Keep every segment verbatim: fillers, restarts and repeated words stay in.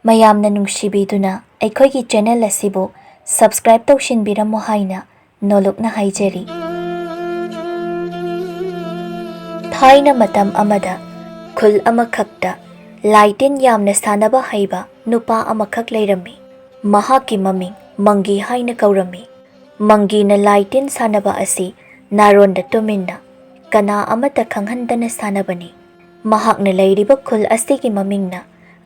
ꯃꯌꯥꯝꯅ ꯅꯨꯡꯁꯤꯕꯤꯗꯨꯅ ꯑꯩꯈꯣꯏꯒꯤ ꯆꯦꯅꯦꯜ ꯑꯁꯤꯕꯨ ꯁꯕꯁꯀ꯭ꯔꯥꯏꯕ ꯇꯧꯁꯤꯟꯕꯤꯔꯝꯃꯨ ꯍꯥꯏꯅ ꯅꯣꯂꯨꯛꯅ ꯍꯥꯏꯖꯔꯤ꯫ ꯊꯥꯏꯅ ꯃꯇꯝ ꯑꯃꯗ ꯈꯨꯜ ꯑꯃꯈꯛꯇ ꯂꯥꯏ ꯇꯤꯟ ꯌꯥꯝꯅ ꯁꯥꯟꯅꯕ ꯍꯩꯕ ꯅꯨꯄꯥ ꯑꯃꯈꯛ ꯂꯩꯔꯝꯃꯤ꯫ ꯃꯍꯥꯛꯀꯤ ꯃꯃꯤꯡ ꯃꯪꯒꯤ ꯍꯥꯏꯅ ꯀꯧꯔꯝꯃꯤ꯫ ꯃꯪꯒꯤꯅ ꯂꯥꯏ ꯇꯤꯟ ꯁꯥꯟꯅꯕ ꯑꯁꯤ ꯅꯥꯔꯣꯟꯗ ꯇꯨꯃꯤꯟꯅ, ꯀꯅꯥ ꯑꯃꯠꯇ ꯈꯪꯍꯟꯗꯅ ꯁꯥꯟꯅꯕꯅꯤ꯫ ꯃꯍꯥꯛꯅ ꯂꯩꯔꯤꯕ ꯈꯨꯜ ꯑꯁꯤꯒꯤ ꯃꯃꯤꯡꯅ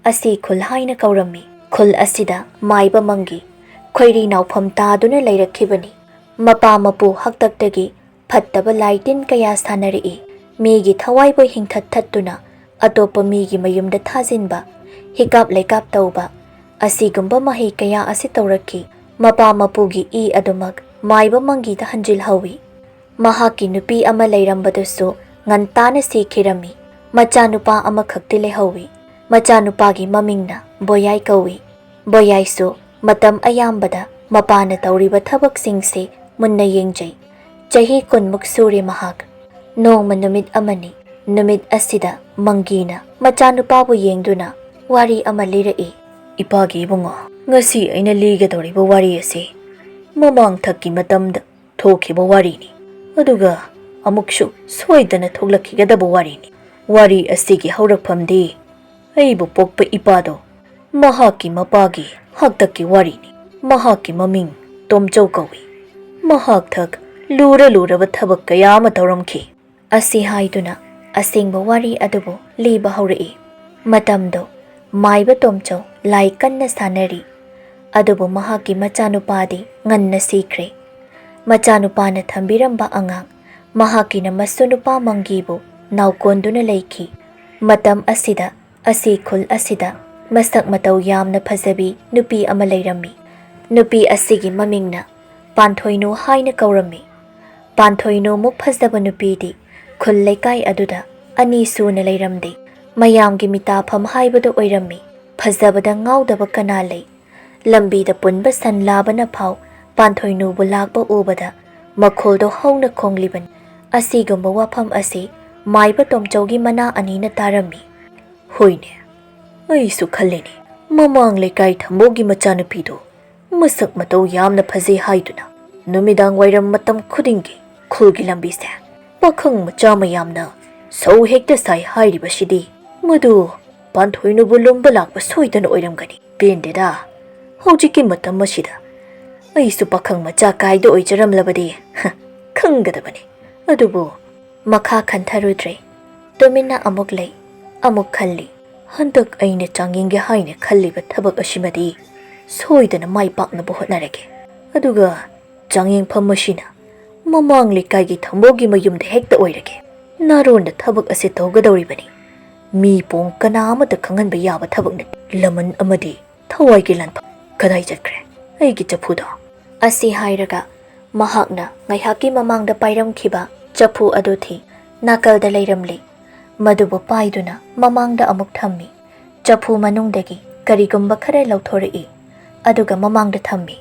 ꯑꯁꯤ ꯈꯨꯜ ꯍꯥꯏꯅ ꯀꯧꯔꯝꯃꯤ꯫ ꯈꯨꯜ ꯑꯁꯤꯗ ꯃꯥꯏꯕ ꯃꯪꯒꯤ ꯈꯣꯏꯔꯤ ꯅꯥꯎꯐꯝ ꯇꯥꯗꯨꯅ ꯂꯩꯔꯛꯈꯤꯕꯅꯤ꯫ ꯃꯄꯥ ꯃꯄꯨ ꯍꯥꯛꯇꯛꯇꯒꯤ ꯐꯠꯇꯕ ꯂꯥꯏ ꯇꯤꯟ ꯀꯌꯥ ꯁꯥꯟꯅꯔꯛꯏ꯫ ꯃꯤꯒꯤ ꯊꯋꯥꯏꯕꯨ ꯍꯤꯡꯊꯠ ꯊꯠꯇꯨꯅ ꯑꯇꯣꯞꯄ ꯃꯤꯒꯤ ꯃꯌꯨꯝꯗ ꯊꯥꯖꯤꯟꯕ, ꯍꯤꯀꯥꯞ ꯂꯩꯀꯥꯞ ꯇꯧꯕ, ꯑꯁꯤꯒꯨꯝꯕ ꯃꯍꯩ ꯀꯌꯥ ꯑꯁꯤ ꯇꯧꯔꯛꯈꯤ꯫ ꯃꯄꯥ ꯃꯄꯨꯒꯤ ꯏ ꯑꯗꯨꯃꯛ ꯃꯥꯏꯕ ꯃꯪꯒꯤꯗ ꯍꯟꯖꯤꯜꯍꯧꯏ꯫ ꯃꯍꯥꯛꯀꯤ ꯅꯨꯄꯤ ꯑꯃ ꯂꯩꯔꯝꯕꯗꯨꯁꯨ ꯉꯟꯇꯥꯅ ꯁꯤꯈꯤꯔꯝꯃꯤ꯫ ꯃꯆꯥꯅꯨꯄꯥ ꯑꯃꯈꯛꯇꯤ ꯂꯩꯍꯧꯏ꯫ ꯃꯆꯥꯅꯨꯄꯥꯒꯤ ꯃꯃꯤꯡꯅ ꯕꯣꯌꯥꯏ ꯀꯧꯏ꯫ ꯕꯣꯌꯥꯏꯁꯨ ꯃꯇꯝ ꯑꯌꯥꯝꯕꯗ ꯃꯄꯥꯅ ꯇꯧꯔꯤꯕ ꯊꯕꯛꯁꯤꯡꯁꯦ ꯃꯨꯟꯅ ꯌꯦꯡꯖꯩ꯫ ꯆꯍꯤ ꯀꯨꯟꯃꯨꯛ ꯁꯨꯔꯦ ꯃꯍꯥꯛ꯫ ꯅꯣꯡꯃ ꯅꯨꯃꯤꯠ ꯑꯃꯅꯤ꯫ ꯅꯨꯃꯤꯠ ꯑꯁꯤꯗ ꯃꯪꯒꯤꯅ ꯃꯆꯥꯅꯨꯄꯥꯕꯨ ꯌꯦꯡꯗꯨꯅ ꯋꯥꯔꯤ ꯑꯃ ꯂꯤꯔꯛꯏ꯫ "ꯏꯄꯥꯒꯤ ꯏꯕꯨꯡꯉꯣ, ꯉꯁꯤ ꯑꯩꯅ ꯂꯤꯒꯗꯧꯔꯤꯕ ꯋꯥꯔꯤ ꯑꯁꯤ ꯃꯃꯥꯡ ꯊꯛꯀꯤ ꯃꯇꯝꯗ ꯊꯣꯛꯈꯤꯕ ꯋꯥꯔꯤꯅꯤ꯫ ꯑꯗꯨꯒ ꯑꯃꯨꯛꯁꯨ ꯁꯣꯏꯗꯅ ꯊꯣꯛꯂꯛꯈꯤꯒꯗꯕ ꯋꯥꯔꯤꯅꯤ꯫ ꯋꯥꯔꯤ ꯑꯁꯤꯒꯤ ꯍꯧꯔꯛꯐꯝꯗꯤ ꯑꯩꯕꯨ ꯄꯣꯛꯄ ꯏꯄꯥꯗꯣ, ꯃꯍꯥꯛꯀꯤ ꯃꯄꯥꯒꯤ ꯍꯥꯛꯇꯛꯀꯤ ꯋꯥꯔꯤꯅꯤ꯫ ꯃꯍꯥꯛꯀꯤ ꯃꯃꯤꯡ ꯇꯣꯝꯆꯧ ꯀꯧꯏ꯫ ꯃꯍꯥꯛ ꯊꯛ ꯂꯨꯔ ꯂꯨꯔꯕ ꯊꯕꯛ ꯀꯌꯥ ꯑꯃ ꯇꯧꯔꯝꯈꯤ꯫" ꯑꯁꯤ ꯍꯥꯏꯗꯨꯅ ꯑꯁꯦꯡꯕ ꯋꯥꯔꯤ ꯑꯗꯨꯕꯨ ꯂꯤꯕ ꯍꯧꯔꯛꯏ꯫ ꯃꯇꯝꯗꯣ ꯃꯥꯏꯕ ꯇꯣꯝꯆꯧ ꯂꯥꯏ ꯀꯟꯅ ꯁꯥꯟꯅꯔꯤ꯫ ꯑꯗꯨꯕꯨ ꯃꯍꯥꯛꯀꯤ ꯃꯆꯥꯅꯨꯄꯥꯗꯤ ꯉꯟꯅ ꯁꯤꯈ꯭ꯔꯦ꯫ ꯃꯆꯥꯅꯨꯄꯥꯅ ꯊꯝꯕꯤꯔꯝꯕ ꯑꯉꯥꯡ ꯃꯍꯥꯛꯀꯤꯅ ꯃꯁꯨ ꯅꯨꯄꯥ ꯃꯪꯒꯤꯕꯨ ꯅꯥꯎꯀꯣꯟꯗꯨꯅ ꯂꯩꯈꯤ꯫ ꯃꯇꯝ ꯑꯁꯤꯗ ꯑꯁꯤ ꯈꯨꯜ ꯑꯁꯤꯗ ꯃꯁꯛ ꯃꯇꯧ ꯌꯥꯝꯅ ꯐꯖꯕꯤ ꯅꯨꯄꯤ ꯑꯃ ꯂꯩꯔꯝꯃꯤ꯫ ꯅꯨꯄꯤ ꯑꯁꯤꯒꯤ ꯃꯃꯤꯡꯅ ꯄꯥꯟꯊꯣꯏꯅꯨ ꯍꯥꯏꯅ ꯀꯧꯔꯝꯃꯤ꯫ ꯄꯥꯟꯊꯣꯏꯅꯨꯃꯨꯛ ꯐꯖꯕ ꯅꯨꯄꯤꯗꯤ ꯈꯨꯜ ꯂꯩꯀꯥꯏ ꯑꯗꯨꯗ ꯑꯅꯤ ꯁꯨꯅ ꯂꯩꯔꯝꯗꯦ꯫ ꯃꯌꯥꯝꯒꯤ ꯃꯤꯇꯥꯐꯝ ꯍꯥꯏꯕꯗꯨ ꯑꯣꯏꯔꯝꯃꯤ꯫ ꯐꯖꯕꯗ ꯉꯥꯎꯗꯕ ꯀꯅꯥ ꯂꯩ? ꯂꯝꯕꯤꯗ ꯄꯨꯟꯕ ꯁꯟ ꯂꯥꯕꯅ ꯐꯥꯎ ꯄꯥꯟꯊꯣꯏꯅꯨꯕꯨ ꯂꯥꯛꯄ ꯎꯕꯗ ꯃꯈꯣꯜꯗꯣ ꯍꯧꯅ ꯈꯣꯡꯂꯤꯕꯅꯤ꯫ ꯑꯁꯤꯒꯨꯝꯕ ꯋꯥꯐꯝ ꯑꯁꯤ ꯃꯥꯏꯕ ꯇꯣꯝꯆꯧꯒꯤ ꯃꯅꯥ ꯑꯅꯤꯅ ꯇꯥꯔꯝꯃꯤ꯫ "ꯍꯣꯏꯅꯦ, ꯑꯩꯁꯨ ꯈꯜꯂꯤꯅꯤ, ꯃꯃꯥꯡ ꯂꯩꯀꯥꯏ ꯊꯝꯕꯧꯒꯤ ꯃꯆꯥꯅꯨꯄꯤꯗꯨ ꯃꯁꯛ ꯃꯇꯧ ꯌꯥꯝꯅ ꯐꯖꯩ ꯍꯥꯏꯗꯨꯅ ꯅꯨꯃꯤꯗꯥꯡ ꯋꯥꯏꯔꯝ ꯃꯇꯝ ꯈꯨꯗꯤꯡꯒꯤ ꯈꯨꯜꯒꯤ ꯂꯝꯕꯤꯁꯦ ꯄꯥꯈꯪ ꯃꯆꯥ ꯃꯌꯥꯝꯅ ꯁꯧ ꯍꯦꯛꯇ ꯁꯥꯏ ꯍꯥꯏꯔꯤꯕꯁꯤꯗꯤ꯫ ꯃꯗꯨ ꯄꯥꯟꯊꯣꯏꯅꯨꯕꯨ ꯂꯨꯝꯕ ꯂꯥꯛꯄ ꯁꯣꯏꯗꯅ ꯑꯣꯏꯔꯝꯒꯅꯤ꯫ ꯄꯦꯟꯗꯦꯗ, ꯍꯧꯖꯤꯛꯀꯤ ꯃꯇꯝ ꯑꯁꯤꯗ ꯑꯩꯁꯨ ꯄꯥꯈꯪ ꯃꯆꯥ ꯀꯥꯏꯗ ꯑꯣꯏꯖꯔꯝꯂꯕꯗꯤ ꯈꯪꯒꯗꯕꯅꯤ꯫ ꯑꯗꯨꯕꯨ ꯃꯈꯥ ꯈꯟꯊꯔꯨꯗ꯭ꯔꯦ꯫ ꯇꯨꯃꯤꯟꯅ ꯑꯃꯨꯛ ꯂꯩ, ꯑꯃꯨꯛ ꯈꯜꯂꯤ꯫ ꯍꯟꯗꯛ ꯑꯩꯅ ꯆꯥꯡꯌꯦꯡꯒꯦ ꯍꯥꯏꯅ ꯈꯜꯂꯤꯕ ꯊꯕꯛ ꯑꯁꯤꯃꯗꯤ ꯁꯣꯏꯗꯅ ꯃꯥꯏ ꯄꯥꯛꯅꯕ ꯍꯣꯠꯅꯔꯒꯦ꯫ ꯑꯗꯨꯒ ꯆꯥꯡꯌꯦꯡꯐꯝ ꯑꯁꯤꯅ ꯃꯃꯥꯡ ꯂꯩꯀꯥꯏꯒꯤ ꯊꯝꯕꯧꯒꯤ ꯃꯌꯨꯝꯗ ꯍꯦꯛꯇ ꯑꯣꯏꯔꯒꯦ꯫ ꯅꯥꯔꯣꯟꯗ ꯊꯕꯛ ꯑꯁꯤ ꯇꯧꯒꯗꯧꯔꯤꯕꯅꯤ꯫ ꯃꯤ ꯄꯣꯡ ꯀꯅꯥ ꯑꯃꯠꯇ ꯈꯪꯍꯟꯕ ꯌꯥꯕ ꯊꯕꯛ ꯅꯠꯇꯦ꯫ ꯂꯃꯟ ꯑꯃꯗꯤ ꯊꯋꯥꯏꯒꯤ ꯂꯥꯟꯐꯝ ꯀꯗꯥꯏ ꯆꯠꯈ꯭ꯔꯦ? ꯑꯩꯒꯤ ꯆꯐꯨꯗꯣ꯫ ꯑꯁꯤ ꯍꯥꯏꯔꯒ ꯃꯍꯥꯛꯅ ꯉꯥꯏꯍꯥꯛꯀꯤ ꯃꯃꯥꯡꯗ ꯄꯥꯏꯔꯝꯈꯤꯕ ꯆꯐꯨ ꯑꯗꯨ ꯊꯤ꯫ ꯅꯥꯀꯜꯗ ꯂꯩꯔꯝꯂꯤ꯫ ꯃꯗꯨꯕꯨ ꯄꯥꯏꯗꯨꯅ ꯃꯃꯥꯡꯗ ꯑꯃꯨꯛ ꯊꯝꯃꯤ꯫ ꯆꯐꯨ ꯃꯅꯨꯡꯗꯒꯤ ꯀꯔꯤꯒꯨꯝꯕ ꯈꯔ ꯂꯧꯊꯣꯔꯛꯏ꯫ ꯑꯗꯨꯒ ꯃꯃꯥꯡꯗ ꯊꯝꯃꯤ꯫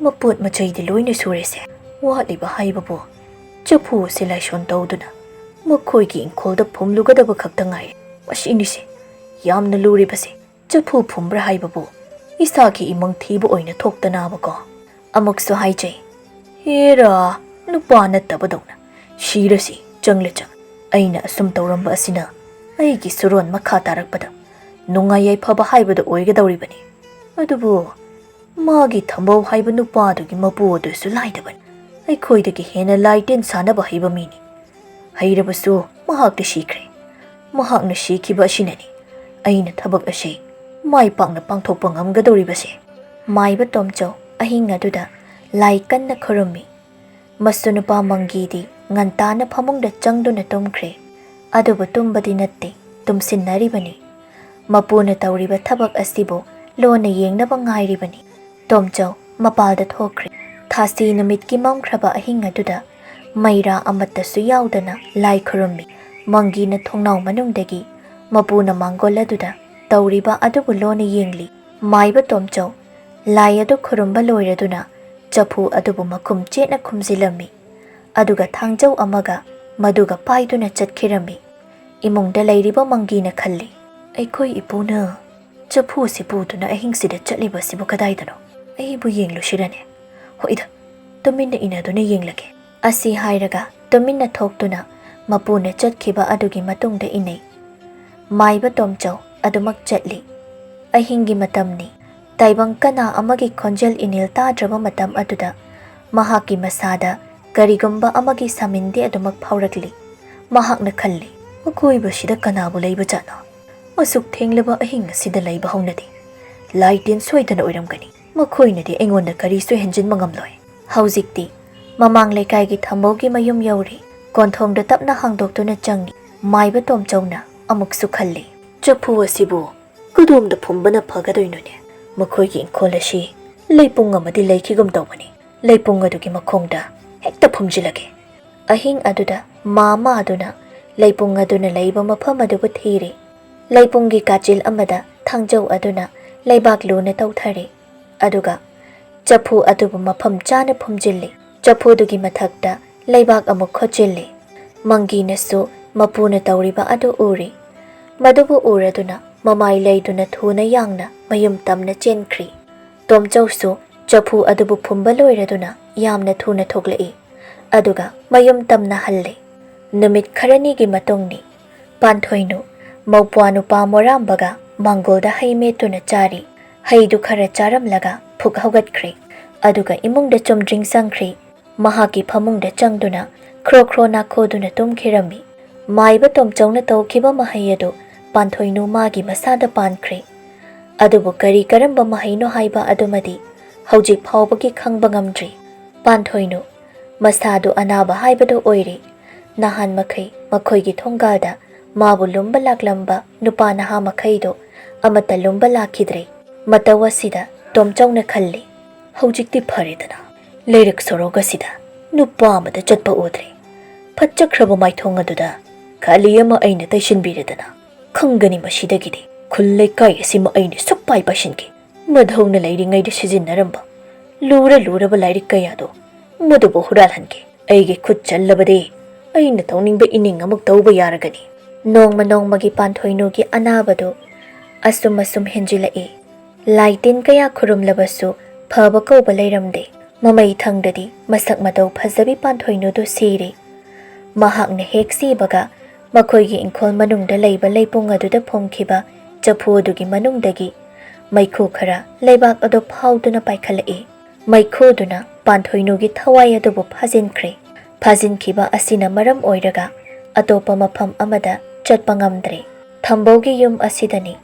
ꯃꯄꯣꯠ ꯃꯆꯩꯗꯤ ꯂꯣꯏꯅ ꯁꯨꯔꯦꯁꯦ꯫ ꯋꯥꯠꯂꯤꯕ ꯍꯥꯏꯕꯕꯨ ꯆꯐꯨ ꯑꯁꯤ ꯂꯥꯏꯁꯣꯟ ꯇꯧꯗꯨꯅ ꯃꯈꯣꯏꯒꯤ ꯏꯪꯈꯣꯜꯗ ꯐꯨꯝꯂꯨꯒꯗꯕ ꯈꯛꯇ ꯉꯥꯏꯔꯦ꯫ ꯃꯁꯤꯅꯤꯁꯦ ꯌꯥꯝꯅ ꯂꯨꯔꯤꯕꯁꯦ꯫ ꯆꯐꯨ ꯐꯨꯝꯕ꯭ꯔꯥ ꯍꯥꯏꯕꯕꯨ ꯏꯁꯥꯒꯤ ꯏꯃꯪ ꯊꯤꯕ ꯑꯣꯏꯅ ꯊꯣꯛꯇꯅꯕꯀꯣ꯫ ꯑꯃꯨꯛꯁꯨ ꯍꯥꯏꯖꯩ, ꯍꯦꯔꯥ, ꯅꯨꯄꯥ ꯅꯠꯇꯕꯗꯧꯅ ꯁꯤꯔꯁꯤ ꯆꯪꯂꯦ ꯆꯪ꯫ ꯑꯩꯅ ꯑꯁꯨꯝ ꯇꯧꯔꯝꯕ ꯑꯁꯤꯅ ꯑꯩꯒꯤ ꯁꯨꯔꯣꯟ ꯃꯈꯥ ꯇꯥꯔꯛꯄꯗ ꯅꯨꯡꯉꯥꯏ ꯌꯥꯏꯐꯕ ꯍꯥꯏꯕꯗꯨ ꯑꯣꯏꯒꯗꯧꯔꯤꯕꯅꯤ꯫ ꯑꯗꯨꯕꯨ ꯃꯥꯒꯤ ꯊꯝꯕꯧ ꯍꯥꯏꯕ ꯅꯨꯄꯥꯗꯨꯒꯤ ꯃꯄꯨ ꯑꯗꯨꯁꯨ ꯂꯥꯏꯗꯕꯅꯤ꯫ ꯑꯩꯈꯣꯏꯗꯒꯤ ꯍꯦꯟꯅ ꯂꯥꯏ ꯇꯤꯟ ꯁꯥꯟꯅꯕ ꯍꯩꯕ ꯃꯤꯅꯤ꯫ ꯍꯩꯔꯕꯁꯨ ꯃꯍꯥꯛꯇꯤ ꯁꯤꯈ꯭ꯔꯦ꯫ ꯃꯍꯥꯛꯅ ꯁꯤꯈꯤꯕ ꯑꯁꯤꯅꯅꯤ ꯑꯩꯅ ꯊꯕꯛ ꯑꯁꯤ ꯃꯥꯏ ꯄꯥꯛꯅ ꯄꯥꯡꯊꯣꯛꯄ ꯉꯝꯒꯗꯧꯔꯤꯕꯁꯦ꯫ ꯃꯥꯏꯕ ꯇꯣꯝꯆꯧ ꯑꯍꯤꯡ ꯑꯗꯨꯗ ꯂꯥꯏ ꯀꯟꯅ ꯈꯨꯔꯨꯝꯃꯤ꯫ ꯃꯁꯨ ꯅꯨꯄꯥ ꯃꯪꯒꯤꯗꯤ ꯉꯟꯇꯥꯅ ꯐꯃꯨꯡꯗ ꯆꯪꯗꯨꯅ ꯇꯨꯝꯈ꯭ꯔꯦ꯫ ꯑꯗꯨꯕꯨ ꯇꯨꯝꯕꯗꯤ ꯅꯠꯇꯦ, ꯇꯨꯝꯁꯤꯟꯅꯔꯤꯕꯅꯤ꯫ ꯃꯄꯨꯅ ꯇꯧꯔꯤꯕ ꯊꯕꯛ ꯑꯁꯤꯕꯨ ꯂꯣꯟꯅ ꯌꯦꯡꯅꯕ ꯉꯥꯏꯔꯤꯕꯅꯤ꯫ ꯇꯣꯝꯆꯧ ꯃꯄꯥꯜꯗ ꯊꯣꯛꯈ꯭ꯔꯦ꯫ ꯊꯥꯁꯤ ꯅꯨꯃꯤꯠꯀꯤ ꯃꯝꯈ꯭ꯔꯕ ꯑꯍꯤꯡ ꯑꯗꯨꯗ ꯃꯩꯔꯥ ꯑꯃꯠꯇꯁꯨ ꯌꯥꯎꯗꯅ ꯂꯥꯏ ꯈꯨꯔꯨꯝꯃꯤ꯫ ꯃꯪꯒꯤꯅ ꯊꯣꯡꯅꯥꯎ ꯃꯅꯨꯡꯗꯒꯤ ꯃꯄꯨꯅ ꯃꯥꯡꯒꯣꯜ ꯑꯗꯨꯗ ꯇꯧꯔꯤꯕ ꯑꯗꯨꯕꯨ ꯂꯣꯟꯅ ꯌꯦꯡꯂꯤ꯫ ꯃꯥꯏꯕ ꯇꯣꯝꯆꯧ ꯂꯥꯏ ꯑꯗꯨ ꯈꯨꯔꯨꯝꯕ ꯂꯣꯏꯔꯗꯨꯅ ꯆꯐꯨ ꯑꯗꯨꯕꯨ ꯃꯈꯨꯝ ꯆꯦꯠꯅ ꯈꯨꯝꯖꯤꯜꯂꯝꯃꯤ꯫ ꯑꯗꯨꯒ ꯊꯥꯡꯖꯧ ꯑꯃꯒ ꯃꯗꯨꯒ ꯄꯥꯏꯗꯨꯅ ꯆꯠꯈꯤꯔꯝꯃꯤ꯫ ꯏꯃꯨꯡꯗ ꯂꯩꯔꯤꯕ ꯃꯪꯒꯤꯅ ꯈꯜꯂꯤ, "ꯑꯩꯈꯣꯏ ꯏꯄꯨꯅ "ꯆꯐꯨ ꯑꯁꯤ ꯄꯨꯗꯨꯅ ꯑꯍꯤꯡꯁꯤꯗ ꯆꯠꯂꯤꯕ ꯑꯁꯤꯕꯨ ꯀꯗꯥꯏꯗꯅꯣ? ꯑꯩꯕꯨ ꯌꯦꯡꯂꯨꯁꯤꯔꯅꯦ? ꯍꯣꯏꯗ, ꯇꯨꯃꯤꯟꯅ ꯏꯟꯅꯗꯨꯅ ꯌꯦꯡꯂꯒꯦ"꯫ ꯑꯁꯤ ꯍꯥꯏꯔꯒ ꯇꯨꯃꯤꯟꯅ ꯊꯣꯛꯇꯨꯅ ꯃꯄꯨꯅ ꯆꯠꯈꯤꯕ ꯑꯗꯨꯒꯤ ꯃꯇꯨꯡꯗ ꯏꯟꯅꯩ꯫ ꯃꯥꯏꯕ ꯇꯣꯝꯆꯧ ꯑꯗꯨꯃꯛ ꯆꯠꯂꯤ꯫ ꯑꯍꯤꯡꯒꯤ ꯃꯇꯝꯅꯤ꯫ ꯇꯥꯏꯕꯪ ꯀꯅꯥ ꯑꯃꯒꯤ ꯈꯣꯟꯖꯦꯜ ꯏꯅꯤꯜ ꯇꯥꯗ꯭ꯔꯕ ꯃꯇꯝ ꯑꯗꯨꯗ ꯃꯍꯥꯛꯀꯤ ꯃꯁꯥꯗ ꯀꯔꯤꯒꯨꯝꯕ ꯑꯃꯒꯤ ꯁꯥꯃꯤꯟꯗꯤ ꯑꯗꯨꯃꯛ ꯐꯥꯎꯔꯛꯂꯤ꯫ ꯃꯍꯥꯛꯅ ꯈꯜꯂꯤ, "ꯑꯀꯣꯏꯕꯁꯤꯗ ꯀꯅꯥꯕꯨ ꯂꯩꯕꯖꯥꯠꯅꯣ? ꯑꯁꯨꯛ ꯊꯦꯡꯂꯕ ꯑꯍꯤꯡ ꯑꯁꯤꯗ ꯂꯩꯕ ꯍꯧꯅꯗꯦ꯫ ꯂꯥꯏ ꯇꯤꯟ ꯁꯣꯏꯗꯅ ꯑꯣꯏꯔꯝꯒꯅꯤ꯫ ꯃꯈꯣꯏꯅꯗꯤ ꯑꯩꯉꯣꯟꯗ ꯀꯔꯤꯁꯨ ꯍꯦꯟꯖꯤꯟꯕ ꯉꯝꯂꯣꯏ"꯫ ꯍꯧꯖꯤꯛꯇꯤ ꯃꯃꯥꯡ ꯂꯩꯀꯥꯏꯒꯤ ꯊꯝꯕꯧꯒꯤ ꯃꯌꯨꯝ ꯌꯧꯔꯦ꯫ ꯀꯣꯟꯊꯣꯡꯗ ꯇꯞꯅ ꯍꯥꯡꯗꯣꯛꯇꯨꯅ ꯆꯪꯉꯤ꯫ ꯃꯥꯏꯕ ꯇꯣꯝꯆꯧꯅ ꯑꯃꯨꯛꯁꯨ ꯈꯜꯂꯤ, "ꯆꯐꯨ ꯑꯁꯤꯕꯨ ꯀꯗꯣꯝꯗ ꯐꯨꯝꯕꯅ ꯐꯒꯗꯣꯏꯅꯣꯅꯦ? ꯃꯈꯣꯏꯒꯤ ꯏꯪꯈꯣꯜ ꯑꯁꯤ ꯂꯩꯄꯨꯡ ꯑꯃꯗꯤ ꯂꯩꯈꯤꯒꯨꯝ ꯇꯧꯕꯅꯤ꯫ ꯂꯩꯄꯨꯡ ꯑꯗꯨꯒꯤ ꯃꯈꯣꯡꯗ ꯍꯦꯛꯇ ꯐꯨꯝꯖꯤꯜꯂꯒꯦ"꯫ ꯑꯍꯤꯡ ꯑꯗꯨꯗ ꯃꯥ ꯃꯥꯗꯨꯅ ꯂꯩꯄꯨꯡ ꯑꯗꯨꯅ ꯂꯩꯕ ꯃꯐꯝ ꯑꯗꯨꯕꯨ ꯊꯤꯔꯦ꯫ ꯂꯩꯄꯨꯡꯒꯤ ꯀꯥꯆꯤꯜ ꯑꯃꯗ ꯊꯥꯡꯖꯧ ꯑꯗꯨꯅ ꯂꯩꯕꯥꯛ ꯂꯨꯅ ꯇꯧꯊꯔꯦ꯫ ꯑꯗꯨꯒ ꯆꯐꯨ ꯑꯗꯨꯕꯨ ꯃꯐꯝ ꯆꯥꯅ ꯐꯨꯝꯖꯤꯜꯂꯤ꯫ ꯆꯐꯨꯗꯨꯒꯤ ꯃꯊꯛꯇ ꯂꯩꯕꯥꯛ ꯑꯃꯨꯛ ꯈꯣꯠꯆꯤꯜꯂꯤ꯫ ꯃꯪꯒꯤꯅꯁꯨ ꯃꯄꯨꯅ ꯇꯧꯔꯤꯕ ꯑꯗꯨ ꯎꯔꯤ꯫ ꯃꯗꯨꯕꯨ ꯎꯔꯗꯨꯅ ꯃꯃꯥꯏ ꯂꯩꯗꯨꯅ ꯊꯨꯅ ꯌꯥꯡꯅ ꯃꯌꯨꯝ ꯇꯝꯅ ꯆꯦꯟꯈ꯭ꯔꯤ꯫ ꯇꯣꯝꯆꯧꯁꯨ ꯆꯐꯨ ꯑꯗꯨꯕꯨ ꯐꯨꯝꯕ ꯂꯣꯏꯔꯗꯨꯅ ꯌꯥꯝꯅ ꯊꯨꯅ ꯊꯣꯛꯂꯛꯏ꯫ ꯑꯗꯨꯒ ꯃꯌꯨꯝ ꯇꯝꯅ ꯍꯜꯂꯤ꯫ ꯅꯨꯃꯤꯠ ꯈꯔꯅꯤꯒꯤ ꯃꯇꯨꯡꯅꯤ꯫ ꯄꯥꯟꯊꯣꯏꯅꯨ ꯃꯧꯄ꯭ꯋꯥ ꯅꯨꯄꯥ ꯃꯣꯔꯥꯝꯕꯒ ꯃꯥꯡꯒꯣꯜꯗ ꯍꯩ ꯃꯦꯠꯇꯨꯅ ꯆꯥꯔꯤ꯫ ꯍꯩꯗꯨ ꯈꯔ ꯆꯥꯔꯝꯂꯒ ꯐꯨꯛ ꯍꯧꯒꯠꯈ꯭ꯔꯦ꯫ ꯑꯗꯨꯒ ꯏꯃꯨꯡꯗ ꯆꯨꯝꯗ꯭ꯔꯤꯡ ꯆꯪꯈ꯭ꯔꯦ꯫ ꯃꯍꯥꯛꯀꯤ ꯐꯃꯨꯡꯗ ꯆꯪꯗꯨꯅ ꯈ꯭ꯔꯣ ꯈ꯭ꯔꯣ ꯅꯥꯈꯣꯗꯨꯅ ꯇꯨꯝꯈꯤꯔꯝꯃꯤ꯫ ꯃꯥꯏꯕ ꯇꯣꯝꯆꯧꯅ ꯇꯧꯈꯤꯕ ꯃꯍꯩ ꯑꯗꯨ ꯄꯥꯟꯊꯣꯏꯅꯨ ꯃꯥꯒꯤ ꯃꯁꯥꯗ ꯄꯥꯟꯈ꯭ꯔꯦ꯫ ꯑꯗꯨꯕꯨ ꯀꯔꯤ ꯀꯔꯝꯕ ꯃꯍꯩꯅꯣ ꯍꯥꯏꯕ ꯑꯗꯨꯃꯗꯤ ꯍꯧꯖꯤꯛ ꯐꯥꯎꯕꯒꯤ ꯈꯪꯕ ꯉꯝꯗ꯭ꯔꯤ꯫ ꯄꯥꯟꯊꯣꯏꯅꯨ ꯃꯁꯥꯗꯨ ꯑꯅꯥꯕ ꯍꯥꯏꯕꯗꯨ ꯑꯣꯏꯔꯦ꯫ ꯅꯍꯥꯟ ꯃꯈꯩ ꯃꯈꯣꯏꯒꯤ ꯊꯣꯡꯒꯥꯜꯗ ꯃꯥꯕꯨ ꯂꯨꯝꯕ ꯂꯥꯛꯂꯝꯕ ꯅꯨꯄꯥ ꯅꯍꯥ ꯃꯈꯩꯗꯨ ꯑꯃꯠꯇ ꯂꯨꯝꯕ ꯂꯥꯛꯈꯤꯗ꯭ꯔꯦ꯫ ꯃꯇꯧ ꯑꯁꯤꯗ ꯇꯣꯝꯆꯧꯅ ꯈꯜꯂꯤ, "ꯍꯧꯖꯤꯛꯇꯤ ꯐꯔꯦꯗꯅ, ꯂꯩꯔꯛ ꯁꯣꯔꯣꯛ ꯑꯁꯤꯗ ꯅꯨꯄꯥ ꯑꯃꯠꯇ ꯆꯠꯄ ꯎꯗ꯭ꯔꯦ꯫ ꯐꯠꯆꯈ꯭ꯔꯕ ꯃꯥꯏꯊꯣꯡ ꯑꯗꯨꯗ ꯈꯥꯂꯤ ꯑꯃ ꯑꯩꯅ ꯇꯩꯁꯤꯟꯕꯤꯔꯦꯗꯅ꯫ ꯈꯪꯒꯅꯤ ꯃꯁꯤꯗꯒꯤꯗꯤ꯫ ꯈꯨꯜ ꯂꯩꯀꯥꯏ ꯑꯁꯤꯃ ꯑꯩꯅ ꯁꯨꯛꯄꯥꯏ ꯄꯥꯏꯁꯤꯟꯒꯦ꯫ ꯃꯙꯧꯅ ꯂꯩꯔꯤꯉꯩꯗ ꯁꯤꯖꯤꯟꯅꯔꯝꯕ ꯂꯨꯔ ꯂꯨꯔꯕ ꯂꯥꯏꯔꯤꯛ ꯀꯌꯥꯗꯣ ꯃꯗꯨꯕꯨ ꯍꯨꯔꯥꯜꯍꯟꯒꯦ꯫ ꯑꯩꯒꯤ ꯈꯨꯠ ꯆꯜꯂꯕꯗꯤ ꯑꯩꯅ ꯇꯧꯅꯤꯡꯕ ꯏꯅꯤꯡ ꯑꯃꯨꯛ ꯇꯧꯕ ꯌꯥꯔꯒꯅꯤ"꯫ ꯅꯣꯡꯃ ꯅꯣꯡꯃꯒꯤ ꯄꯥꯟꯊꯣꯏꯅꯨꯒꯤ ꯑꯅꯥꯕꯗꯨ ꯑꯁꯨꯝ ꯑꯁꯨꯝ ꯍꯦꯟꯖꯤꯜꯂꯛꯏ꯫ ꯂꯥꯏ ꯇꯤꯟ ꯀꯌꯥ ꯈꯨꯔꯨꯝꯂꯕꯁꯨ ꯐꯕ ꯀꯧꯕ ꯂꯩꯔꯝꯗꯦ꯫ ꯃꯃꯩ ꯊꯪꯗꯗꯤ ꯃꯁꯛ ꯃꯇꯧ ꯐꯖꯕꯤ ꯄꯥꯟꯊꯣꯏꯅꯨꯗꯨ ꯁꯤꯔꯦ꯫ ꯃꯍꯥꯛꯅ ꯍꯦꯛ ꯁꯤꯕꯒ ꯃꯈꯣꯏꯒꯤ ꯏꯪꯈꯣꯜ ꯃꯅꯨꯡꯗ ꯂꯩꯕ ꯂꯩꯄꯨꯡ ꯑꯗꯨꯗ ꯐꯨꯝꯈꯤꯕ ꯆꯐꯨ ꯑꯗꯨꯒꯤ ꯃꯅꯨꯡꯗꯒꯤ ꯃꯩꯈꯨ ꯈꯔ ꯂꯩꯕꯥꯛ ꯑꯗꯨ ꯐꯥꯎꯗꯨꯅ ꯄꯥꯏꯈꯠꯂꯛꯏ꯫ ꯃꯩꯈꯨꯗꯨꯅ ꯄꯥꯟꯊꯣꯏꯅꯨꯒꯤ ꯊꯋꯥꯏ ꯑꯗꯨꯕꯨ ꯐꯥꯖꯤꯟꯈ꯭ꯔꯦ꯫ ꯐꯥꯖꯤꯟꯈꯤꯕ ꯑꯁꯤꯅ ꯃꯔꯝ ꯑꯣꯏꯔꯒ ꯑꯇꯣꯞꯄ ꯃꯐꯝ ꯑꯃꯗ ꯆꯠꯄ ꯉꯝꯗ꯭ꯔꯦ꯫ ꯊꯝꯕꯧꯒꯤ ꯌꯨꯝ ꯑꯁꯤꯗꯅꯤ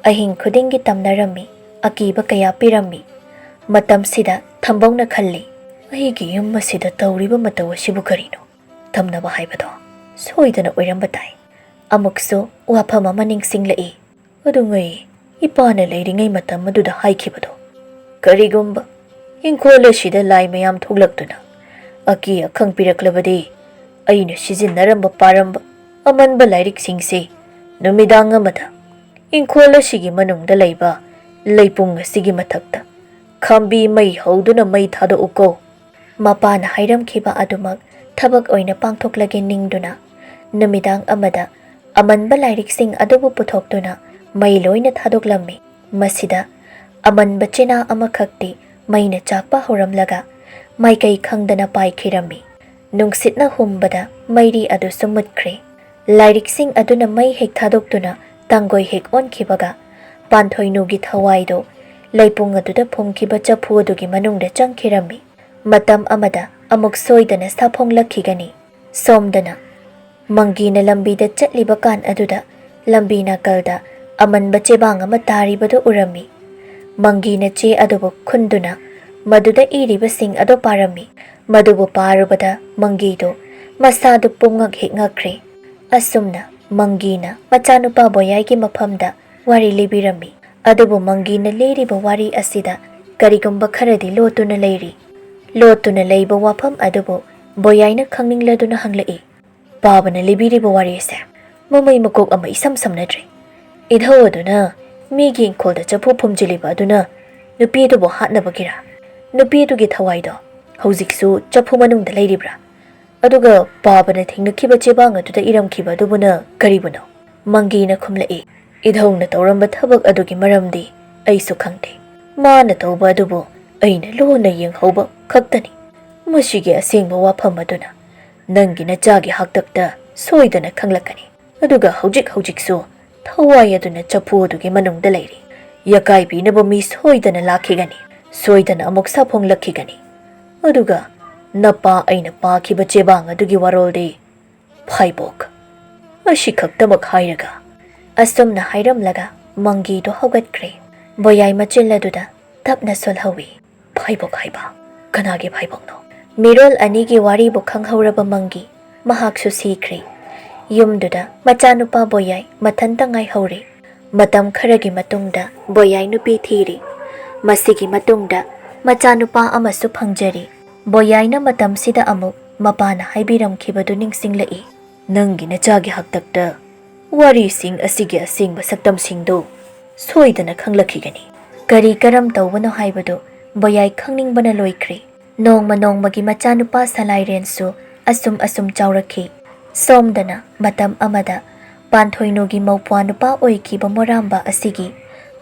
ꯑꯍꯤꯡ ꯈꯨꯗꯤꯡꯒꯤ ꯇꯝꯅꯔꯝꯃꯤ, ꯑꯀꯤꯕ ꯀꯌꯥ ꯄꯤꯔꯝꯃꯤ꯫ ꯃꯇꯝꯁꯤꯗ ꯊꯝꯕꯧꯅ ꯈꯜꯂꯤ, "ꯑꯩꯒꯤ ꯌꯨꯝ ꯑꯁꯤꯗ ꯇꯧꯔꯤꯕ ꯃꯇꯧ ꯑꯁꯤꯕꯨ ꯀꯔꯤꯅꯣ? ꯇꯝꯅꯕ ꯍꯥꯏꯕꯗꯣ ꯁꯣꯏꯗꯅ ꯑꯣꯏꯔꯝꯕ ꯇꯥꯏ꯫" ꯑꯃꯨꯛꯁꯨ ꯋꯥꯐꯝ ꯑꯃ ꯅꯤꯡꯁꯤꯡꯂꯛꯏ꯫ ꯑꯗꯨꯉꯩ ꯏꯄꯥꯅ ꯂꯩꯔꯤꯉꯩ ꯃꯇꯝ ꯑꯗꯨꯗ ꯍꯥꯏꯈꯤꯕꯗꯣ, ꯀꯔꯤꯒꯨꯝꯕ ꯏꯪꯈꯣꯜ ꯑꯁꯤꯗ ꯂꯥꯏ ꯃꯌꯥꯝ ꯊꯣꯛꯂꯛꯇꯨꯅ ꯑꯀꯤ ꯑꯈꯪ ꯄꯤꯔꯛꯂꯕꯗꯤ, ꯑꯩꯅ ꯁꯤꯖꯤꯟꯅꯔꯝꯕ ꯄꯥꯔꯝꯕ ꯑꯃꯟꯕ ꯂꯥꯏꯔꯤꯛꯁꯤꯡꯁꯤ ꯅꯨꯃꯤꯗꯥꯡ ꯑꯃꯗ ꯏꯪꯈꯣꯜ ꯑꯁꯤꯒꯤ ꯃꯅꯨꯡꯗ ꯂꯩꯕ ꯂꯩꯄꯨꯡ ꯑꯁꯤꯒꯤ ꯃꯊꯛꯇ ꯈꯥꯝꯕꯤ ꯃꯩ ꯍꯧꯗꯨꯅ ꯃꯩ ꯊꯥꯗꯣꯛꯎꯀꯣ꯫ ꯃꯄꯥꯅ ꯍꯥꯏꯔꯝꯈꯤꯕ ꯑꯗꯨꯃꯛ ꯊꯕꯛ ꯑꯣꯏꯅ ꯄꯥꯡꯊꯣꯛꯂꯒꯦ ꯅꯤꯡꯗꯨꯅ ꯅꯨꯃꯤꯗꯥꯡ ꯑꯃꯗ ꯑꯃꯟꯕ ꯂꯥꯏꯔꯤꯛꯁꯤꯡ ꯑꯗꯨꯕꯨ ꯄꯨꯊꯣꯛꯇꯨꯅ ꯃꯩ ꯂꯣꯏꯅ ꯊꯥꯗꯣꯛꯂꯝꯃꯤ꯫ ꯃꯁꯤꯗ ꯑꯃꯟꯕ ꯆꯦꯅꯥ ꯑꯃꯈꯛꯇꯤ ꯃꯩꯅ ꯆꯥꯛꯄ ꯍꯧꯔꯝꯂꯒ ꯃꯥꯏꯀꯩ ꯈꯪꯗꯅ ꯄꯥꯏꯈꯤꯔꯝꯃꯤ꯫ ꯅꯨꯡꯁꯤꯠꯅ ꯍꯨꯝꯕꯗ ꯃꯩꯔꯤ ꯑꯗꯨꯁꯨ ꯃꯨꯠꯈ꯭ꯔꯦ꯫ ꯂꯥꯏꯔꯤꯛꯁꯤꯡ ꯑꯗꯨꯅ ꯃꯩ ꯍꯦꯛ ꯊꯥꯗꯣꯛꯇꯨꯅ ꯇꯥꯡꯒꯣꯏ ꯍꯦꯛ ꯑꯣꯟꯈꯤꯕꯒ ꯄꯥꯟꯊꯣꯏꯅꯨꯒꯤ ꯊꯋꯥꯏꯗꯨ ꯂꯩꯄꯨꯡ ꯑꯗꯨꯗ ꯐꯨꯝꯈꯤꯕ ꯆꯐꯨ ꯑꯗꯨꯒꯤ ꯃꯅꯨꯡꯗ ꯆꯪꯈꯤꯔꯝꯃꯤ꯫ ꯃꯇꯝ ꯑꯃꯗ ꯑꯃꯨꯛ ꯁꯣꯏꯗꯅ ꯁꯥꯐꯣꯡꯂꯛꯈꯤꯒꯅꯤ꯫ ꯁꯣꯝꯗꯅ ꯃꯪꯒꯤꯅ ꯂꯝꯕꯤꯗ ꯆꯠꯂꯤꯕ ꯀꯥꯟ ꯑꯗꯨꯗ ꯂꯝꯕꯤ ꯅꯥꯀꯜꯗ ꯑꯃꯟꯕ ꯆꯦꯕꯥꯡ ꯑꯃ ꯇꯥꯔꯤꯕꯗꯨ ꯎꯔꯝꯃꯤ꯫ ꯃꯪꯒꯤꯅ ꯆꯦ ꯑꯗꯨꯕꯨ ꯈꯨꯟꯗꯨꯅ ꯃꯗꯨꯗ ꯏꯔꯤꯕꯁꯤꯡ ꯑꯗꯨ ꯄꯥꯔꯝꯃꯤ꯫ ꯃꯗꯨꯕꯨ ꯄꯥꯔꯨꯕꯗ ꯃꯪꯒꯤꯗꯨ ꯃꯁꯥꯗꯨ ꯄꯨꯡꯉꯛ ꯍꯦꯛ ꯉꯛꯈ꯭ꯔꯦ꯫ ꯑꯁꯨꯝꯅ ꯃꯪꯒꯤꯅ ꯃꯆꯥꯅꯨꯄꯥ ꯕꯣꯌꯥꯏꯒꯤ ꯃꯐꯝꯗ ꯋꯥꯔꯤ ꯂꯤꯕꯤꯔꯝꯃꯤ꯫ ꯑꯗꯨꯕꯨ ꯃꯪꯒꯤꯅ ꯂꯤꯔꯤꯕ ꯋꯥꯔꯤ ꯑꯁꯤꯗ ꯀꯔꯤꯒꯨꯝꯕ ꯈꯔꯗꯤ ꯂꯣꯠꯇꯨꯅ ꯂꯩꯔꯤ꯫ ꯂꯣꯠꯇꯨꯅ ꯂꯩꯕ ꯋꯥꯐꯝ ꯑꯗꯨꯕꯨ ꯕꯣꯌꯥꯏꯅ ꯈꯪꯅꯤꯡꯂꯗꯨꯅ ꯍꯪꯂꯛꯏ꯫ ꯄꯥꯕꯅ ꯂꯤꯕꯤꯔꯤꯕ ꯋꯥꯔꯤ ꯑꯁꯦ ꯃꯃꯩ ꯃꯀꯣꯛ ꯑꯃ ꯏꯁꯝ ꯁꯝꯅꯗ꯭ꯔꯦ꯫ ꯏꯙꯧ ꯑꯗꯨꯅ ꯃꯤꯒꯤ ꯏꯪꯈꯣꯜꯗ ꯆꯐꯨ ꯐꯨꯝꯖꯤꯜꯂꯤꯕ ꯑꯗꯨꯅ ꯅꯨꯄꯤ ꯑꯗꯨꯕꯨ ꯍꯥꯠꯅꯕꯒꯤꯔꯥ? ꯅꯨꯄꯤ ꯑꯗꯨꯒꯤ ꯊꯋꯥꯏꯗꯣ ꯍꯧꯖꯤꯛꯁꯨ ꯆꯐꯨ ꯃꯅꯨꯡꯗ ꯂꯩꯔꯤꯕ꯭ꯔꯥ? ꯑꯗꯨꯒ ꯄꯥꯕꯅ ꯊꯦꯡꯅꯈꯤꯕ ꯆꯦꯕꯥꯡ ꯑꯗꯨꯗ ꯏꯔꯝꯈꯤꯕ ꯑꯗꯨꯕꯨꯅ ꯀꯔꯤꯕꯨꯅꯣ? ꯃꯪꯒꯤꯅ ꯈꯨꯝꯂꯛꯏ, ꯏꯙꯧꯅ ꯇꯧꯔꯝꯕ ꯊꯕꯛ ꯑꯗꯨꯒꯤ ꯃꯔꯝꯗꯤ ꯑꯩꯁꯨ ꯈꯪꯗꯦ꯫ ꯃꯥꯅ ꯇꯧꯕ ꯑꯗꯨꯕꯨ ꯑꯩꯅ ꯂꯣꯟꯅ ꯌꯦꯡꯍꯧꯕ ꯈꯛꯇꯅꯤ꯫ ꯃꯁꯤꯒꯤ ꯑꯁꯦꯡꯕ ꯋꯥꯐꯝ ꯑꯗꯨꯅ ꯅꯪꯒꯤ ꯅꯆꯥꯒꯤ ꯍꯥꯛꯇꯛꯇ ꯁꯣꯏꯗꯅ ꯈꯪꯂꯛꯀꯅꯤ꯫ ꯑꯗꯨꯒ ꯍꯧꯖꯤꯛ ꯍꯧꯖꯤꯛꯁꯨ ꯊꯋꯥꯏ ꯑꯗꯨꯅ ꯆꯐꯨ ꯑꯗꯨꯒꯤ ꯃꯅꯨꯡꯗ ꯂꯩꯔꯤ꯫ ꯌꯥꯀꯥꯏ ꯄꯤꯅꯕ ꯃꯤ ꯁꯣꯏꯗꯅ ꯂꯥꯛꯈꯤꯒꯅꯤ꯫ ꯁꯣꯏꯗꯅ ꯑꯃꯨꯛ ꯁꯥꯐꯣꯡꯂꯛꯈꯤꯒꯅꯤ꯫ ꯑꯗꯨꯒ ꯅꯄꯥ ꯑꯩꯅ ꯄꯥꯈꯤꯕ ꯆꯦꯕꯥꯡ ꯑꯗꯨꯒꯤ ꯋꯥꯔꯣꯜꯗꯤ ꯐꯥꯏꯕꯣꯛ꯫ ꯑꯁꯤꯈꯛꯇꯃꯛ ꯍꯥꯏꯔꯒ ꯑꯁꯨꯝꯅ ꯍꯥꯏꯔꯝꯂꯒ ꯃꯪꯒꯤꯗꯨ ꯍꯧꯒꯠꯈ꯭ꯔꯦ꯫ ꯕꯣꯌꯥꯏ ꯃꯆꯤꯜ ꯑꯗꯨꯗ ꯇꯞꯅ ꯁꯣꯜꯍꯧꯏ꯫ ꯐꯥꯏꯕꯣꯛ ꯍꯥꯏꯕ? ꯀꯅꯥꯒꯤ ꯐꯥꯏꯕꯣꯛꯅꯣ? ꯃꯤꯔꯣꯜ ꯑꯅꯤꯒꯤ ꯋꯥꯔꯤꯕꯨ ꯈꯪꯍꯧꯔꯕ ꯃꯪꯒꯤ ꯃꯍꯥꯛꯁꯨ ꯁꯤꯈ꯭ꯔꯦ꯫ ꯌꯨꯝꯗꯨꯗ ꯃꯆꯥꯅꯨꯄꯥ ꯕꯣꯌꯥꯏ ꯃꯊꯟꯇ ꯉꯥꯏꯍꯧꯔꯦ꯫ ꯃꯇꯝ ꯈꯔꯒꯤ ꯃꯇꯨꯡꯗ ꯕꯣꯌꯥꯏ ꯅꯨꯄꯤ ꯊꯤꯔꯦ꯫ ꯃꯁꯤꯒꯤ ꯃꯇꯨꯡꯗ ꯃꯆꯥꯅꯨꯄꯥ ꯑꯃꯁꯨ ꯐꯪꯖꯔꯦ꯫ ꯕꯣꯌꯥꯏꯅ ꯃꯇꯝꯁꯤꯗ ꯑꯃꯨꯛ ꯃꯄꯥꯅ ꯍꯥꯏꯕꯤꯔꯝꯈꯤꯕꯗꯨ ꯅꯤꯡꯁꯤꯡꯂꯛꯏ꯫ ꯅꯪꯒꯤ ꯅꯆꯥꯒꯤ ꯍꯥꯛꯇꯛꯇ ꯋꯥꯔꯤꯁꯤꯡ ꯑꯁꯤꯒꯤ ꯑꯁꯦꯡꯕ ꯁꯛꯇꯝꯁꯤꯡꯗꯨ ꯁꯣꯏꯗꯅ ꯈꯪꯂꯛꯈꯤꯒꯅꯤ꯫ ꯀꯔꯤ ꯀꯔꯝ ꯇꯧꯕꯅꯣ ꯍꯥꯏꯕꯗꯨ ꯕꯣꯌꯥꯏ ꯈꯪꯅꯤꯡꯕꯅ ꯂꯣꯏꯈ꯭ꯔꯦ꯫ ꯅꯣꯡꯃ ꯅꯣꯡꯃꯒꯤ ꯃꯆꯥꯅꯨꯄꯥ ꯁꯂꯥꯏꯔꯦꯟꯁꯨ ꯑꯁꯨꯝ ꯑꯁꯨꯝ ꯆꯥꯎꯔꯛꯈꯤ꯫ ꯁꯣꯝꯗꯅ ꯃꯇꯝ ꯑꯃꯗ ꯄꯥꯟꯊꯣꯏꯅꯨꯒꯤ ꯃꯧꯄ꯭ꯋꯥ ꯅꯨꯄꯥ ꯑꯣꯏꯈꯤꯕ ꯃꯣꯔꯥꯝꯕ ꯑꯁꯤꯒꯤ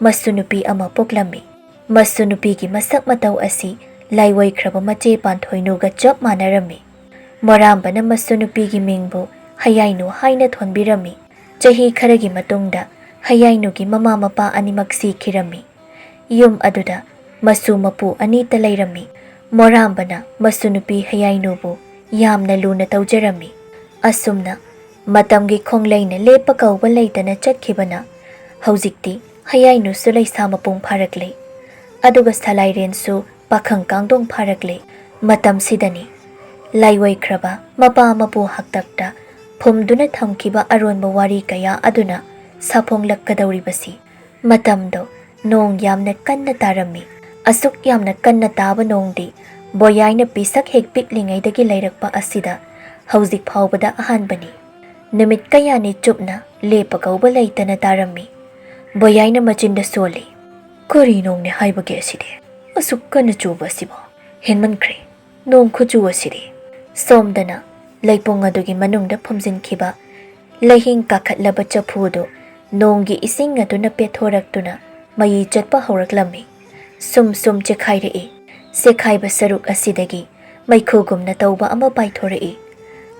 ꯃꯁꯨ ꯅꯨꯄꯤ ꯑꯃ ꯄꯣꯛꯂꯝꯃꯤ꯫ ꯃꯁꯨ ꯅꯨꯄꯤꯒꯤ ꯃꯁꯛ ꯃꯇꯧ ꯑꯁꯤ ꯂꯥꯏꯑꯣꯏꯈ꯭ꯔꯕ ꯃꯆꯦ ꯄꯥꯟꯊꯣꯏꯅꯨꯒ ꯆꯞ ꯃꯥꯟꯅꯔꯝꯃꯤ꯫ ꯃꯣꯔꯥꯝꯕꯅ ꯃꯁꯨ ꯅꯨꯄꯤꯒꯤ ꯃꯤꯡꯕꯨ ꯍꯌꯥꯏꯅꯨ ꯍꯥꯏꯅ ꯊꯣꯟꯕꯤꯔꯝꯃꯤ꯫ ꯆꯍꯤ ꯈꯔꯒꯤ ꯃꯇꯨꯡꯗ ꯍꯌꯥꯏꯅꯨꯒꯤ ꯃꯃꯥ ꯃꯄꯥ ꯑꯅꯤꯃꯛ ꯁꯤꯈꯤꯔꯝꯃꯤ꯫ ꯌꯨꯝ ꯑꯗꯨꯗ ꯃꯁꯨ ꯃꯄꯨ ꯑꯅꯤꯇ ꯂꯩꯔꯝꯃꯤ꯫ ꯃꯣꯔꯥꯝꯕꯅ ꯃꯁꯨ ꯅꯨꯄꯤ ꯍꯌꯥꯏꯅꯨꯕꯨ ꯌꯥꯝꯅ ꯂꯨꯅ ꯇꯧꯖꯔꯝꯃꯤ꯫ ꯑꯁꯨꯝꯅ ꯃꯇꯝꯒꯤ ꯈꯣꯡꯂꯩꯅ ꯂꯦꯞꯄ ꯀꯧꯕ ꯂꯩꯇꯅ ꯆꯠꯈꯤꯕꯅ ꯍꯧꯖꯤꯛꯇꯤ ꯍꯌꯥꯏꯅꯨꯁꯨ ꯂꯩꯁꯥ ꯃꯄꯨꯡ ꯐꯥꯔꯛꯂꯦ꯫ ꯑꯗꯨꯒ ꯁꯂꯥꯏꯔꯦꯟꯁꯨ ꯄꯥꯈꯪ ꯀꯥꯡꯗꯣꯡ ꯐꯥꯔꯛꯂꯦ꯫ ꯃꯇꯝꯁꯤꯗꯅꯤ ꯂꯥꯏꯑꯣꯏꯈ꯭ꯔꯕ ꯃꯄꯥ ꯃꯄꯨ ꯍꯥꯛꯇꯛꯇ ꯐꯨꯝꯗꯨꯅ ꯊꯝꯈꯤꯕ ꯑꯔꯣꯟꯕ ꯋꯥꯔꯤ ꯀꯌꯥ ꯑꯗꯨꯅ ꯁꯥꯐꯣꯡꯂꯛꯀꯗꯧꯔꯤꯕꯁꯤ꯫ ꯃꯇꯝꯗꯣ ꯅꯣꯡ ꯌꯥꯝꯅ ꯀꯟꯅ ꯇꯥꯔꯝꯃꯤ꯫ ꯑꯁꯨꯛ ꯌꯥꯝꯅ ꯀꯟꯅ ꯇꯥꯕ ꯅꯣꯡꯗꯤ ꯕꯣꯌꯥꯏꯅ ꯄꯤꯁꯛ ꯍꯦꯛ ꯄꯤꯛꯂꯤꯉꯩꯗꯒꯤ ꯂꯩꯔꯛꯄ ꯑꯁꯤꯗ ꯍꯧꯖꯤꯛ ꯐꯥꯎꯕꯗ ꯑꯍꯥꯟꯕꯅꯤ꯫ ꯅꯨꯃꯤꯠ ꯀꯌꯥꯅꯤ ꯆꯨꯞꯅ ꯂꯦꯞꯄ ꯀꯧꯕ ꯂꯩꯇꯅ ꯇꯥꯔꯝꯃꯤ꯫ ꯕꯣꯌꯥꯏꯅ ꯃꯆꯤꯟꯗ ꯁꯣꯜꯂꯤ꯫ "ꯀꯔꯤ ꯅꯣꯡꯅꯦ ꯍꯥꯏꯕꯒꯦ ꯑꯁꯤꯗꯤ? ꯑꯁꯨꯛ ꯀꯟꯅ ꯆꯨꯕ ꯑꯁꯤꯕꯣ? ꯍꯦꯟꯃꯟꯈ꯭ꯔꯦ ꯅꯣꯡ ꯈꯨꯆꯨ ꯑꯁꯤꯗꯤ!" ꯁꯣꯝꯗꯅ ꯂꯩꯄꯨꯡ ꯑꯗꯨꯒꯤ ꯃꯅꯨꯡꯗ ꯐꯨꯝꯖꯤꯟꯈꯤꯕ ꯂꯩꯍꯤꯡ ꯀꯥꯈꯠꯂꯕ ꯆꯐꯨꯗꯨ ꯅꯣꯡꯒꯤ ꯏꯁꯤꯡ ꯑꯗꯨꯅ ꯄꯦꯠꯊꯣꯔꯛꯇꯨꯅ ꯃꯌꯤ ꯆꯠꯄ ꯍꯧꯔꯛꯂꯝꯃꯤ꯫ ꯁꯨꯝ ꯁꯨꯝ ꯆꯦꯈꯥꯏꯔꯛꯏ꯫ ꯆꯦꯈꯥꯏꯕ ꯁꯔꯨꯛ ꯑꯁꯤꯗꯒꯤ ꯃꯩꯈꯨꯒꯨꯝꯅ ꯇꯧꯕ ꯑꯃ ꯄꯥꯏꯊꯣꯔꯛꯏ꯫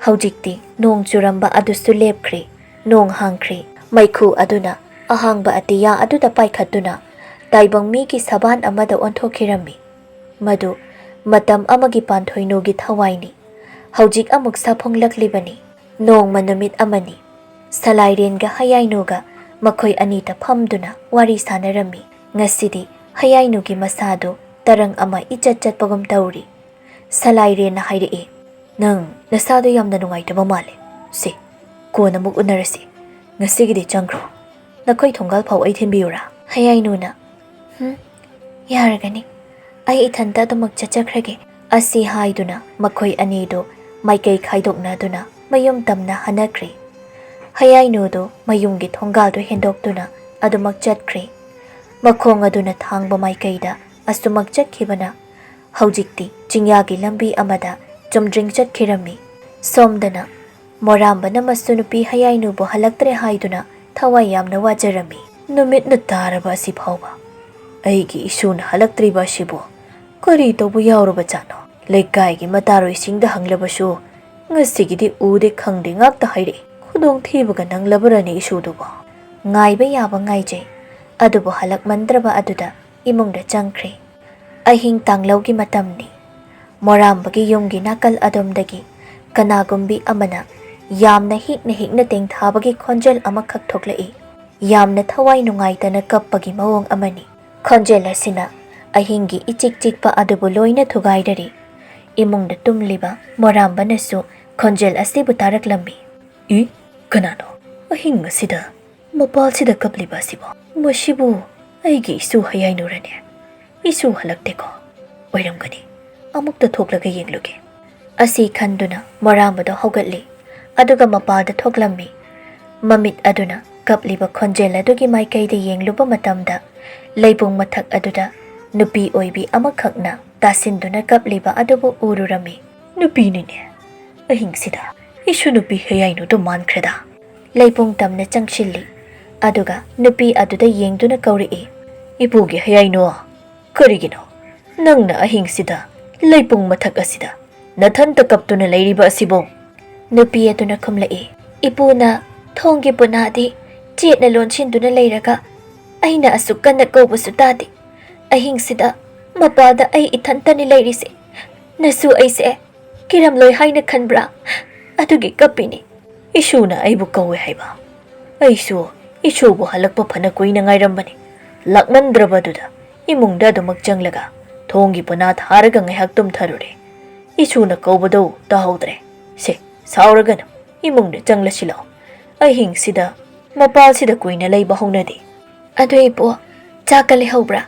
ꯍꯧꯖꯤꯛꯇꯤ ꯅꯣꯡ ꯆꯨꯔꯝꯕ ꯑꯗꯨꯁꯨ ꯂꯦꯞꯈ꯭ꯔꯦ꯫ ꯅꯣꯡ ꯍꯥꯡꯈ꯭ꯔꯦ꯫ ꯃꯩꯈꯨ ꯑꯗꯨꯅ ꯑꯍꯥꯡꯕ ꯑꯇꯤꯌꯥ ꯑꯗꯨꯗ ꯄꯥꯏꯈꯠꯇꯨꯅ ꯇꯥꯏꯕꯪ ꯃꯤꯒꯤ ꯁꯕꯥꯟ ꯑꯃꯗ ꯑꯣꯟꯊꯣꯛꯈꯤꯔꯝꯃꯤ꯫ ꯃꯗꯨ ꯃꯇꯝ ꯑꯃꯒꯤ ꯄꯥꯟꯊꯣꯏꯅꯨꯒꯤ ꯊꯋꯥꯏꯅꯤ꯫ ꯍꯧꯖꯤꯛ ꯑꯃꯨꯛ ꯁꯥꯐꯣꯡꯂꯛꯂꯤꯕꯅꯤ꯫ ꯅꯣꯡꯃ ꯅꯨꯃꯤꯠ ꯑꯃꯅꯤ꯫ ꯁꯂꯥꯏꯔꯦꯟꯒ ꯍꯌꯥꯏꯅꯨꯒ ꯃꯈꯣꯏ ꯑꯅꯤꯇ ꯐꯝꯗꯨꯅ ꯋꯥꯔꯤ ꯁꯥꯟꯅꯔꯝꯃꯤ꯫ ꯉꯁꯤꯗꯤ ꯍꯌꯥꯏꯅꯨꯒꯤ ꯃꯁꯥꯗꯨ ꯇꯔꯪ ꯑꯃ ꯏꯆꯠ ꯆꯠꯄꯒꯨꯝ ꯇꯧꯔꯤ꯫ ꯁꯂꯥꯏꯔꯦꯟꯅ ꯍꯥꯏꯔꯛꯏ, "ꯅꯪ ꯅꯁꯥꯗꯣ ꯌꯥꯝꯅ ꯅꯨꯡꯉꯥꯏꯇꯕ ꯃꯥꯜꯂꯦ꯫ ꯁꯦ, ꯀꯣꯟꯅ ꯑꯃꯨꯛ ꯎꯅꯔꯁꯤ꯫ ꯉꯁꯤꯒꯤꯗꯤ ꯆꯪꯈ꯭ꯔꯣ꯫ ꯅꯈꯣꯏ ꯊꯣꯡꯒꯥꯜ ꯐꯥꯎ ꯑꯩ ꯊꯤꯟꯕꯤꯌꯨꯔꯥ?" ꯍꯌꯥꯏꯅꯨꯅ, "ꯍꯨꯝ, ꯌꯥꯔꯒꯅꯤ꯫ ꯑꯩ ꯏꯊꯟꯇ ꯑꯗꯨꯃꯛ ꯆꯠꯆꯈ꯭ꯔꯒꯦ꯫" ꯑꯁꯤ ꯍꯥꯏꯗꯨꯅ ꯃꯈꯣꯏ ꯑꯅꯤꯗꯨ ꯃꯥꯏꯀꯩ ꯈꯥꯏꯗꯣꯛꯅꯗꯨꯅ ꯃꯌꯨꯝ ꯇꯝꯅ ꯍꯟꯅꯈ꯭ꯔꯤ꯫ ꯍꯌꯥꯏꯅꯨꯗꯨ ꯃꯌꯨꯝꯒꯤ ꯊꯣꯡꯒꯥꯜꯗꯨ ꯍꯦꯟꯗꯣꯛꯇꯨꯅ ꯑꯗꯨꯃꯛ ꯆꯠꯈ꯭ꯔꯤ꯫ ꯃꯈꯣꯡ ꯑꯗꯨꯅ ꯊꯥꯡꯕ ꯃꯥꯏꯀꯩꯗ ꯑꯁꯨꯃꯛ ꯆꯠꯈꯤꯕꯅ ꯍꯧꯖꯤꯛꯇꯤ ꯆꯤꯡꯌꯥꯒꯤ ꯂꯝꯕꯤ ꯑꯃꯗ ꯆꯨꯝꯗ꯭ꯔꯤꯡ ꯆꯠꯈꯤꯔꯝꯃꯤ꯫ ꯁꯣꯝꯗꯅ ꯃꯣꯔꯥꯝꯕꯅ ꯃꯁꯨ ꯅꯨꯄꯤ ꯍꯌꯥꯏꯅꯨꯕꯨ ꯍꯜꯂꯛꯇ꯭ꯔꯦ ꯍꯥꯏꯗꯨꯅ ꯊꯋꯥꯏ ꯌꯥꯝꯅ ꯋꯥꯖꯔꯝꯃꯤ꯫ ꯅꯨꯃꯤꯠꯅ ꯇꯥꯔꯕ ꯑꯁꯤ ꯐꯥꯎꯕ ꯑꯩꯒꯤ ꯏꯁꯨꯅ ꯍꯜꯂꯛꯇ꯭ꯔꯤꯕ ꯑꯁꯤꯕꯨ ꯀꯔꯤ ꯇꯧꯕ ꯌꯥꯎꯔꯕꯖꯥꯠꯅꯣ? ꯂꯩꯀꯥꯏꯒꯤ ꯃꯇꯥꯔꯣꯏꯁꯤꯡꯗ ꯍꯪꯂꯕꯁꯨ ꯉꯁꯤꯒꯤꯗꯤ ꯎꯗꯦ ꯈꯪꯗꯦ ꯉꯥꯛꯇ ꯍꯥꯏꯔꯛꯏ꯫ ꯈꯨꯗꯣꯡꯊꯤꯕꯒ ꯅꯪꯂꯕꯔꯅꯦ ꯏꯁꯨꯗꯨꯕꯨ? ꯉꯥꯏꯕ ꯌꯥꯕ ꯉꯥꯏꯖꯩ꯫ ꯑꯗꯨꯕꯨ ꯍꯜꯂꯛꯃꯟꯗ꯭ꯔꯕ ꯑꯗꯨꯗ ꯏꯃꯨꯡꯗ ꯆꯪꯈ꯭ꯔꯦ꯫ ꯑꯍꯤꯡ ꯇꯥꯡꯂꯧꯒꯤ ꯃꯇꯝꯅꯤ꯫ ꯃꯣꯔꯥꯝꯕꯒꯤ ꯌꯨꯝꯒꯤ ꯅꯥꯀꯜ ꯑꯗꯣꯝꯗꯒꯤ ꯀꯅꯥꯒꯨꯝꯕꯤ ꯑꯃꯅ ꯌꯥꯝꯅ ꯍꯤꯛꯅ ꯍꯤꯛꯅ ꯇꯦꯡꯊꯥꯕꯒꯤ ꯈꯣꯟꯖꯦꯜ ꯑꯃꯈꯛ ꯊꯣꯛꯂꯛꯏ꯫ ꯌꯥꯝꯅ ꯊꯋꯥꯏ ꯅꯨꯡꯉꯥꯏꯇꯅ ꯀꯞꯄꯒꯤ ꯃꯑꯣꯡ ꯑꯃꯅꯤ꯫ ꯈꯣꯟꯖꯦꯜ ꯑꯁꯤꯅ ꯑꯍꯤꯡꯒꯤ ꯏꯆꯤꯛ ꯆꯤꯛꯄ ꯑꯗꯨꯕꯨ ꯂꯣꯏꯅ ꯊꯨꯒꯥꯏꯔꯔꯤ꯫ ꯏꯃꯨꯡꯗ ꯇꯨꯝꯂꯤꯕ ꯃꯣꯔꯥꯝꯕꯅꯁꯨ ꯈꯣꯟꯖꯦꯜ ꯑꯁꯤꯕꯨ ꯇꯥꯔꯛꯂꯝꯃꯤ꯫ "ꯏ, ꯀꯅꯥꯅꯣ ꯑꯍꯤꯡ ꯑꯁꯤꯗ ꯃꯄꯥꯜꯁꯤꯗ ꯀꯞꯂꯤꯕ ꯑꯁꯤꯕꯣ? ꯃꯁꯤꯕꯨ ꯑꯩꯒꯤ ꯏꯁꯨ ꯍꯌꯥꯏꯅꯨꯔꯅꯦ? ꯏꯁꯨ ꯍꯜꯂꯛꯇꯦꯀꯣ? ꯑꯣꯏꯔꯝꯒꯅꯤ꯫ ꯑꯃꯨꯛꯇ ꯊꯣꯛꯂꯒ ꯌꯦꯡꯂꯨꯒꯦ꯫" ꯑꯁꯤ ꯈꯟꯗꯨꯅ ꯃꯣꯔꯥꯝꯕꯗꯣ ꯍꯧꯒꯠꯂꯤ꯫ ꯑꯗꯨꯒ ꯃꯄꯥꯜꯗ ꯊꯣꯛꯂꯝꯃꯤ꯫ ꯃꯃꯤꯠ ꯑꯗꯨꯅ ꯀꯞꯂꯤꯕ ꯈꯣꯟꯖꯦꯜ ꯑꯗꯨꯒꯤ ꯃꯥꯏꯀꯩꯗ ꯌꯦꯡꯂꯨꯕ ꯃꯇꯝꯗ ꯂꯩꯕꯨꯡ ꯃꯊꯛ ꯑꯗꯨꯗ ꯅꯨꯄꯤ ꯑꯣꯏꯕꯤ ꯑꯃꯈꯛꯅ ꯇꯥꯁꯤꯟꯗꯨꯅ ꯀꯞꯂꯤꯕ ꯑꯗꯨꯕꯨ ꯎꯔꯨꯔꯝꯃꯤ꯫ "ꯅꯨꯄꯤꯅꯤꯅꯦ꯫ ꯑꯍꯤꯡꯁꯤꯗ ꯏꯁꯨ ꯅꯨꯄꯤ ꯍꯌꯥꯏꯅꯨꯗꯨ ꯃꯥꯟꯈ꯭ꯔꯦꯗ꯫" ꯂꯩꯄꯨꯡ ꯇꯝꯅ ꯆꯪꯁꯤꯜꯂꯤ꯫ ꯑꯗꯨꯒ ꯅꯨꯄꯤ ꯑꯗꯨꯗ ꯌꯦꯡꯗꯨꯅ ꯀꯧꯔꯛꯏ, "ꯏꯄꯨꯒꯤ ꯍꯌꯥꯏꯅꯨ, ꯀꯔꯤꯒꯤꯅꯣ ꯅꯪꯅ ꯑꯍꯤꯡꯁꯤꯗ ꯂꯩꯄꯨꯡ ꯃꯊꯛ ꯑꯁꯤꯗ ꯅꯊꯟꯇ ꯀꯞꯇꯨꯅ ꯂꯩꯔꯤꯕ ꯑꯁꯤꯕꯨ?" ꯅꯨꯄꯤ ꯑꯗꯨꯅ ꯈꯨꯝꯂꯛꯏ, "ꯏꯄꯨꯅ ꯊꯣꯡꯒꯤ ꯄꯨꯅꯥꯗꯤ ꯆꯦꯠꯅ ꯂꯣꯟꯁꯤꯟꯗꯨꯅ ꯂꯩꯔꯒ ꯑꯩꯅ ꯑꯁꯨꯛ ꯀꯟꯅ ꯀꯧꯕꯁꯨ ꯇꯥꯗꯦ꯫ ꯑꯍꯤꯡꯁꯤꯗ ꯃꯄꯥꯗ ꯑꯩ ꯏꯊꯟꯇꯅꯤ ꯂꯩꯔꯤꯁꯦ꯫ ꯅꯁꯨ ꯑꯩꯁꯦ ꯀꯤꯔꯝꯂꯣꯏ ꯍꯥꯏꯅ ꯈꯟꯕ꯭ꯔꯥ? ꯑꯗꯨꯒꯤ ꯀꯞꯄꯤꯅꯤ꯫" "ꯏꯁꯨꯅ ꯑꯩꯕꯨ ꯀꯧꯋꯦ ꯍꯥꯏꯕ? ꯑꯩꯁꯨ ꯏꯁꯨꯕꯨ ꯍꯜꯂꯛꯄ ꯐꯅ ꯀꯨꯏꯅ ꯉꯥꯏꯔꯝꯕꯅꯤ꯫ ꯂꯥꯛꯃꯟꯗ꯭ꯔꯕꯗꯨꯗ ꯏꯃꯨꯡꯗ ꯑꯗꯨꯃꯛ ꯆꯪꯂꯒ ꯊꯣꯡꯒꯤ ꯄꯨꯅꯥ ꯊꯥꯔꯒ ꯉꯥꯏꯍꯥꯛ ꯇꯨꯝꯊꯔꯨꯔꯦ꯫ ꯏꯁꯨꯅ ꯀꯧꯕꯗꯨ ꯇꯥꯍꯧꯗ꯭ꯔꯦ꯫ ꯁꯦ, ꯁꯥꯎꯔꯒꯅꯨ, ꯏꯃꯨꯡꯗ ꯆꯪꯂꯁꯤ ꯂꯥꯛꯑꯣ꯫ ꯑꯍꯤꯡꯁꯤꯗ ꯃꯄꯥꯜꯁꯤꯗ ꯀꯨꯏꯅ ꯂꯩꯕ ꯍꯧꯅꯗꯦ꯫" "ꯑꯗꯨ ꯏꯄꯨ, ꯆꯥꯛꯀ ꯂꯩꯍꯧꯕ꯭ꯔꯥ?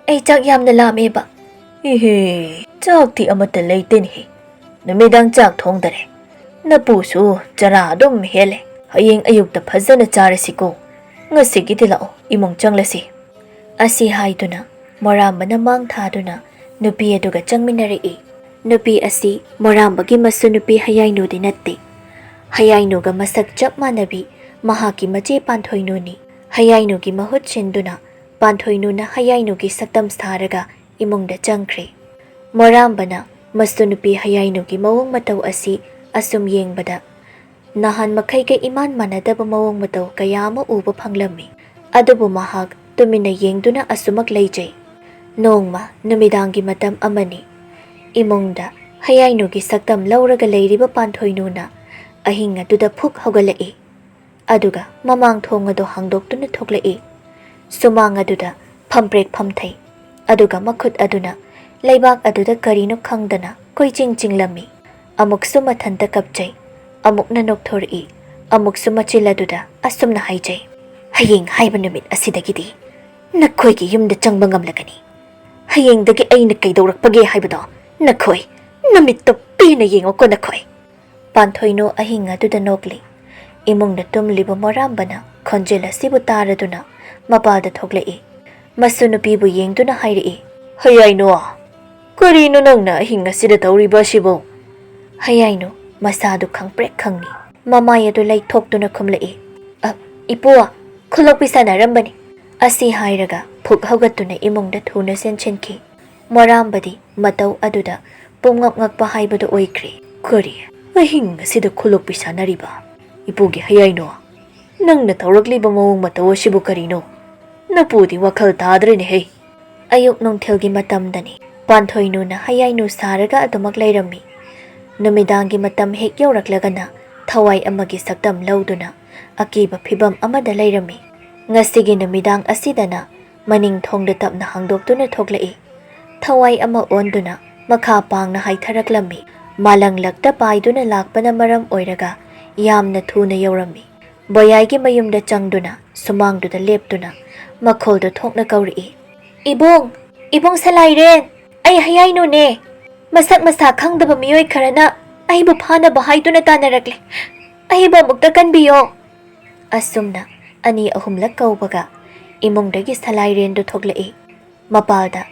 ꯑꯩ ꯆꯥꯛ ꯌꯥꯝꯅ ꯂꯥꯝꯃꯦꯕ꯫" "ꯏꯍꯦ, ꯆꯥꯛꯇꯤ ꯑꯃꯠꯇ ꯂꯩꯇꯦꯅꯦꯍꯦ꯫ ꯅꯨꯃꯤꯗꯥꯡ ꯆꯥꯛ ꯊꯣꯡꯗꯔꯦ꯫ ꯅꯄꯨꯁꯨ ꯆꯔꯥ ꯑꯗꯨꯝ ꯍꯦꯜꯂꯦ꯫ ꯍꯌꯦꯡ ꯑꯌꯨꯛꯇ ꯐꯖꯅ ꯆꯥꯔꯁꯤꯀꯣ꯫ ꯉꯁꯤꯒꯤꯗꯤ ꯂꯥꯛꯑꯣ, ꯏꯃꯨꯡ ꯆꯪꯂꯁꯤ꯫" ꯑꯁꯤ ꯍꯥꯏꯗꯨꯅ ꯃꯣꯔꯥꯝꯕꯅ ꯃꯥꯡ ꯊꯥꯗꯨꯅ ꯅꯨꯄꯤ ꯑꯗꯨꯒ ꯆꯪꯃꯤꯟꯅꯔꯛꯏ꯫ ꯅꯨꯄꯤ ꯑꯁꯤ ꯃꯣꯔꯥꯝꯕꯒꯤ ꯃꯁꯨ ꯅꯨꯄꯤ ꯍꯌꯥꯏꯅꯨꯗꯤ ꯅꯠꯇꯦ꯫ ꯍꯌꯥꯏꯅꯨꯒ ꯃꯁꯛ ꯆꯞ ꯃꯥꯟꯅꯕꯤ ꯃꯍꯥꯛꯀꯤ ꯃꯆꯦ ꯄꯥꯟꯊꯣꯏꯅꯨꯅꯤ꯫ ꯍꯌꯥꯏꯅꯨꯒꯤ ꯃꯍꯨꯠ ꯁꯤꯟꯗꯨꯅ ꯄꯥꯟꯊꯣꯏꯅꯨꯅ ꯍꯌꯥꯏꯅꯨꯒꯤ ꯁꯛꯇꯝ ꯁꯥꯔꯒ ꯏꯃꯨꯡꯗ ꯆꯪꯈ꯭ꯔꯦ꯫ ꯃꯣꯔꯥꯝꯕꯅ ꯃꯁꯨ ꯅꯨꯄꯤ ꯍꯌꯥꯏꯅꯨꯒꯤ ꯃꯑꯣꯡ ꯃꯇꯧ ꯑꯁꯤ ꯑꯁꯨꯝ ꯌꯦꯡꯕꯗ ꯅꯍꯥꯟ ꯃꯈꯩꯒ ꯏꯃꯥꯟ ꯃꯥꯟꯅꯗꯕ ꯃꯑꯣꯡ ꯃꯇꯧ ꯀꯌꯥ ꯑꯃ ꯎꯕ ꯐꯪꯂꯝꯃꯤ꯫ ꯑꯗꯨꯕꯨ ꯃꯍꯥꯛ ꯇꯨꯃꯤꯟꯅ ꯌꯦꯡꯗꯨꯅ ꯑꯁꯨꯃꯛ ꯂꯩꯖꯩ꯫ ꯅꯣꯡꯃ ꯅꯨꯃꯤꯗꯥꯡꯒꯤ ꯃꯇꯝ ꯑꯃꯅꯤ꯫ ꯏꯃꯨꯡꯗ ꯍꯌꯥꯏꯅꯨꯒꯤ ꯁꯛꯇꯝ ꯂꯧꯔꯒ ꯂꯩꯔꯤꯕ ꯄꯥꯟꯊꯣꯏꯅꯨꯅ ꯑꯍꯤꯡ ꯑꯗꯨꯗ ꯐꯨꯛ ꯍꯧꯒꯠꯂꯛꯏ꯫ ꯑꯗꯨꯒ ꯃꯃꯥꯡ ꯊꯣꯡ ꯑꯗꯨ ꯍꯥꯡꯗꯣꯛꯇꯨꯅ ꯊꯣꯛꯂꯛꯏ꯫ ꯁꯨꯃꯥꯡ ꯑꯗꯨꯗ ꯐꯝꯄ꯭ꯔꯦꯛ ꯐꯝꯊꯩ꯫ ꯑꯗꯨꯒ ꯃꯈꯨꯠ ꯑꯗꯨꯅ ꯂꯩꯕꯥꯛ ꯑꯗꯨꯗ ꯀꯔꯤꯅꯣ ꯈꯪꯗꯅ ꯀꯣꯏꯆꯤꯡ ꯆꯤꯡꯂꯝꯃꯤ꯫ ꯑꯃꯨꯛꯁꯨ ꯃꯊꯟꯇ ꯀꯞꯆꯩ꯫ ꯑꯃꯨꯛꯅ ꯅꯣꯛꯊꯣꯔꯛꯏ꯫ ꯑꯃꯨꯛꯁꯨ ꯃꯆꯤꯜ ꯑꯗꯨꯗ ꯑꯁꯨꯝꯅ ꯍꯥꯏꯖꯩ, "ꯍꯌꯦꯡ ꯍꯥꯏꯕ ꯅꯨꯃꯤꯠ ꯑꯁꯤꯗꯒꯤꯗꯤ ꯅꯈꯣꯏꯒꯤ ꯌꯨꯝꯗ ꯆꯪꯕ ꯉꯝꯂꯒꯅꯤ꯫ ꯍꯌꯦꯡꯗꯒꯤ ꯑꯩꯅ ꯀꯩꯗꯧꯔꯛꯄꯒꯦ ꯍꯥꯏꯕꯗꯣ ꯅꯈꯣꯏ ꯅꯃꯤꯠꯇꯣ ꯄꯦꯟꯅ ꯌꯦꯡꯉꯨꯀꯣ ꯅꯈꯣꯏ꯫" ꯄꯥꯟꯊꯣꯏꯅꯨ ꯑꯍꯤꯡ ꯑꯗꯨꯗ ꯅꯣꯛꯂꯤ꯫ ꯏꯃꯨꯡꯗ ꯇꯨꯝꯂꯤꯕ ꯃꯣꯔꯥꯝꯕꯅ ꯈꯣꯟꯖꯦꯜ ꯑꯁꯤꯕꯨ ꯇꯥꯔꯗꯨꯅ ꯃꯄꯥꯜꯗ ꯊꯣꯛꯂꯛꯏ꯫ ꯃꯁꯨ ꯅꯨꯄꯤꯕꯨ ꯌꯦꯡꯗꯨꯅ ꯍꯥꯏꯔꯛꯏ, "ꯍꯌꯥꯏꯅꯨ, ꯀꯔꯤꯅꯣ ꯅꯪꯅ ꯑꯍꯤꯡ ꯑꯁꯤꯗ ꯇꯧꯔꯤꯕ ꯑꯁꯤꯕꯨ?" ꯍꯌꯥꯏꯅꯨ ꯃꯁꯥꯗꯨ ꯈꯪꯄ꯭ꯔꯦꯛ ꯈꯪꯉꯤ꯫ ꯃꯃꯥꯏ ꯑꯗꯨ ꯂꯩꯊꯣꯛꯇꯨꯅ ꯈꯨꯝꯂꯛꯏ, "ꯑ, ꯏꯄꯨ, ꯈꯨꯂꯣꯛꯄꯤ ꯁꯥꯟꯅꯔꯝꯕꯅꯤ꯫ ꯑꯁꯤ ꯍꯥꯏꯔꯒ ꯐꯨꯛ ꯍꯧꯒꯠꯇꯨꯅ ꯏꯃꯨꯡꯗ ꯊꯨꯅ ꯆꯦꯟꯁꯤꯟꯈꯤ꯫ ꯃꯣꯔꯥꯝꯕꯗꯤ ꯃꯇꯧ ꯑꯗꯨꯗ ꯄꯨꯝꯉꯛ ꯉꯛꯄ ꯍꯥꯏꯕꯗꯨ ꯑꯣꯏꯈ꯭ꯔꯦ꯫ "ꯀꯔꯤ? ꯑꯍꯤꯡ ꯑꯁꯤꯗ ꯈꯨꯂꯣꯛꯄꯤ ꯁꯥꯟꯅꯔꯤꯕ? ꯏꯄꯨꯒꯤ ꯍꯌꯥꯏꯅꯣ, ꯅꯪꯅ ꯇꯧꯔꯛꯂꯤꯕ ꯃꯑꯣꯡ ꯃꯇꯧ ꯑꯁꯤꯕꯨ ꯀꯔꯤꯅꯣ? ꯅꯄꯨꯗꯤ ꯋꯥꯈꯜ ꯇꯥꯗ꯭ꯔꯦꯅꯦꯍꯦ!" ꯑꯌꯨꯛ ꯅꯨꯡꯊꯤꯜꯒꯤ ꯃꯇꯝꯗꯅꯤ꯫ ꯄꯥꯟꯊꯣꯏꯅꯨꯅ ꯍꯌꯥꯏꯅꯨ ꯁꯥꯔꯒ ꯑꯗꯨꯃꯛ ꯂꯩꯔꯝꯃꯤ꯫ ꯅꯨꯃꯤꯗꯥꯡꯒꯤ ꯃꯇꯝ ꯍꯦꯛ ꯌꯧꯔꯛꯂꯒꯅ ꯊꯋꯥꯏ ꯑꯃꯒꯤ ꯁꯛꯇꯝ ꯂꯧꯗꯨꯅ ꯑꯀꯤꯕ ꯐꯤꯚꯝ ꯑꯃꯗ ꯂꯩꯔꯝꯃꯤ꯫ ꯉꯁꯤꯒꯤ ꯅꯨꯃꯤꯗꯥꯡ ꯑꯁꯤꯗꯅ ꯃꯅꯤꯡ ꯊꯣꯡꯗ ꯇꯞꯅ ꯍꯥꯡꯗꯣꯛꯇꯨꯅ ꯊꯣꯛꯂꯛꯏ꯫ ꯊꯋꯥꯏ ꯑꯃ ꯑꯣꯟꯗꯨꯅ ꯃꯈꯥ ꯄꯥꯡꯅ ꯍꯥꯏꯊꯔꯛꯂꯝꯃꯤ꯫ ꯃꯥꯂꯪꯂꯛꯇ ꯄꯥꯏꯗꯨꯅ ꯂꯥꯛꯄꯅ ꯃꯔꯝ ꯑꯣꯏꯔꯒ ꯌꯥꯝꯅ ꯊꯨꯅ ꯌꯧꯔꯝꯃꯤ꯫ ꯕꯣꯌꯥꯏꯒꯤ ꯃꯌꯨꯝꯗ ꯆꯪꯗꯨꯅ ꯁꯨꯃꯥꯡꯗꯨꯗ ꯂꯦꯞꯇꯨꯅ ꯃꯈꯣꯜꯗꯨ ꯊꯣꯛꯅ ꯀꯧꯔꯛꯏ, "ꯏꯕꯨꯡ! ꯏꯕꯨꯡ ꯁꯂꯥꯏꯔꯦꯟ! ꯑꯩ ꯍꯌꯥꯏꯅꯨꯅꯦ꯫ ꯃꯁꯛ ꯃꯁꯥ ꯈꯪꯗꯕ ꯃꯤꯑꯣꯏ ꯈꯔꯅ ꯑꯩꯕꯨ ꯐꯥꯅꯕ ꯍꯥꯏꯗꯨꯅ ꯇꯥꯟꯅꯔꯛꯂꯦ꯫ ꯑꯩꯕꯨ ꯑꯃꯨꯛꯇ ꯀꯟꯕꯤꯌꯣ!" ꯑꯁꯨꯝꯅ ꯑꯅꯤ ꯑꯍꯨꯝꯂꯛ ꯀꯧꯕꯒ ꯏꯃꯨꯡꯗꯒꯤ ꯁꯂꯥꯏꯔꯦꯟꯗꯨ ꯊꯣꯛꯂꯛꯏ꯫ ꯃꯄꯥꯜꯗ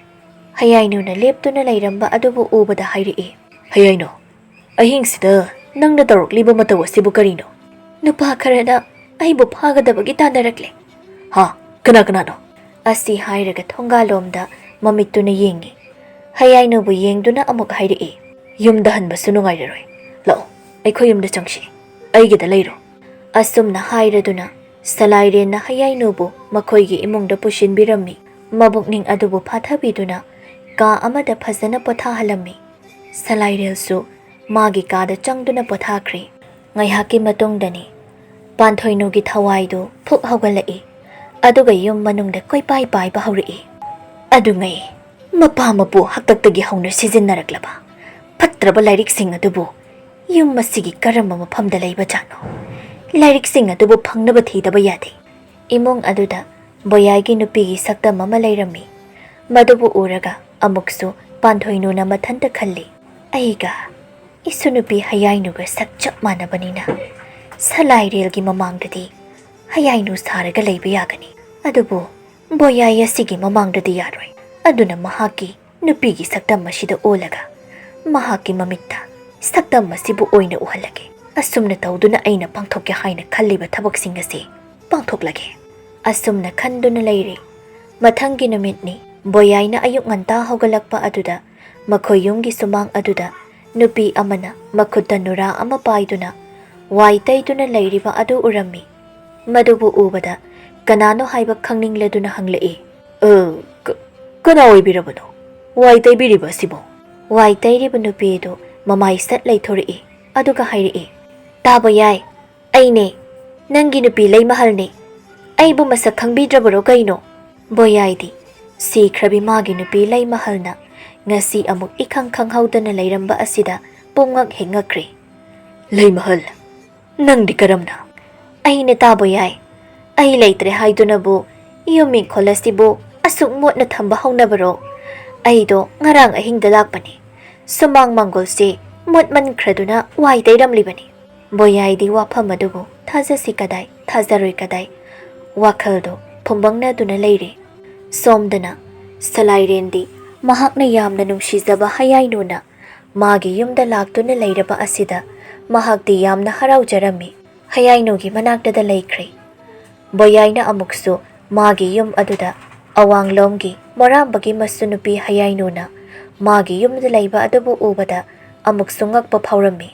ꯍꯌꯥꯏꯅꯨꯅ ꯂꯦꯞꯇꯨꯅ ꯂꯩꯔꯝꯕ ꯑꯗꯨꯕꯨ ꯎꯕꯗ ꯍꯥꯏꯔꯛꯏ, "ꯍꯌꯥꯏꯅꯨ, ꯑꯍꯤꯡꯁꯤꯗ ꯅꯪꯅ ꯇꯧꯔꯛꯂꯤꯕ ꯃꯇꯧ ꯑꯁꯤꯕꯨ ꯀꯔꯤꯅꯣ?" "ꯅꯨꯄꯥ ꯈꯔꯅ ꯑꯩꯕꯨ ꯐꯥꯒꯗꯕꯒꯤ ꯇꯥꯟꯅꯔꯛꯂꯦ꯫" "ꯍꯥ? ꯀꯅꯥ ꯀꯅꯥꯅꯣ?" ꯑꯁꯤ ꯍꯥꯏꯔꯒ ꯊꯣꯡꯒꯥꯜꯂꯣꯝꯗ ꯃꯃꯤꯠꯇꯨꯅ ꯌꯦꯡꯉꯤ꯫ ꯍꯌꯥꯏꯅꯨꯕꯨ ꯌꯦꯡꯗꯨꯅ ꯑꯃꯨꯛ ꯍꯥꯏꯔꯛꯏ, "ꯌꯨꯝꯗ ꯍꯟꯕꯁꯨ ꯅꯨꯡꯉꯥꯏꯔꯔꯣꯏ꯫ ꯂꯥꯛꯑꯣ, ꯑꯩꯈꯣꯏ ꯌꯨꯝꯗ ꯆꯪꯁꯤ꯫ ꯑꯩꯒꯤꯗ ꯂꯩꯔꯣ꯫" ꯑꯁꯨꯝꯅ ꯍꯥꯏꯔꯗꯨꯅ ꯁꯂꯥꯏꯔꯦꯟꯅ ꯍꯌꯥꯏꯅꯨꯕꯨ ꯃꯈꯣꯏꯒꯤ ꯏꯃꯨꯡꯗ ꯄꯨꯁꯤꯟꯕꯤꯔꯝꯃꯤ꯫ ꯃꯕꯨꯛꯅꯤꯡ ꯑꯗꯨꯕꯨ ꯐꯥꯊꯕꯤꯗꯨꯅ ꯀꯥ ꯑꯃꯗ ꯐꯖꯅ ꯄꯣꯊꯥꯍꯜꯂꯝꯃꯤ꯫ ꯁꯂꯥꯏꯔꯦꯜꯁꯨ ꯃꯥꯒꯤ ꯀꯥꯗ ꯆꯪꯗꯨꯅ ꯄꯣꯊꯥꯈ꯭ꯔꯦ꯫ ꯉꯥꯏꯍꯥꯛꯀꯤ ꯃꯇꯨꯡꯗꯅꯤ ꯄꯥꯟꯊꯣꯏꯅꯨꯒꯤ ꯊꯋꯥꯏꯗꯨ ꯐꯨꯛ ꯍꯧꯒꯠꯂꯛꯏ, ꯑꯗꯨꯒ ꯌꯨꯝ ꯃꯅꯨꯡꯗ ꯀꯣꯏꯄꯥꯏ ꯄꯥꯏꯕ ꯍꯧꯔꯛꯏ꯫ ꯑꯗꯨꯉꯩ ꯃꯄꯥ ꯃꯄꯨ ꯍꯥꯛꯇꯛꯇꯒꯤ ꯍꯧꯅ ꯁꯤꯖꯤꯟꯅꯔꯛꯂꯕ ꯐꯠꯇ꯭ꯔꯕ ꯂꯥꯏꯔꯤꯛꯁꯤꯡ ꯑꯗꯨꯕꯨ ꯌꯨꯝ ꯑꯁꯤꯒꯤ ꯀꯔꯝꯕ ꯃꯐꯝꯗ ꯂꯩꯕꯖꯥꯠꯅꯣ? ꯂꯥꯏꯔꯤꯛꯁꯤꯡ ꯑꯗꯨꯕꯨ ꯐꯪꯅꯕ ꯊꯤꯗꯕ ꯌꯥꯗꯦ꯫ ꯏꯃꯨꯡ ꯑꯗꯨꯗ ꯕꯣꯌꯥꯏꯒꯤ ꯅꯨꯄꯤꯒꯤ ꯁꯛꯇꯝ ꯑꯃ ꯂꯩꯔꯝꯃꯤ꯫ ꯃꯗꯨꯕꯨ ꯎꯔꯒ ꯑꯃꯨꯛꯁꯨ ꯄꯥꯟꯊꯣꯏꯅꯨꯅ ꯃꯊꯟꯇ ꯈꯜꯂꯤ, "ꯑꯩꯒ ꯏꯁꯨ ꯅꯨꯄꯤ ꯍꯌꯥꯏꯅꯨꯒ ꯁꯛ ꯆꯞ ꯃꯥꯟꯅꯕꯅꯤꯅ ꯁꯂꯥꯏꯔꯦꯜꯒꯤ ꯃꯃꯥꯡꯗꯗꯤ ꯍꯌꯥꯏꯅꯨ ꯁꯥꯔꯒ ꯂꯩꯕ ꯌꯥꯒꯅꯤ, ꯑꯗꯨꯕꯨ ꯕꯣꯌꯥꯏ ꯑꯁꯤꯒꯤ ꯃꯃꯥꯡꯗꯗꯤ ꯌꯥꯔꯣꯏ꯫" ꯑꯗꯨꯅ ꯃꯍꯥꯛꯀꯤ ꯅꯨꯄꯤꯒꯤ ꯁꯛꯇꯝ ꯑꯁꯤꯗ ꯑꯣꯜꯂꯒ ꯃꯍꯥꯛꯀꯤ ꯃꯃꯤꯠꯇ ꯁꯛꯇꯝ ꯑꯁꯤꯕꯨ ꯑꯣꯏꯅ ꯎꯍꯜꯂꯒꯦ꯫ ꯑꯁꯨꯝꯅ ꯇꯧꯗꯨꯅ ꯑꯩꯅ ꯄꯥꯡꯊꯣꯛꯀꯦ ꯍꯥꯏꯅ ꯈꯜꯂꯤꯕ ꯊꯕꯛꯁꯤꯡ ꯑꯁꯤ ꯄꯥꯡꯊꯣꯛꯂꯒꯦ꯫ ꯑꯁꯨꯝꯅ ꯈꯟꯗꯨꯅ ꯂꯩꯔꯤ꯫ ꯃꯊꯪꯒꯤ ꯅꯨꯃꯤꯠꯅꯤ꯫ ꯕꯣꯌꯥꯏꯅ ꯑꯌꯨꯛ ꯉꯟꯇꯥ ꯍꯧꯒꯠꯂꯛꯄ ꯑꯗꯨꯗ ꯃꯈꯣꯏ ꯌꯨꯝꯒꯤ ꯁꯨꯃꯥꯡ ꯑꯗꯨꯗ ꯅꯨꯄꯤ ꯑꯃꯅ ꯃꯈꯨꯠꯇ ꯅꯨꯔꯥ ꯑꯃ ꯄꯥꯏꯗꯨꯅ ꯋꯥꯏ ꯇꯩꯗꯨꯅ ꯂꯩꯔꯤꯕ ꯑꯗꯨ ꯎꯔꯝꯃꯤ꯫ ꯃꯗꯨꯕꯨ ꯎꯕꯗ ꯀꯅꯥꯅꯣ ꯍꯥꯏꯕ ꯈꯪꯅꯤꯡꯂꯗꯨꯅ ꯍꯪꯂꯛꯏ, "ꯑ, ꯀ-, ꯀꯅꯥ ꯑꯣꯏꯕꯤꯔꯕꯅꯣ? ꯋꯥꯏ ꯇꯩꯕꯤꯔꯤꯕ ꯑꯁꯤꯕꯣ?" ꯋꯥꯏ ꯇꯩꯔꯤꯕ ꯅꯨꯄꯤꯗꯨ ꯃꯃꯥꯏ ꯁꯠ ꯂꯩꯊꯣꯔꯛꯏ, ꯑꯗꯨꯒ ꯍꯥꯏꯔꯛꯏ, "ꯇꯥꯕ ꯌꯥꯏ, ꯑꯩꯅꯦ, ꯅꯪꯒꯤ ꯅꯨꯄꯤ ꯂꯩꯃꯍꯜꯅꯦ꯫ ꯑꯩꯕꯨ ꯃꯁꯛ ꯈꯪꯕꯤꯗ꯭ꯔꯕꯔꯣ ꯀꯩꯅꯣ?" ꯕꯣꯌꯥꯏꯗꯤ ꯁꯤꯈ꯭ꯔꯕꯤ ꯃꯥꯒꯤ ꯅꯨꯄꯤ ꯂꯩꯃꯍꯜꯅ ꯉꯁꯤ ꯑꯃꯨꯛ ꯏꯈꯪ ꯈꯪꯍꯧꯗꯅ ꯂꯩꯔꯝꯕ ꯑꯁꯤꯗ ꯄꯨꯝꯉꯛ ꯍꯦꯛ ꯉꯛꯈ꯭ꯔꯦ꯫ "ꯂꯩꯃꯍꯜ, ꯅꯪꯗꯤ ꯀꯔꯝꯅ?" "ꯑꯩꯅ ꯇꯥꯕ ꯌꯥꯏ꯫ ꯑꯩ ꯂꯩꯇ꯭ꯔꯦ ꯍꯥꯏꯗꯨꯅꯕꯨ ꯌꯨꯝ ꯏꯪꯈꯣꯜ ꯑꯁꯤꯕꯨ ꯑꯁꯨꯛ ꯃꯣꯠꯅ ꯊꯝꯕ ꯍꯧꯅꯕꯔꯣ? ꯑꯩꯗꯣ ꯉꯔꯥꯡ ꯑꯍꯤꯡꯗ ꯂꯥꯛꯄꯅꯤ꯫ ꯁꯨꯃꯥꯡ ꯃꯥꯡꯒꯣꯜꯁꯦ ꯃꯣꯠꯃꯟꯈ꯭ꯔꯗꯨꯅ ꯋꯥꯏ ꯇꯩꯔꯝꯂꯤꯕꯅꯤ꯫" ꯕꯣꯌꯥꯏꯗꯤ ꯋꯥꯐꯝ ꯑꯗꯨꯕꯨ ꯊꯥꯖꯁꯤ ꯀꯗꯥꯏ, ꯊꯥꯖꯔꯣꯏ ꯀꯗꯥꯏ? ꯋꯥꯈꯜꯗꯣ ꯐꯨꯝꯕꯪꯅꯗꯨꯅ ꯂꯩꯔꯦ꯫ ꯁꯣꯝꯗꯅ ꯁꯂꯥꯏꯔꯦꯟꯗꯤ ꯃꯍꯥꯛꯅ ꯌꯥꯝꯅ ꯅꯨꯡꯁꯤꯖꯕ ꯍꯌꯥꯏꯅꯨꯅ ꯃꯥꯒꯤ ꯌꯨꯝꯗ ꯂꯥꯛꯇꯨꯅ ꯂꯩꯔꯕ ꯑꯁꯤꯗ ꯃꯍꯥꯛꯇꯤ ꯌꯥꯝꯅ ꯍꯔꯥꯎꯖꯔꯝꯃꯤ꯫ ꯍꯌꯥꯏꯅꯨꯒꯤ ꯃꯅꯥꯛꯇꯗ ꯂꯩꯈ꯭ꯔꯦ꯫ ꯕꯣꯌꯥꯏꯅ ꯑꯃꯨꯛꯁꯨ ꯃꯥꯒꯤ ꯌꯨꯝ ꯑꯗꯨꯗ ꯑꯋꯥꯡꯂꯣꯝꯒꯤ ꯃꯣꯔꯥꯝꯕꯒꯤ ꯃꯁꯨꯅꯨꯄꯤ ꯍꯌꯥꯏꯅꯨꯅ ꯃꯥꯒꯤ ꯌꯨꯝꯗ ꯂꯩꯕ ꯑꯗꯨꯕꯨ ꯎꯕꯗ ꯑꯃꯨꯛꯁꯨ ꯉꯛꯄ ꯐꯥꯎꯔꯝꯃꯤ꯫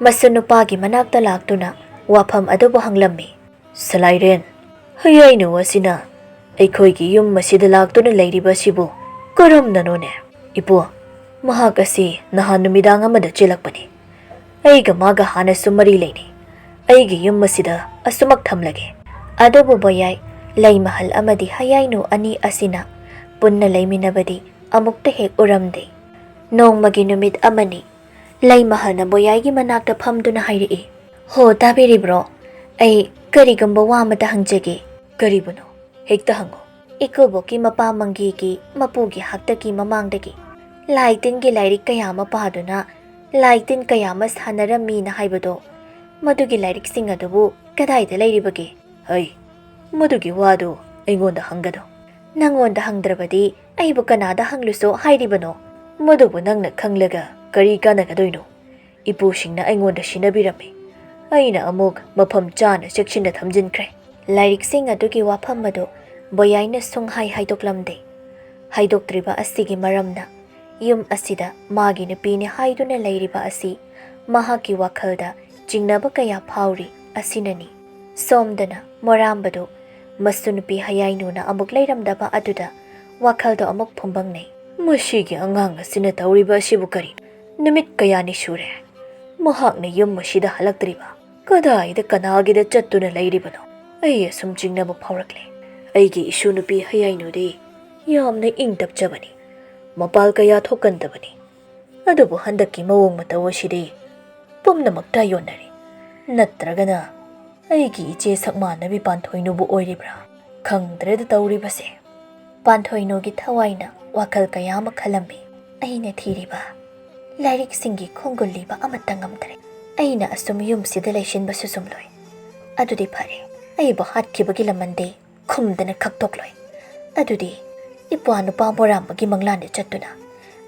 ꯃꯁꯨꯅꯨꯄꯥꯒꯤ ꯃꯅꯥꯛꯇ ꯂꯥꯛꯇꯨꯅ ꯋꯥꯐꯝ ꯑꯗꯨꯕꯨ ꯍꯪꯂꯝꯃꯤ꯫ "ꯁꯂꯥꯏꯔꯦꯟ, ꯍꯌꯥꯏꯅꯨ ꯑꯁꯤꯅ ꯑꯩꯈꯣꯏꯒꯤ ꯌꯨꯝ ꯑꯁꯤꯗ ꯂꯥꯛꯇꯨꯅ ꯂꯩꯔꯤꯕ ꯑꯁꯤꯕꯨ ꯀꯔꯝꯅꯅꯣꯅꯦ?" "ꯏꯄꯨ, ꯃꯍꯥꯛ ꯑꯁꯤ ꯅꯍꯥꯟ ꯅꯨꯃꯤꯗꯥꯡ ꯑꯃꯗ ꯆꯦꯜꯂꯛꯄꯅꯤ꯫ ꯑꯩꯒ ꯃꯥꯒ ꯍꯥꯟꯅꯁꯨ ꯃꯔꯤ ꯂꯩꯅꯩ꯫ ꯑꯩꯒꯤ ꯌꯨꯝ ꯑꯁꯤꯗ ꯑꯁꯨꯃꯛ ꯊꯝꯂꯒꯦ꯫" ꯑꯗꯨꯕꯨ ꯕꯣꯌꯥꯏ, ꯂꯩꯃꯍꯜ ꯑꯃꯗꯤ ꯍꯌꯥꯏꯅꯨ ꯑꯅꯤ ꯑꯁꯤꯅ ꯄꯨꯟꯅ ꯂꯩꯃꯤꯟꯅꯕꯗꯤ ꯑꯃꯨꯛꯇ ꯍꯦꯛ ꯎꯔꯝꯗꯦ꯫ ꯅꯣꯡꯃꯒꯤ ꯅꯨꯃꯤꯠ ꯑꯃꯅꯤ꯫ ꯂꯩꯃꯍꯜꯅ ꯕꯣꯌꯥꯏꯒꯤ ꯃꯅꯥꯛꯇ ꯐꯝꯗꯨꯅ ꯍꯥꯏꯔꯛꯏ, "ꯍꯣ, ꯇꯥꯕꯤꯔꯤꯕ꯭ꯔꯣ? ꯑꯩ ꯀꯔꯤꯒꯨꯝꯕ ꯋꯥ ꯑꯃꯇ ꯍꯪꯖꯒꯦ꯫" "ꯀꯔꯤꯕꯨꯅꯣ? ꯍꯦꯛꯇ ꯍꯪꯉꯣ꯫" "ꯏꯀꯨꯕꯣꯛꯀꯤ ꯃꯄꯥ ꯃꯪꯒꯤꯒꯤ ꯃꯄꯨꯒꯤ ꯍꯥꯛꯇꯛꯀꯤ ꯃꯃꯥꯡꯗꯒꯤ ꯂꯥꯏ ꯇꯤꯟꯒꯤ ꯂꯥꯏꯔꯤꯛ ꯀꯌꯥ ꯑꯃ ꯄꯥꯗꯨꯅ ꯂꯥꯏ ꯇꯤꯟ ꯀꯌꯥ ꯑꯃ ꯁꯥꯟꯅꯔꯝꯃꯤꯅ ꯍꯥꯏꯕꯗꯣ, ꯃꯗꯨꯒꯤ ꯂꯥꯏꯔꯤꯛꯁꯤꯡ ꯑꯗꯨꯕꯨ ꯀꯗꯥꯏꯗ ꯂꯩꯔꯤꯕꯒꯦ?" "ꯍꯩ, ꯃꯗꯨꯒꯤ ꯋꯥꯗꯨ ꯑꯩꯉꯣꯟꯗ ꯍꯪꯒꯅꯨ꯫" "ꯅꯪꯉꯣꯟꯗ ꯍꯪꯗ꯭ꯔꯕꯗꯤ ꯑꯩꯕꯨ ꯀꯅꯥꯗ ꯍꯪꯂꯨꯁꯣ ꯍꯥꯏꯔꯤꯕꯅꯣ?" "ꯃꯗꯨꯕꯨ ꯅꯪꯅ ꯈꯪꯂꯒ ꯀꯔꯤ ꯀꯥꯟꯅꯒꯗꯣꯏꯅꯣ? ꯏꯄꯨꯁꯤꯡꯅ ꯑꯩꯉꯣꯟꯗ ꯁꯤꯟꯅꯕꯤꯔꯝꯃꯤ꯫ ꯑꯩꯅ ꯑꯃꯨꯛ ꯃꯐꯝ ꯆꯥꯅ ꯆꯦꯛꯁꯤꯟꯅ ꯊꯝꯖꯤꯟꯈ꯭ꯔꯦ꯫" ꯂꯥꯏꯔꯤꯛꯁꯤꯡ ꯑꯗꯨꯒꯤ ꯋꯥꯐꯝ ꯑꯗꯨ ꯕꯣꯌꯥꯏꯅ ꯁꯨꯡꯍꯥꯏ ꯍꯥꯏꯗꯣꯛꯂꯝꯗꯦ꯫ ꯍꯥꯏꯗꯣꯛꯇ꯭ꯔꯤꯕ ꯑꯁꯤꯒꯤ ꯃꯔꯝꯅ ꯌꯨꯝ ꯑꯁꯤꯗ ꯃꯥꯒꯤ ꯅꯨꯄꯤꯅꯤ ꯍꯥꯏꯗꯨꯅ ꯂꯩꯔꯤꯕ ꯑꯁꯤ ꯃꯍꯥꯛꯀꯤ ꯋꯥꯈꯜꯗ ꯆꯤꯡꯅꯕ ꯀꯌꯥ ꯐꯥꯎꯔꯤ ꯑꯁꯤꯅꯅꯤ꯫ ꯁꯣꯝꯗꯅ ꯃꯣꯔꯥꯝꯕꯗꯨ ꯃꯁꯨ ꯅꯨꯄꯤ ꯍꯌꯥꯏꯅꯨꯅ ꯑꯃꯨꯛ ꯂꯩꯔꯝꯗꯕ ꯑꯗꯨꯗ ꯋꯥꯈꯜꯗꯣ ꯑꯃꯨꯛ ꯐꯨꯝꯕꯪꯅꯩ꯫ "ꯃꯁꯤꯒꯤ ꯑꯉꯥꯡ ꯑꯁꯤꯅ ꯇꯧꯔꯤꯕ ꯑꯁꯤꯕꯨ ꯀꯔꯤꯅꯣ? ꯅꯨꯃꯤꯠ ꯀꯌꯥꯅꯤ ꯁꯨꯔꯦ ꯃꯍꯥꯛꯅ ꯌꯨꯝ ꯑꯁꯤꯗ ꯍꯜꯂꯛꯇ꯭ꯔꯤꯕ꯫ ꯀꯗꯥꯏꯗ ꯀꯅꯥꯒꯤꯗ ꯆꯠꯇꯨꯅ ꯂꯩꯔꯤꯕꯅꯣ? ꯑꯩ ꯑꯁꯨꯝ ꯆꯤꯡꯅꯕ ꯐꯥꯎꯔꯛꯂꯦ꯫ ꯑꯩꯒꯤ ꯏꯁꯨ ꯅꯨꯄꯤ ꯍꯌꯥꯏꯅꯨꯗꯤ ꯌꯥꯝꯅ ꯏꯪ ꯇꯞꯆꯕꯅꯤ, ꯃꯄꯥꯜ ꯀꯌꯥ ꯊꯣꯛꯀꯟꯗꯕꯅꯤ꯫ ꯑꯗꯨꯕꯨ ꯍꯟꯗꯛꯀꯤ ꯃꯑꯣꯡ ꯃꯇꯧ ꯑꯁꯤꯗꯤ ꯄꯨꯝꯅꯃꯛ ꯇꯥꯏꯌꯣꯟꯅꯔꯦ꯫ ꯅꯠꯇ꯭ꯔꯒꯅ ꯑꯩꯒꯤ ꯏꯆꯦ ꯁꯛꯃꯥꯟꯅꯕꯤ ꯄꯥꯟꯊꯣꯏꯅꯨꯕꯨ ꯑꯣꯏꯔꯤꯕ꯭ꯔꯥ? ꯈꯪꯗ꯭ꯔꯦꯗ ꯇꯧꯔꯤꯕꯁꯦ꯫" ꯄꯥꯟꯊꯣꯏꯅꯨꯒꯤ ꯊꯋꯥꯏꯅ ꯋꯥꯈꯜ ꯀꯌꯥ ꯑꯃ ꯈꯜꯂꯝꯃꯤ꯫ "ꯑꯩꯅ ꯊꯤꯔꯤꯕ ꯂꯥꯏꯔꯤꯛꯁꯤꯡꯒꯤ ꯈꯣꯡꯒꯨꯜ ꯂꯤꯕ ꯑꯃꯠꯇ ꯉꯝꯗ꯭ꯔꯦ꯫ ꯑꯩꯅ ꯑꯁꯨꯝ ꯌꯨꯝꯁꯤꯗ ꯂꯩꯁꯤꯟꯕꯁꯨ ꯆꯨꯝꯂꯣꯏ꯫ ꯑꯗꯨꯗꯤ ꯐꯔꯦ, ꯑꯩꯕꯨ ꯍꯥꯠꯈꯤꯕꯒꯤ ꯂꯃꯟꯗꯤ ꯈꯨꯝꯗꯅ ꯈꯛꯇꯣꯛꯂꯣꯏ꯫ ꯑꯗꯨꯗꯤ ꯏꯄ꯭ꯋꯥ ꯅꯨꯄꯥ ꯃꯣꯔꯥꯝꯕꯒꯤ ꯃꯪꯂꯥꯟꯗ ꯆꯠꯇꯨꯅ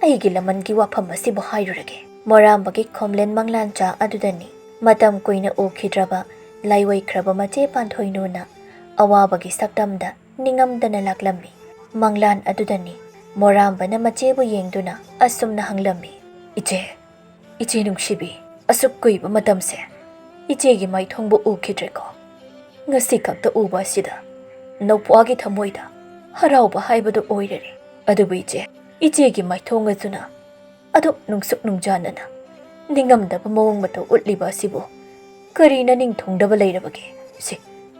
ꯑꯩꯒꯤ ꯂꯃꯟꯒꯤ ꯋꯥꯐꯝ ꯑꯁꯤꯕꯨ ꯍꯥꯏꯔꯨꯔꯒꯦ꯫" ꯃꯣꯔꯥꯝꯕꯒꯤ ꯈꯣꯝꯂꯦꯟ ꯃꯪꯂꯥꯟꯆꯥ ꯑꯗꯨꯗꯅꯤ ꯃꯇꯝ ꯀꯨꯏꯅ ꯎꯈꯤꯗ꯭ꯔꯕ ꯂꯥꯏꯑꯣꯏꯈ꯭ꯔꯕ ꯃꯆꯦ ꯄꯥꯟꯊꯣꯏꯅꯨꯅ ꯑꯋꯥꯕꯒꯤ ꯁꯛꯇꯝꯗ ꯅꯤꯡꯉꯝꯗꯅ ꯂꯥꯛꯂꯝꯃꯤ꯫ ꯃꯪꯂꯥꯟ ꯑꯗꯨꯗꯅꯤ ꯃꯣꯔꯥꯝꯕꯅ ꯃꯆꯦꯕꯨ ꯌꯦꯡꯗꯨꯅ ꯑꯁꯨꯝꯅ ꯍꯪꯂꯝꯃꯤ, "ꯏꯆꯦ, ꯏꯆꯦ ꯅꯨꯡꯁꯤꯕꯤ, ꯑꯁꯨꯛ ꯀꯨꯏꯕ ꯃꯇꯝꯁꯦ ꯏꯆꯦꯒꯤ ꯃꯥꯏꯊꯣꯡꯕꯨ ꯎꯈꯤꯗ꯭ꯔꯦꯀꯣ꯫ ꯉꯁꯤ ꯈꯛꯇ ꯎꯕ ꯑꯁꯤꯗ ꯅꯧꯄ꯭ꯋꯥꯒꯤ ꯊꯃꯣꯏꯗ ꯍꯔꯥꯎꯕ ꯍꯥꯏꯕꯗꯨ ꯑꯣꯏꯔꯔꯦ꯫ ꯑꯗꯨꯕꯨ ꯏꯆꯦ, ꯏꯆꯦꯒꯤ ꯃꯥꯏꯊꯣꯡ ꯑꯗꯨꯅ ꯑꯗꯨꯛ ꯅꯨꯡꯁꯨꯛ ꯅꯨꯡꯖꯥꯅꯅ ꯅꯤꯡꯉꯝꯗꯕ ꯃꯑꯣꯡ ꯃꯇꯧ ꯎꯠꯂꯤꯕ ꯑꯁꯤꯕꯨ ꯀꯔꯤ ꯅꯅꯤꯡ ꯊꯨꯡꯗꯕ ꯂꯩꯔꯕꯒꯦ? ꯁꯤ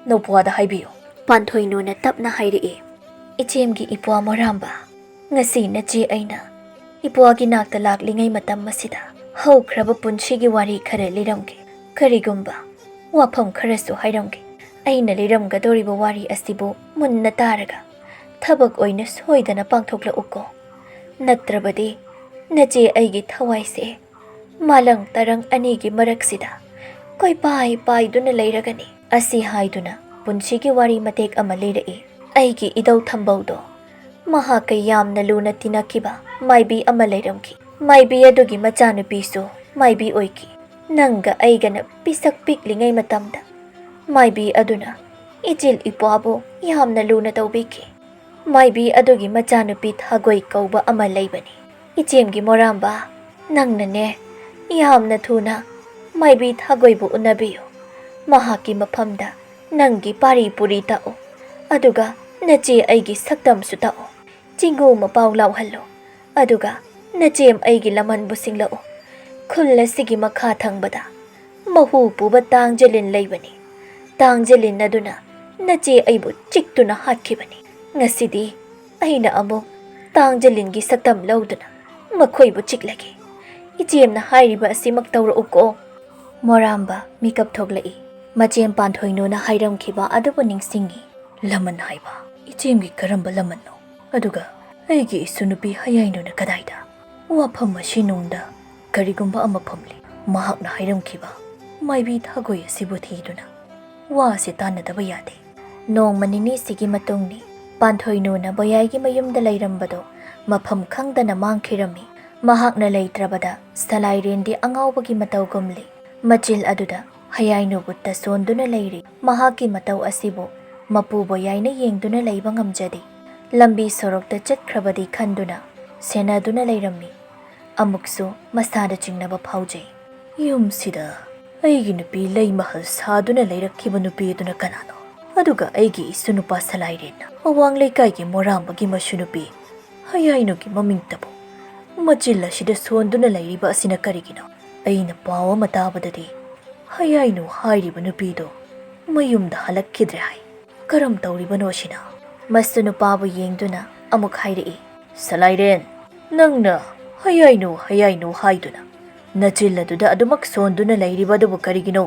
ꯅꯧꯄ꯭ꯋꯥꯗ ꯍꯥꯏꯕꯤꯌꯨ꯫" ꯄꯥꯟꯊꯣꯏꯅꯨꯅ ꯇꯞꯅ ꯍꯥꯏꯔꯛꯏ, "ꯏꯆꯦꯝꯒꯤ ꯏꯄ꯭ꯋꯥ ꯃꯣꯔꯥꯝꯕ, ꯉꯁꯤ ꯅꯆꯦ ꯑꯩꯅ ꯏꯄ꯭ꯋꯥꯒꯤ ꯅꯥꯛꯇ ꯂꯥꯛꯂꯤꯉꯩ ꯃꯇꯝ ꯑꯁꯤꯗ ꯍꯧꯈ꯭ꯔꯕ ꯄꯨꯟꯁꯤꯒꯤ ꯋꯥꯔꯤ ꯈꯔ ꯂꯤꯔꯝꯒꯦ꯫ ꯀꯔꯤꯒꯨꯝꯕ ꯋꯥꯐꯝ ꯈꯔꯁꯨ ꯍꯥꯏꯔꯝꯒꯦ꯫ ꯑꯩꯅ ꯂꯤꯔꯝꯒꯗꯧꯔꯤꯕ ꯋꯥꯔꯤ ꯑꯁꯤꯕꯨ ꯃꯨꯟꯅ ꯇꯥꯔꯒ ꯊꯕꯛ ꯑꯣꯏꯅ ꯁꯣꯏꯗꯅ ꯄꯥꯡꯊꯣꯛꯂꯛꯎꯀꯣ꯫ ꯅꯠꯇ꯭ꯔꯕꯗꯤ ꯅꯆꯦ ꯑꯩꯒꯤ ꯊꯋꯥꯏꯁꯦ ꯃꯥꯂꯪ ꯇꯔꯪ ꯑꯅꯤꯒꯤ ꯃꯔꯛꯁꯤꯗ ꯀꯣꯏꯄꯥꯏ ꯄꯥꯏꯗꯨꯅ ꯂꯩꯔꯒꯅꯤ꯫" ꯑꯁꯤ ꯍꯥꯏꯗꯨꯅ ꯄꯨꯟꯁꯤꯒꯤ ꯋꯥꯔꯤ ꯃꯇꯦꯛ ꯑꯃ ꯂꯤꯔꯛꯏ꯫ ꯑꯩꯒꯤ ꯏꯙꯧ ꯊꯝꯕꯧꯗꯣ ꯃꯍꯥꯛꯀ ꯌꯥꯝꯅ ꯂꯨꯅ ꯇꯤꯟꯅꯈꯤꯕ ꯃꯥꯏꯕꯤ ꯑꯃ ꯂꯩꯔꯝꯈꯤ꯫ ꯃꯥꯏꯕꯤ ꯑꯗꯨꯒꯤ ꯃꯆꯥꯅꯨꯄꯤꯁꯨ ꯃꯥꯏꯕꯤ ꯑꯣꯏꯈꯤ꯫ ꯅꯪꯒ ꯑꯩꯒꯅ ꯄꯤꯁꯛ ꯄꯤꯛꯂꯤꯉꯩ ꯃꯇꯝꯗ ꯃꯥꯏꯕꯤ ꯑꯗꯨꯅ ꯏꯆꯤꯜ ꯏꯄ꯭ꯋꯥꯕꯨ ꯌꯥꯝꯅ ꯂꯨꯅ ꯇꯧꯕꯤꯈꯤ꯫ ꯃꯥꯏꯕꯤ ꯑꯗꯨꯒꯤ ꯃꯆꯥꯅꯨꯄꯤ ꯊꯥꯒꯣꯏ ꯀꯧꯕ ꯑꯃ ꯂꯩꯕꯅꯤ꯫ ꯏꯆꯦꯝꯒꯤ ꯃꯣꯔꯥꯝꯕ, ꯅꯪꯅꯅꯦ ꯌꯥꯝꯅ ꯊꯨꯅ ꯃꯥꯏꯕꯤ ꯊꯥꯒꯣꯏꯕꯨ ꯎꯅꯕꯤꯌꯨ꯫ ꯃꯍꯥꯛꯀꯤ ꯃꯐꯝꯗ ꯅꯪꯒꯤ ꯄꯥꯔꯤ ꯄꯨꯔꯤ ꯇꯥꯛꯎ, ꯑꯗꯨꯒ ꯅꯆꯦ ꯑꯩꯒꯤ ꯁꯛꯇꯝꯁꯨ ꯇꯥꯛꯎ꯫ ꯆꯤꯡꯒꯨ ꯃꯄꯥꯎ ꯂꯥꯎꯍꯜꯂꯨ, ꯑꯗꯨꯒ ꯅꯆꯦꯝ ꯑꯩꯒꯤ ꯂꯃꯟꯕꯨ ꯁꯤꯡꯂꯛꯎ꯫ ꯈꯨꯜ ꯑꯁꯤꯒꯤ ꯃꯈꯥ ꯊꯪꯕꯗ ꯃꯍꯨ ꯄꯨꯕ ꯇꯥꯡꯖꯂꯤꯟ ꯂꯩꯕꯅꯤ꯫ ꯇꯥꯡꯖꯂꯤꯟ ꯑꯗꯨꯅ ꯅꯆꯦ ꯑꯩꯕꯨ ꯆꯤꯛꯇꯨꯅ ꯍꯥꯠꯈꯤꯕꯅꯤ꯫ ꯉꯁꯤꯗꯤ ꯑꯩꯅ ꯑꯃꯨꯛ ꯇꯥꯡꯖꯂꯤꯟꯒꯤ ꯁꯛꯇꯝ ꯂꯧꯗꯨꯅ ꯃꯈꯣꯏꯕꯨ ꯆꯤꯛꯂꯒꯦ꯫ ꯏꯆꯦꯝꯅ ꯍꯥꯏꯔꯤꯕ ꯑꯁꯤꯃꯛ ꯇꯧꯔꯛꯎꯀꯣ꯫ ꯃꯣꯔꯥꯝꯕ ꯃꯤꯀꯞ ꯊꯣꯛꯂꯛꯏ꯫ ꯃꯆꯦꯝ ꯄꯥꯟꯊꯣꯏꯅꯨꯅ ꯍꯥꯏꯔꯝꯈꯤꯕ ꯑꯗꯨꯕꯨ ꯅꯤꯡꯁꯤꯡꯉꯤ꯫ ꯂꯃꯟ ꯍꯥꯏꯕ? ꯏꯆꯦꯝꯒꯤ ꯀꯔꯝꯕ ꯂꯃꯟꯅꯣ? ꯑꯗꯨꯒ ꯑꯩꯒꯤ ꯏꯁꯨ ꯅꯨꯄꯤ ꯍꯌꯥꯏꯅꯨꯅ ꯀꯗꯥꯏꯗ? ꯋꯥꯐꯝ ꯑꯁꯤ ꯅꯨꯡꯗ ꯀꯔꯤꯒꯨꯝꯕ ꯑꯃ ꯐꯝꯂꯤ꯫ ꯃꯍꯥꯛꯅ ꯍꯥꯏꯔꯝꯈꯤꯕ ꯃꯥꯏꯕꯤ ꯊꯥꯒꯣꯏ ꯑꯁꯤꯕꯨ ꯊꯤꯗꯨꯅ ꯋꯥ ꯑꯁꯤ ꯇꯥꯟꯅꯗꯕ ꯌꯥꯗꯦ꯫ ꯅꯣꯡꯃ ꯅꯤꯅꯤꯁꯤꯒꯤ ꯃꯇꯨꯡꯅꯤ꯫ ꯄꯥꯟꯊꯣꯏꯅꯨꯅ ꯕꯣꯌꯥꯏꯒꯤ ꯃꯌꯨꯝꯗ ꯂꯩꯔꯝꯕꯗꯣ ꯃꯐꯝ ꯈꯪꯗꯅ ꯃꯥꯡꯈꯤꯔꯝꯃꯤ꯫ ꯃꯍꯥꯛꯅ ꯂꯩꯇ꯭ꯔꯕꯗ ꯁꯂꯥꯏꯔꯦꯟꯗꯤ ꯑꯉꯥꯎꯕꯒꯤ ꯃꯇꯧꯒꯨꯝꯂꯤ꯫ ꯃꯆꯤꯜ ꯑꯗꯨꯗ ꯍꯌꯥꯏꯅꯨꯕꯨ ꯇꯁꯣꯟꯗꯨꯅ ꯂꯩꯔꯤ꯫ ꯃꯍꯥꯛꯀꯤ ꯃꯇꯧ ꯑꯁꯤꯕꯨ ꯃꯄꯨ ꯕꯣꯌꯥꯏꯅ ꯌꯦꯡꯗꯨꯅ ꯂꯩꯕ ꯉꯝꯖꯗꯦ꯫ ꯂꯝꯕꯤ ꯁꯣꯔꯣꯛꯇ ꯆꯠꯈ꯭ꯔꯕꯗꯤ ꯈꯟꯗꯨꯅ ꯁꯦꯟꯅꯗꯨꯅ ꯂꯩꯔꯝꯃꯤ꯫ ꯑꯃꯨꯛꯁꯨ ꯃꯁꯥꯗ ꯆꯤꯡꯅꯕ ꯐꯥꯎꯖꯩ꯫ ꯌꯨꯝꯁꯤꯗ ꯑꯩꯒꯤ ꯅꯨꯄꯤ ꯂꯩ ꯃꯍꯜ ꯁꯥꯗꯨꯅ ꯂꯩꯔꯛꯈꯤꯕ ꯅꯨꯄꯤ ꯑꯗꯨꯅ ꯀꯅꯥꯅꯣ? ꯑꯗꯨꯒ ꯑꯩꯒꯤ ꯏꯁꯨ ꯅꯨꯄꯥ ꯁꯂꯥꯏꯔꯦꯟꯅ ꯑꯋꯥꯡ ꯂꯩꯀꯥꯏꯒꯤ ꯃꯣꯔꯥꯝꯕꯒꯤ ꯃꯁꯨ ꯅꯨꯄꯤ ꯍꯌꯥꯏꯅꯨꯒꯤ ꯃꯃꯤꯡꯇꯕꯨ ꯃꯆꯤꯜ ꯑꯁꯤꯗ ꯁꯣꯟꯗꯨꯅ ꯂꯩꯔꯤꯕ ꯑꯁꯤꯅ ꯀꯔꯤꯒꯤꯅꯣ? ꯑꯩꯅ ꯄꯥꯎ ꯑꯃ ꯇꯥꯕꯗꯗꯤ ꯍꯌꯥꯏꯅꯨ ꯍꯥꯏꯔꯤꯕ ꯅꯨꯄꯤꯗꯣ ꯃꯌꯨꯝꯗ ꯍꯜꯂꯛꯈꯤꯗ꯭ꯔꯦ ꯍꯥꯏ꯫ ꯀꯔꯝ ꯇꯧꯔꯤꯕꯅꯣ ꯑꯁꯤꯅ? ꯃꯁꯨ ꯅꯨꯄꯥꯕꯨ ꯌꯦꯡꯗꯨꯅ ꯑꯃꯨꯛ ꯍꯥꯏꯔꯛꯏ, "ꯁꯂꯥꯏꯔꯦꯟ, ꯅꯪꯅ ꯍꯌꯥꯏꯅꯨ, ꯍꯌꯥꯏꯅꯨ ꯍꯥꯏꯗꯨꯅ ꯅꯆꯤꯜ ꯑꯗꯨꯗ ꯑꯗꯨꯃꯛ ꯁꯣꯟꯗꯨꯅ ꯂꯩꯔꯤꯕ ꯑꯗꯨꯕꯨ ꯀꯔꯤꯒꯤꯅꯣ?"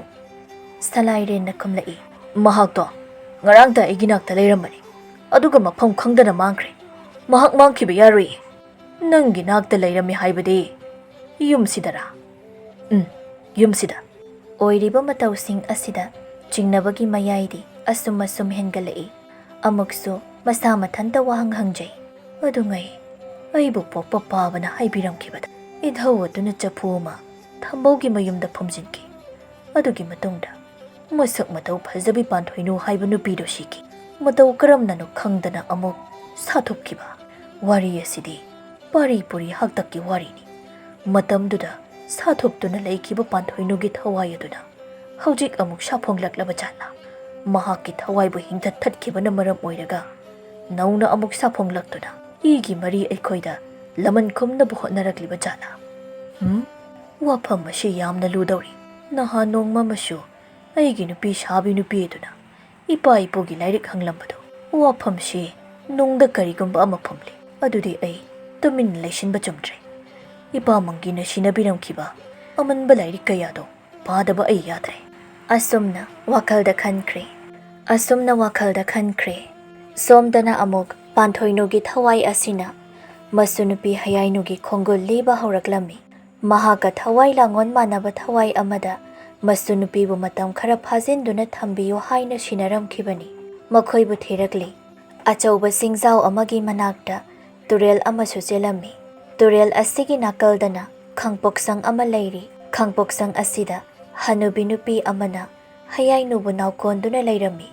ꯁꯂꯥꯏꯔꯦꯟꯅ ꯈꯨꯝꯂꯛꯏ, "ꯃꯍꯥꯛꯇꯣ ꯉꯔꯥꯡꯇ ꯑꯩꯒꯤ ꯅꯥꯛꯇ ꯂꯩꯔꯝꯕꯅꯤ, ꯑꯗꯨꯒ ꯃꯐꯝ ꯈꯪꯗꯅ ꯃꯥꯡꯈ꯭ꯔꯦ꯫ ꯃꯍꯥꯛ ꯃꯥꯡꯈꯤꯕ ꯌꯥꯔꯣꯏꯌꯦ꯫ ꯅꯪꯒꯤ ꯅꯥꯛꯇ ꯂꯩꯔꯝꯃꯤ ꯍꯥꯏꯕꯗꯤ ꯌꯨꯝꯁꯤꯗꯔꯥ?" "ꯎꯝ, ꯌꯨꯝꯁꯤꯗ꯫" ꯑꯣꯏꯔꯤꯕ ꯃꯇꯧꯁꯤꯡ ꯑꯁꯤꯗ ꯆꯤꯡꯅꯕꯒꯤ ꯃꯌꯥꯏꯗꯤ ꯑꯁꯨꯝ ꯑꯁꯨꯝ ꯍꯦꯟꯒꯠꯂꯛꯏ꯫ ꯑꯃꯨꯛꯁꯨ ꯃꯁꯥ ꯃꯊꯟꯇ ꯋꯥꯍꯪ ꯍꯪꯖꯩ, "ꯑꯗꯨꯉꯩ ꯑꯩꯕꯨ ꯄꯣꯛꯄ ꯄꯥꯕꯅ ꯍꯥꯏꯕꯤꯔꯝꯈꯤꯕꯗ ꯏꯙꯧ ꯑꯗꯨꯅ ꯆꯐꯨ ꯑꯃ ꯊꯝꯕꯧꯒꯤ ꯃꯌꯨꯝꯗ ꯐꯨꯝꯖꯤꯟꯈꯤ꯫ ꯑꯗꯨꯒꯤ ꯃꯇꯨꯡꯗ ꯃꯁꯛ ꯃꯇꯧ ꯐꯖꯕꯤ ꯄꯥꯟꯊꯣꯏꯅꯨ ꯍꯥꯏꯕ ꯅꯨꯄꯤꯗꯨ ꯁꯤꯈꯤ꯫ ꯃꯇꯧ ꯀꯔꯝꯅꯅꯣ ꯈꯪꯗꯅ ꯑꯃꯨꯛ ꯁꯥꯊꯨꯞꯈꯤꯕ꯫ ꯋꯥꯔꯤ ꯑꯁꯤꯗꯤ ꯄꯥꯔꯤ ꯄꯨꯔꯤ ꯍꯥꯛꯇꯛꯀꯤ ꯋꯥꯔꯤꯅꯤ꯫ ꯃꯇꯝꯗꯨꯗ ꯁꯥꯊꯨꯞꯇꯨꯅ ꯂꯩꯈꯤꯕ ꯄꯥꯟꯊꯣꯏꯅꯨꯒꯤ ꯊꯋꯥꯏ ꯑꯗꯨꯅ ꯍꯧꯖꯤꯛ ꯑꯃꯨꯛ ꯁꯥꯐꯣꯡꯂꯛꯂꯕ ꯖꯥꯠꯂꯥ? ꯃꯍꯥꯛꯀꯤ ꯊꯋꯥꯏꯕꯨ ꯍꯤꯡꯊꯠ ꯊꯠꯈꯤꯕꯅ ꯃꯔꯝ ꯑꯣꯏꯔꯒ ꯅꯧꯅ ꯑꯃꯨꯛ ꯁꯥꯐꯣꯡꯂꯛꯇꯨꯅ ꯏꯒꯤ ꯃꯔꯤ ꯑꯩꯈꯣꯏꯗ ꯂꯃꯟ ꯈꯨꯝꯅꯕ ꯍꯣꯠꯅꯔꯛꯂꯤꯕ ꯖꯥꯠꯂꯥ? ꯍꯨꯝ? ꯋꯥꯐꯝ ꯑꯁꯤ ꯌꯥꯝꯅ ꯂꯨꯗꯧꯔꯤ꯫ ꯅꯍꯥꯟ ꯅꯣꯡꯃ ꯑꯃꯁꯨ ꯑꯩꯒꯤ ꯅꯨꯄꯤ ꯁꯥꯕꯤ ꯅꯨꯄꯤ ꯑꯗꯨꯅ ꯏꯄꯥ ꯏꯄꯨꯒꯤ ꯂꯥꯏꯔꯤꯛ ꯍꯪꯂꯝꯕꯗꯨ, ꯋꯥꯐꯝꯁꯤ ꯅꯨꯡꯗ ꯀꯔꯤꯒꯨꯝꯕ ꯑꯃ ꯐꯨꯝꯂꯤ꯫ ꯑꯗꯨꯗꯤ ꯑꯩ ꯇꯨꯃꯤꯟꯅ ꯂꯩꯁꯤꯟꯕ ꯆꯨꯝꯗ꯭ꯔꯦ꯫ ꯏꯄꯥ ꯃꯪꯒꯤꯅ ꯁꯤꯟꯅꯕꯤꯔꯝꯈꯤꯕ ꯑꯃꯟꯕ ꯂꯥꯏꯔꯤꯛ ꯀꯌꯥꯗꯣ ꯄꯥꯗꯕ ꯑꯩ ꯌꯥꯗ꯭ꯔꯦ꯫ ꯑꯁꯨꯝꯅ ꯋꯥꯈꯜꯗ ꯈꯟꯈ꯭ꯔꯦ꯫ ꯑꯁꯨꯝꯅ ꯋꯥꯈꯜꯗ ꯈꯟꯈ꯭ꯔꯦ꯫ ꯁꯣꯝꯗꯅ ꯑꯃꯨꯛ ꯄꯥꯟꯊꯣꯏꯅꯨꯒꯤ ꯊꯋꯥꯏ ꯑꯁꯤꯅ ꯃꯁꯨ ꯅꯨꯄꯤ ꯍꯌꯥꯏꯅꯨꯒꯤ ꯈꯣꯡꯒꯨꯜ ꯂꯤꯕ ꯍꯧꯔꯛꯂꯝꯃꯤ꯫ ꯃꯍꯥꯛꯀ ꯊꯋꯥꯏ ꯂꯥꯡꯑꯣꯟ ꯃꯥꯟꯅꯕ ꯊꯋꯥꯏ ꯑꯃꯗ ꯃꯁꯨ ꯅꯨꯄꯤꯕꯨ ꯃꯇꯝ ꯈꯔ ꯐꯥꯖꯤꯟꯗꯨꯅ ꯊꯝꯕꯤꯌꯨ ꯍꯥꯏꯅ ꯁꯤꯟꯅꯔꯝꯈꯤꯕꯅꯤ꯫ ꯃꯈꯣꯏꯕꯨ ꯊꯤꯔꯛꯂꯤ꯫ ꯑꯆꯧꯕ ꯆꯤꯡꯖꯥꯎ ꯑꯃꯒꯤ ꯃꯅꯥꯛꯇ ꯇꯨꯔꯦꯜ ꯑꯃꯁꯨ ꯆꯦꯜꯂꯝꯃꯤ꯫ ꯇꯨꯔꯦꯜ ꯑꯁꯤꯒꯤ ꯅꯥꯀꯜꯗꯅ ꯈꯥꯡꯄꯣꯛꯁꯪ ꯑꯃ ꯂꯩꯔꯤ꯫ ꯈꯥꯡꯄꯣꯛꯁꯪ ꯑꯁꯤꯗ ꯍꯅꯨꯕꯤ ꯅꯨꯄꯤ ꯑꯃꯅ ꯍꯌꯥꯏꯅꯨꯕꯨ ꯅꯥꯎꯀꯣꯟꯗꯨꯅ ꯂꯩꯔꯝꯃꯤ꯫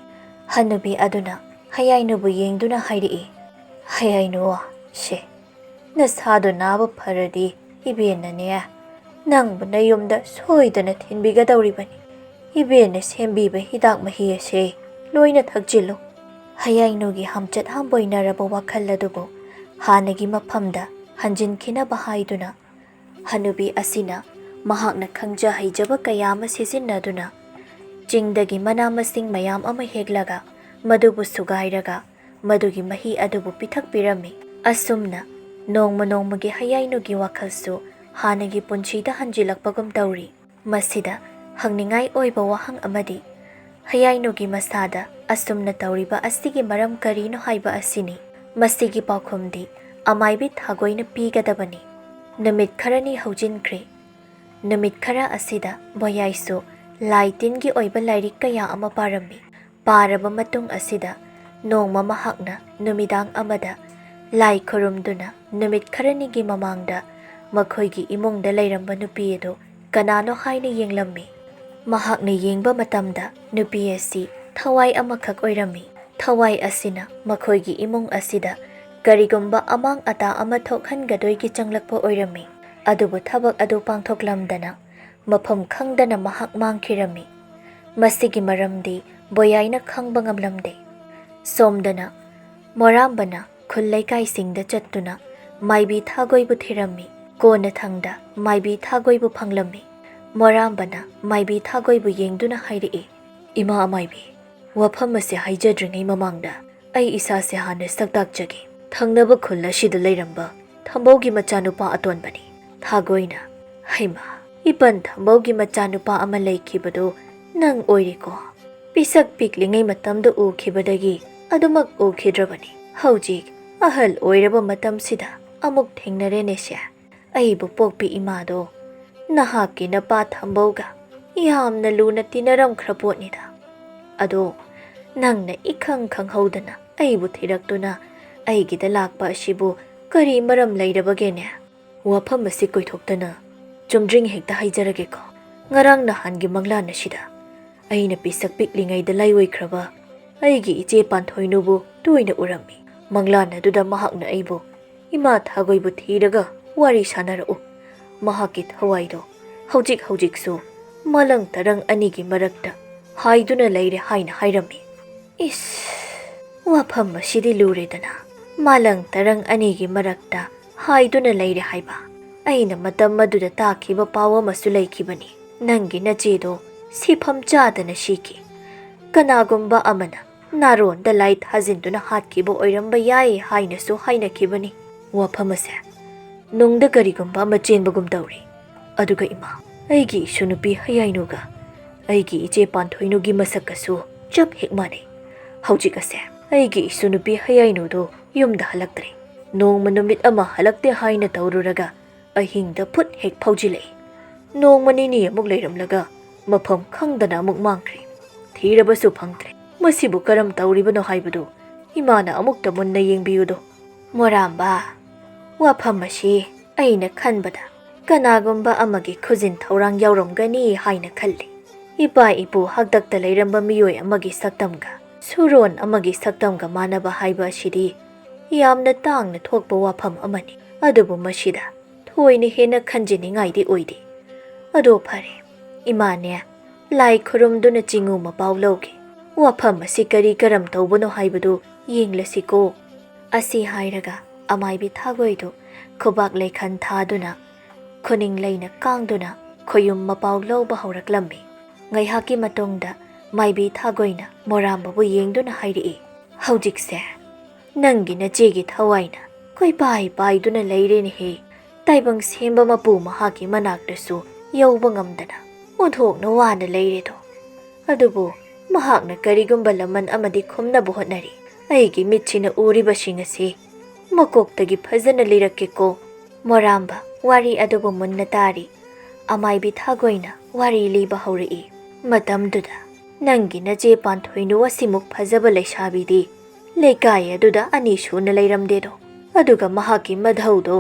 ꯍꯅꯨꯕꯤ ꯑꯗꯨꯅ ꯍꯌꯥꯏꯅꯨꯕꯨ ꯌꯦꯡꯗꯨꯅ ꯍꯥꯏꯔꯛꯏ, "ꯍꯌꯥꯏꯅꯨ, ꯁꯦ, ꯅꯁꯥꯗꯣ ꯅꯥꯕ ꯐꯔꯗꯤ ꯏꯕꯦꯟꯅꯅꯦ, ꯅꯪꯕꯨ ꯅꯌꯨꯝꯗ ꯁꯣꯏꯗꯅ ꯊꯤꯟꯕꯤꯒꯗꯧꯔꯤꯕꯅꯤ꯫ ꯏꯕꯦꯟꯅ ꯁꯦꯝꯕꯤꯕ ꯍꯤꯗꯥꯛ ꯃꯍꯤ ꯑꯁꯦ ꯂꯣꯏꯅ ꯊꯛꯆꯤꯜꯂꯨ꯫" ꯍꯌꯥꯏꯅꯨꯒꯤ ꯍꯝꯆꯠ ꯍꯝꯕꯣꯏꯅꯔꯕ ꯋꯥꯈꯜ ꯑꯗꯨꯕꯨ ꯍꯥꯟꯅꯒꯤ ꯃꯐꯝꯗ ꯍꯟꯖꯤꯟꯈꯤꯅꯕ ꯍꯥꯏꯗꯨꯅ ꯍꯅꯨꯕꯤ ꯑꯁꯤꯅ ꯃꯍꯥꯛꯅ ꯈꯪꯖ ꯍꯩꯖꯕ ꯀꯌꯥ ꯑꯃ ꯁꯤꯖꯤꯟꯅꯗꯨꯅ ꯆꯤꯡꯗꯒꯤ ꯃꯅꯥ ꯃꯁꯤꯡ ꯃꯌꯥꯝ ꯑꯃ ꯍꯦꯛꯂꯒ ꯃꯗꯨꯕꯨ ꯁꯨꯒꯥꯏꯔꯒ ꯃꯗꯨꯒꯤ ꯃꯍꯤ ꯑꯗꯨꯕꯨ ꯄꯤꯊꯛꯄꯤꯔꯝꯃꯤ꯫ ꯑꯁꯨꯝꯅ ꯅꯣꯡꯃ ꯅꯣꯡꯃꯒꯤ ꯍꯌꯥꯏꯅꯨꯒꯤ ꯋꯥꯈꯜꯁꯨ ꯍꯥꯟꯅꯒꯤ ꯄꯨꯟꯁꯤꯗ ꯍꯟꯖꯤꯜꯂꯛꯄꯒꯨꯝ ꯇꯧꯔꯤ꯫ ꯃꯁꯤꯗ ꯍꯪꯅꯤꯡꯉꯥꯏ ꯑꯣꯏꯕ ꯋꯥꯍꯪ ꯑꯃꯗꯤ, ꯍꯌꯥꯏꯅꯨꯒꯤ ꯃꯁꯥꯗ ꯑꯁꯨꯝꯅ ꯇꯧꯔꯤꯕ ꯑꯁꯤꯒꯤ ꯃꯔꯝ ꯀꯔꯤꯅꯣ ꯍꯥꯏꯕ ꯑꯁꯤꯅꯤ꯫ ꯃꯁꯤꯒꯤ ꯄꯥꯎꯈꯨꯝꯗꯤ ꯑꯃꯥꯏꯕꯤ ꯊꯥꯒꯣꯏꯅ ꯄꯤꯒꯗꯕꯅꯤ꯫ ꯅꯨꯃꯤꯠ ꯈꯔꯅꯤ ꯍꯧꯖꯤꯟꯈ꯭ꯔꯦ꯫ ꯅꯨꯃꯤꯠ ꯈꯔ ꯑꯁꯤꯗ ꯕꯣꯌꯥꯏꯁꯨ ꯂꯥꯏ ꯇꯤꯟꯒꯤ ꯑꯣꯏꯕ ꯂꯥꯏꯔꯤꯛ ꯀꯌꯥ ꯑꯃ ꯄꯥꯔꯝꯃꯤ꯫ ꯄꯥꯔꯕ ꯃꯇꯨꯡ ꯑꯁꯤꯗ ꯅꯣꯡꯃ ꯃꯍꯥꯛꯅ ꯅꯨꯃꯤꯗꯥꯡ ꯑꯃꯗ ꯂꯥꯏ ꯈꯨꯔꯨꯝꯗꯨꯅ ꯅꯨꯃꯤꯠ ꯈꯔꯅꯤꯒꯤ ꯃꯃꯥꯡꯗ ꯃꯈꯣꯏꯒꯤ ꯏꯃꯨꯡꯗ ꯂꯩꯔꯝꯕ ꯅꯨꯄꯤ ꯑꯗꯨ ꯀꯅꯥꯅꯣ ꯍꯥꯏꯅ ꯌꯦꯡꯂꯝꯃꯤ꯫ ꯃꯍꯥꯛꯅ ꯌꯦꯡꯕ ꯃꯇꯝꯗ ꯅꯨꯄꯤ ꯑꯁꯤ ꯊꯋꯥꯏ ꯑꯃꯈꯛ ꯑꯣꯏꯔꯝꯃꯤ꯫ ꯊꯋꯥꯏ ꯑꯁꯤꯅ ꯃꯈꯣꯏꯒꯤ ꯏꯃꯨꯡ ꯑꯁꯤꯗ ꯀꯔꯤꯒꯨꯝꯕ ꯑꯃꯥꯡ ꯑꯇꯥ ꯑꯃ ꯊꯣꯛꯍꯟꯒꯗꯣꯏꯒꯤ ꯆꯪꯂꯛꯄ ꯑꯣꯏꯔꯝꯃꯤ꯫ ꯑꯗꯨꯕꯨ ꯊꯕꯛ ꯑꯗꯨ ꯄꯥꯡꯊꯣꯛꯂꯝꯗꯅ ꯃꯐꯝ ꯈꯪꯗꯅ ꯃꯍꯥꯛ ꯃꯥꯡꯈꯤꯔꯝꯃꯤ꯫ ꯃꯁꯤꯒꯤ ꯃꯔꯝꯗꯤ ꯕꯣꯌꯥꯏꯅ ꯈꯪꯕ ꯉꯝꯂꯝꯗꯦ꯫ ꯁꯣꯝꯗꯅ ꯃꯣꯔꯥꯝꯕꯅ ꯈꯨꯜ ꯂꯩꯀꯥꯏꯁꯤꯡꯗ ꯆꯠꯇꯨꯅ ꯃꯥꯏꯕꯤ ꯊꯥꯒꯣꯏꯕꯨ ꯊꯤꯔꯝꯃꯤ꯫ ꯀꯣꯟꯅꯊꯪꯗ ꯃꯥꯏꯕꯤ ꯊꯥꯒꯣꯏꯕꯨ ꯐꯪꯂꯝꯃꯤ꯫ ꯃꯣꯔꯥꯝꯕꯅ ꯃꯥꯏꯕꯤ ꯊꯥꯒꯣꯏꯕꯨ ꯌꯦꯡꯗꯨꯅ ꯍꯥꯏꯔꯛꯏ, "ꯏꯃꯥ ꯑꯃꯥꯏꯕꯤ, ꯋꯥꯐꯝ ꯑꯁꯤ ꯍꯥꯏꯖꯗ꯭ꯔꯤꯉꯩ ꯃꯃꯥꯡꯗ ꯑꯩ ꯏꯁꯥꯁꯦ ꯍꯥꯟꯅ ꯁꯛꯇꯥꯛꯆꯒꯦ꯫ ꯊꯪꯅꯕ ꯈꯨꯜ ꯑꯁꯤꯗ ꯂꯩꯔꯝꯕ ꯊꯝꯕꯧꯒꯤ ꯃꯆꯥꯅꯨꯄꯥ ꯑꯇꯣꯟꯕꯅꯤ꯫ ꯊꯥꯒꯣꯏꯅ, ꯍꯩꯃꯥ, ꯏꯄꯟ ꯊꯝꯕꯧꯒꯤ ꯃꯆꯥꯅꯨꯄꯥ ꯑꯃ ꯂꯩꯈꯤꯕꯗꯨ ꯅꯪ ꯑꯣꯏꯔꯦꯀꯣ? ꯄꯤꯁꯛ ꯄꯤꯛꯂꯤꯉꯩ ꯃꯇꯝꯗ ꯎꯈꯤꯕꯗꯒꯤ ꯑꯗꯨꯃꯛ ꯎꯈꯤꯗ꯭ꯔꯕꯅꯤ꯫ ꯍꯧꯖꯤꯛ ꯑꯍꯜ ꯑꯣꯏꯔꯕ ꯃꯇꯝꯁꯤꯗ ꯑꯃꯨꯛ ꯊꯦꯡꯅꯔꯦꯅꯦꯁꯦ꯫ ꯑꯩꯕꯨ ꯄꯣꯛꯄꯤ ꯏꯃꯥꯗꯣ ꯅꯍꯥꯛꯀꯤ ꯅꯄꯥ ꯊꯝꯕꯧꯒ ꯌꯥꯝꯅ ꯂꯨꯅ ꯇꯤꯟꯅꯔꯝꯈ꯭ꯔ ꯄꯣꯠꯅꯤꯗ꯫ ꯑꯗꯣ ꯅꯪꯅ ꯏꯈꯪ ꯈꯪꯍꯧꯗꯅ ꯑꯩꯕꯨ ꯊꯤꯔꯛꯇꯨꯅ ꯑꯩꯒꯤꯗ ꯂꯥꯛꯄ ꯑꯁꯤꯕꯨ ꯀꯔꯤ ꯃꯔꯝ ꯂꯩꯔꯕꯒꯦꯅꯦ?" ꯋꯥꯐꯝ ꯑꯁꯤ ꯀꯣꯏꯊꯣꯛꯇꯅ ꯆꯨꯝꯗ꯭ꯔꯤꯡ ꯍꯦꯛꯇ ꯍꯥꯏꯖꯔꯒꯦꯀꯣ꯫ ꯉꯔꯥꯡ ꯅꯍꯥꯟꯒꯤ ꯃꯪꯂꯥꯟ ꯑꯁꯤꯗ ꯑꯩꯅ ꯄꯤꯁꯛ ꯄꯤꯛꯂꯤꯉꯩꯗ ꯂꯥꯏꯑꯣꯏꯈ꯭ꯔꯕ ꯑꯩꯒꯤ ꯏꯆꯦ ꯄꯥꯟꯊꯣꯏꯅꯨꯕꯨ ꯇꯣꯏꯅ ꯎꯔꯝꯃꯤ꯫ ꯃꯪꯂꯥꯟ ꯑꯗꯨꯗ ꯃꯍꯥꯛꯅ ꯑꯩꯕꯨ ꯏꯃꯥ ꯊꯥꯒꯣꯏꯕꯨ ꯊꯤꯔꯒ ꯋꯥꯔꯤ ꯁꯥꯟꯅꯔꯛꯎ꯫ ꯃꯍꯥꯛꯀꯤ ꯊꯋꯥꯏꯗꯣ ꯍꯧꯖꯤꯛ ꯍꯧꯖꯤꯛꯁꯨ ꯃꯥꯂꯪ ꯇꯔꯪ ꯑꯅꯤꯒꯤ ꯃꯔꯛꯇ ꯍꯥꯏꯗꯨꯅ ꯂꯩꯔꯦ ꯍꯥꯏꯅ ꯍꯥꯏꯔꯝꯃꯤ꯫ ꯏꯁ, ꯋꯥꯐꯝ ꯑꯁꯤꯗꯤ ꯂꯨꯔꯦꯗꯅ꯫ ꯃꯥꯂꯪ ꯇꯔꯪ ꯑꯅꯤꯒꯤ ꯃꯔꯛꯇ ꯍꯥꯏꯗꯨꯅ ꯂꯩꯔꯦ ꯍꯥꯏꯕ꯫ ꯑꯩꯅ ꯃꯇꯝ ꯑꯗꯨꯗ ꯇꯥꯈꯤꯕ ꯄꯥꯎ ꯑꯃꯁꯨ ꯂꯩꯈꯤꯕꯅꯤ꯫ ꯅꯪꯒꯤ ꯅꯆꯦꯗꯣ ꯁꯤꯐꯝ ꯆꯥꯗꯅ ꯁꯤꯈꯤ꯫ ꯀꯅꯥꯒꯨꯝꯕ ꯑꯃꯅ ꯅꯥꯔꯣꯟꯗ ꯂꯥꯏ ꯊꯥꯖꯤꯟꯗꯨꯅ ꯍꯥꯠꯈꯤꯕ ꯑꯣꯏꯔꯝꯕ ꯌꯥꯏ ꯍꯥꯏꯅꯁꯨ ꯍꯥꯏꯅꯈꯤꯕꯅꯤ꯫ ꯋꯥꯐꯝ ꯑꯁꯦ ꯅꯨꯡꯗ ꯀꯔꯤꯒꯨꯝꯕ ꯑꯃ ꯆꯦꯟꯕꯒꯨꯝ ꯇꯧꯔꯤ꯫ ꯑꯗꯨꯒ ꯏꯃꯥ, ꯑꯩꯒꯤ ꯏꯁꯨ ꯅꯨꯄꯤ ꯍꯌꯥꯏꯅꯨꯒ ꯑꯩꯒꯤ ꯏꯆꯦ ꯄꯥꯟꯊꯣꯏꯅꯨꯒꯤ ꯃꯁꯛꯀꯁꯨ ꯆꯞ ꯍꯦꯛ ꯃꯥꯟꯅꯩ꯫ ꯍꯧꯖꯤꯛ ꯑꯁꯦ ꯑꯩꯒꯤ ꯏꯁꯨ ꯅꯨꯄꯤ ꯍꯌꯥꯏꯅꯨꯗꯣ ꯌꯨꯝꯗ ꯍꯜꯂꯛꯇ꯭ꯔꯦ꯫ ꯅꯣꯡꯃ ꯅꯨꯃꯤꯠ ꯑꯃ ꯍꯜꯂꯛꯇꯦ ꯍꯥꯏꯅ ꯇꯧꯔꯨꯔꯒ ꯑꯍꯤꯡꯗ ꯐꯨꯠ ꯍꯦꯛ ꯐꯥꯎꯖꯤꯜꯂꯛꯏ꯫ ꯅꯣꯡꯃ ꯅꯤꯅꯤ ꯑꯃꯨꯛ ꯂꯩꯔꯝꯂꯒ ꯃꯐꯝ ꯈꯪꯗꯅ ꯑꯃꯨꯛ ꯃꯥꯡꯈ꯭ꯔꯦ꯫ ꯊꯤꯔꯕꯁꯨ ꯐꯪꯗ꯭ꯔꯦ꯫ ꯃꯁꯤꯕꯨ ꯀꯔꯝ ꯇꯧꯔꯤꯕꯅꯣ ꯍꯥꯏꯕꯗꯨ ꯏꯃꯥꯅ ꯑꯃꯨꯛꯇ ꯃꯨꯟꯅ ꯌꯦꯡꯕꯤꯌꯨꯗꯣ꯫ ꯃꯣꯔꯥꯝꯕ, ꯋꯥꯐꯝ ꯑꯁꯤ ꯑꯩꯅ ꯈꯟꯕꯗ ꯀꯅꯥꯒꯨꯝꯕ ꯑꯃꯒꯤ ꯈꯨꯖꯤꯟ ꯊꯧꯔꯥꯡ ꯌꯥꯎꯔꯝꯒꯅꯤ ꯍꯥꯏꯅ ꯈꯜꯂꯤ꯫ ꯏꯄꯥ ꯏꯄꯨ ꯍꯥꯛꯇꯛꯇ ꯂꯩꯔꯝꯕ ꯃꯤꯑꯣꯏ ꯑꯃꯒꯤ ꯁꯛꯇꯝꯒ ꯁꯨꯔꯣꯟ ꯑꯃꯒꯤ ꯁꯛꯇꯝꯒ ꯃꯥꯟꯅꯕ ꯍꯥꯏꯕ ꯑꯁꯤꯗꯤ ꯌꯥꯝꯅ ꯇꯥꯡꯅ ꯊꯣꯛꯄ ꯋꯥꯐꯝ ꯑꯃꯅꯤ꯫ ꯑꯗꯨꯕꯨ ꯃꯁꯤꯗ ꯊꯣꯏꯅ ꯍꯦꯟꯅ ꯈꯟꯖꯤꯟꯅꯤꯡꯉꯥꯏꯗꯤ ꯑꯣꯏꯗꯦ꯫ ꯑꯗꯣ ꯐꯔꯦ, ꯏꯃꯥꯅꯦ, ꯂꯥꯏ ꯈꯨꯔꯨꯝꯗꯨꯅ ꯆꯤꯡꯉꯨ ꯃꯄꯥꯎ ꯂꯧꯒꯦ꯫ ꯋꯥꯐꯝ ꯑꯁꯤ ꯀꯔꯤ ꯀꯔꯝ ꯇꯧꯕꯅꯣ ꯍꯥꯏꯕꯗꯨ ꯌꯦꯡꯂꯁꯤꯀꯣ꯫ ꯑꯁꯤ ꯍꯥꯏꯔꯒ ꯑꯃꯥꯏꯕꯤ ꯊꯥꯒꯣꯏꯗꯨ ꯈꯨꯕꯥꯛ ꯂꯩꯈꯟ ꯊꯥꯗꯨꯅ, ꯈꯨꯅꯤꯡ ꯂꯩꯅ ꯀꯥꯡꯗꯨꯅ ꯈꯣꯌꯨꯝ ꯃꯄꯥꯎ ꯂꯧꯕ ꯍꯧꯔꯛꯂꯝꯃꯤ꯫ ꯉꯥꯏꯍꯥꯛꯀꯤ ꯃꯇꯨꯡꯗ ꯃꯥꯏꯕꯤ ꯊꯥꯒꯣꯏꯅ ꯃꯣꯔꯥꯝꯕꯕꯨ ꯌꯦꯡꯗꯨꯅ ꯍꯥꯏꯔꯛꯏ, "ꯍꯧꯖꯤꯛꯁꯦ ꯅꯪꯒꯤ ꯅꯆꯦꯒꯤ ꯊꯋꯥꯏꯅ ꯀꯣꯏꯄꯥꯏ ꯄꯥꯏꯗꯨꯅ ꯂꯩꯔꯦꯅꯦꯍꯦ꯫ ꯇꯥꯏꯕꯪ ꯁꯦꯝꯕ ꯃꯄꯨ ꯃꯍꯥꯛꯀꯤ ꯃꯅꯥꯛꯇꯁꯨ ꯌꯧꯕ ꯉꯝꯗꯅ ꯑꯣꯟꯊꯣꯛꯅ ꯋꯥꯅ ꯂꯩꯔꯦꯗꯣ꯫ ꯑꯗꯨꯕꯨ ꯃꯍꯥꯛꯅ ꯀꯔꯤꯒꯨꯝꯕ ꯂꯃꯟ ꯑꯃꯗꯤ ꯈꯨꯝꯅꯕ ꯍꯣꯠꯅꯔꯤ꯫ ꯑꯩꯒꯤ ꯃꯤꯠꯁꯤꯅ ꯎꯔꯤꯕꯁꯤꯡ ꯑꯁꯤ ꯃꯀꯣꯛꯇꯒꯤ ꯐꯖꯅ ꯂꯤꯔꯛꯀꯦꯀꯣ꯫" ꯃꯣꯔꯥꯝꯕ ꯋꯥꯔꯤ ꯑꯗꯨꯕꯨ ꯃꯨꯟꯅ ꯇꯥꯔꯤ꯫ ꯑꯃꯥꯏꯕꯤ ꯊꯥꯒꯣꯏꯅ ꯋꯥꯔꯤ ꯂꯤꯕ ꯍꯧꯔꯛꯏ꯫ ꯃꯇꯝꯗꯨꯗ ꯅꯪꯒꯤ ꯅꯆꯦ ꯄꯥꯟꯊꯣꯏꯅꯨ ꯑꯁꯤꯃꯨꯛ ꯐꯖꯕ ꯂꯩꯁꯥꯕꯤꯗꯤ ꯂꯩꯀꯥꯏ ꯑꯗꯨꯗ ꯑꯅꯤ ꯁꯨꯅ ꯂꯩꯔꯝꯗꯦꯗꯣ꯫ ꯑꯗꯨꯒ ꯃꯍꯥꯛꯀꯤ ꯃꯙꯧꯗꯣ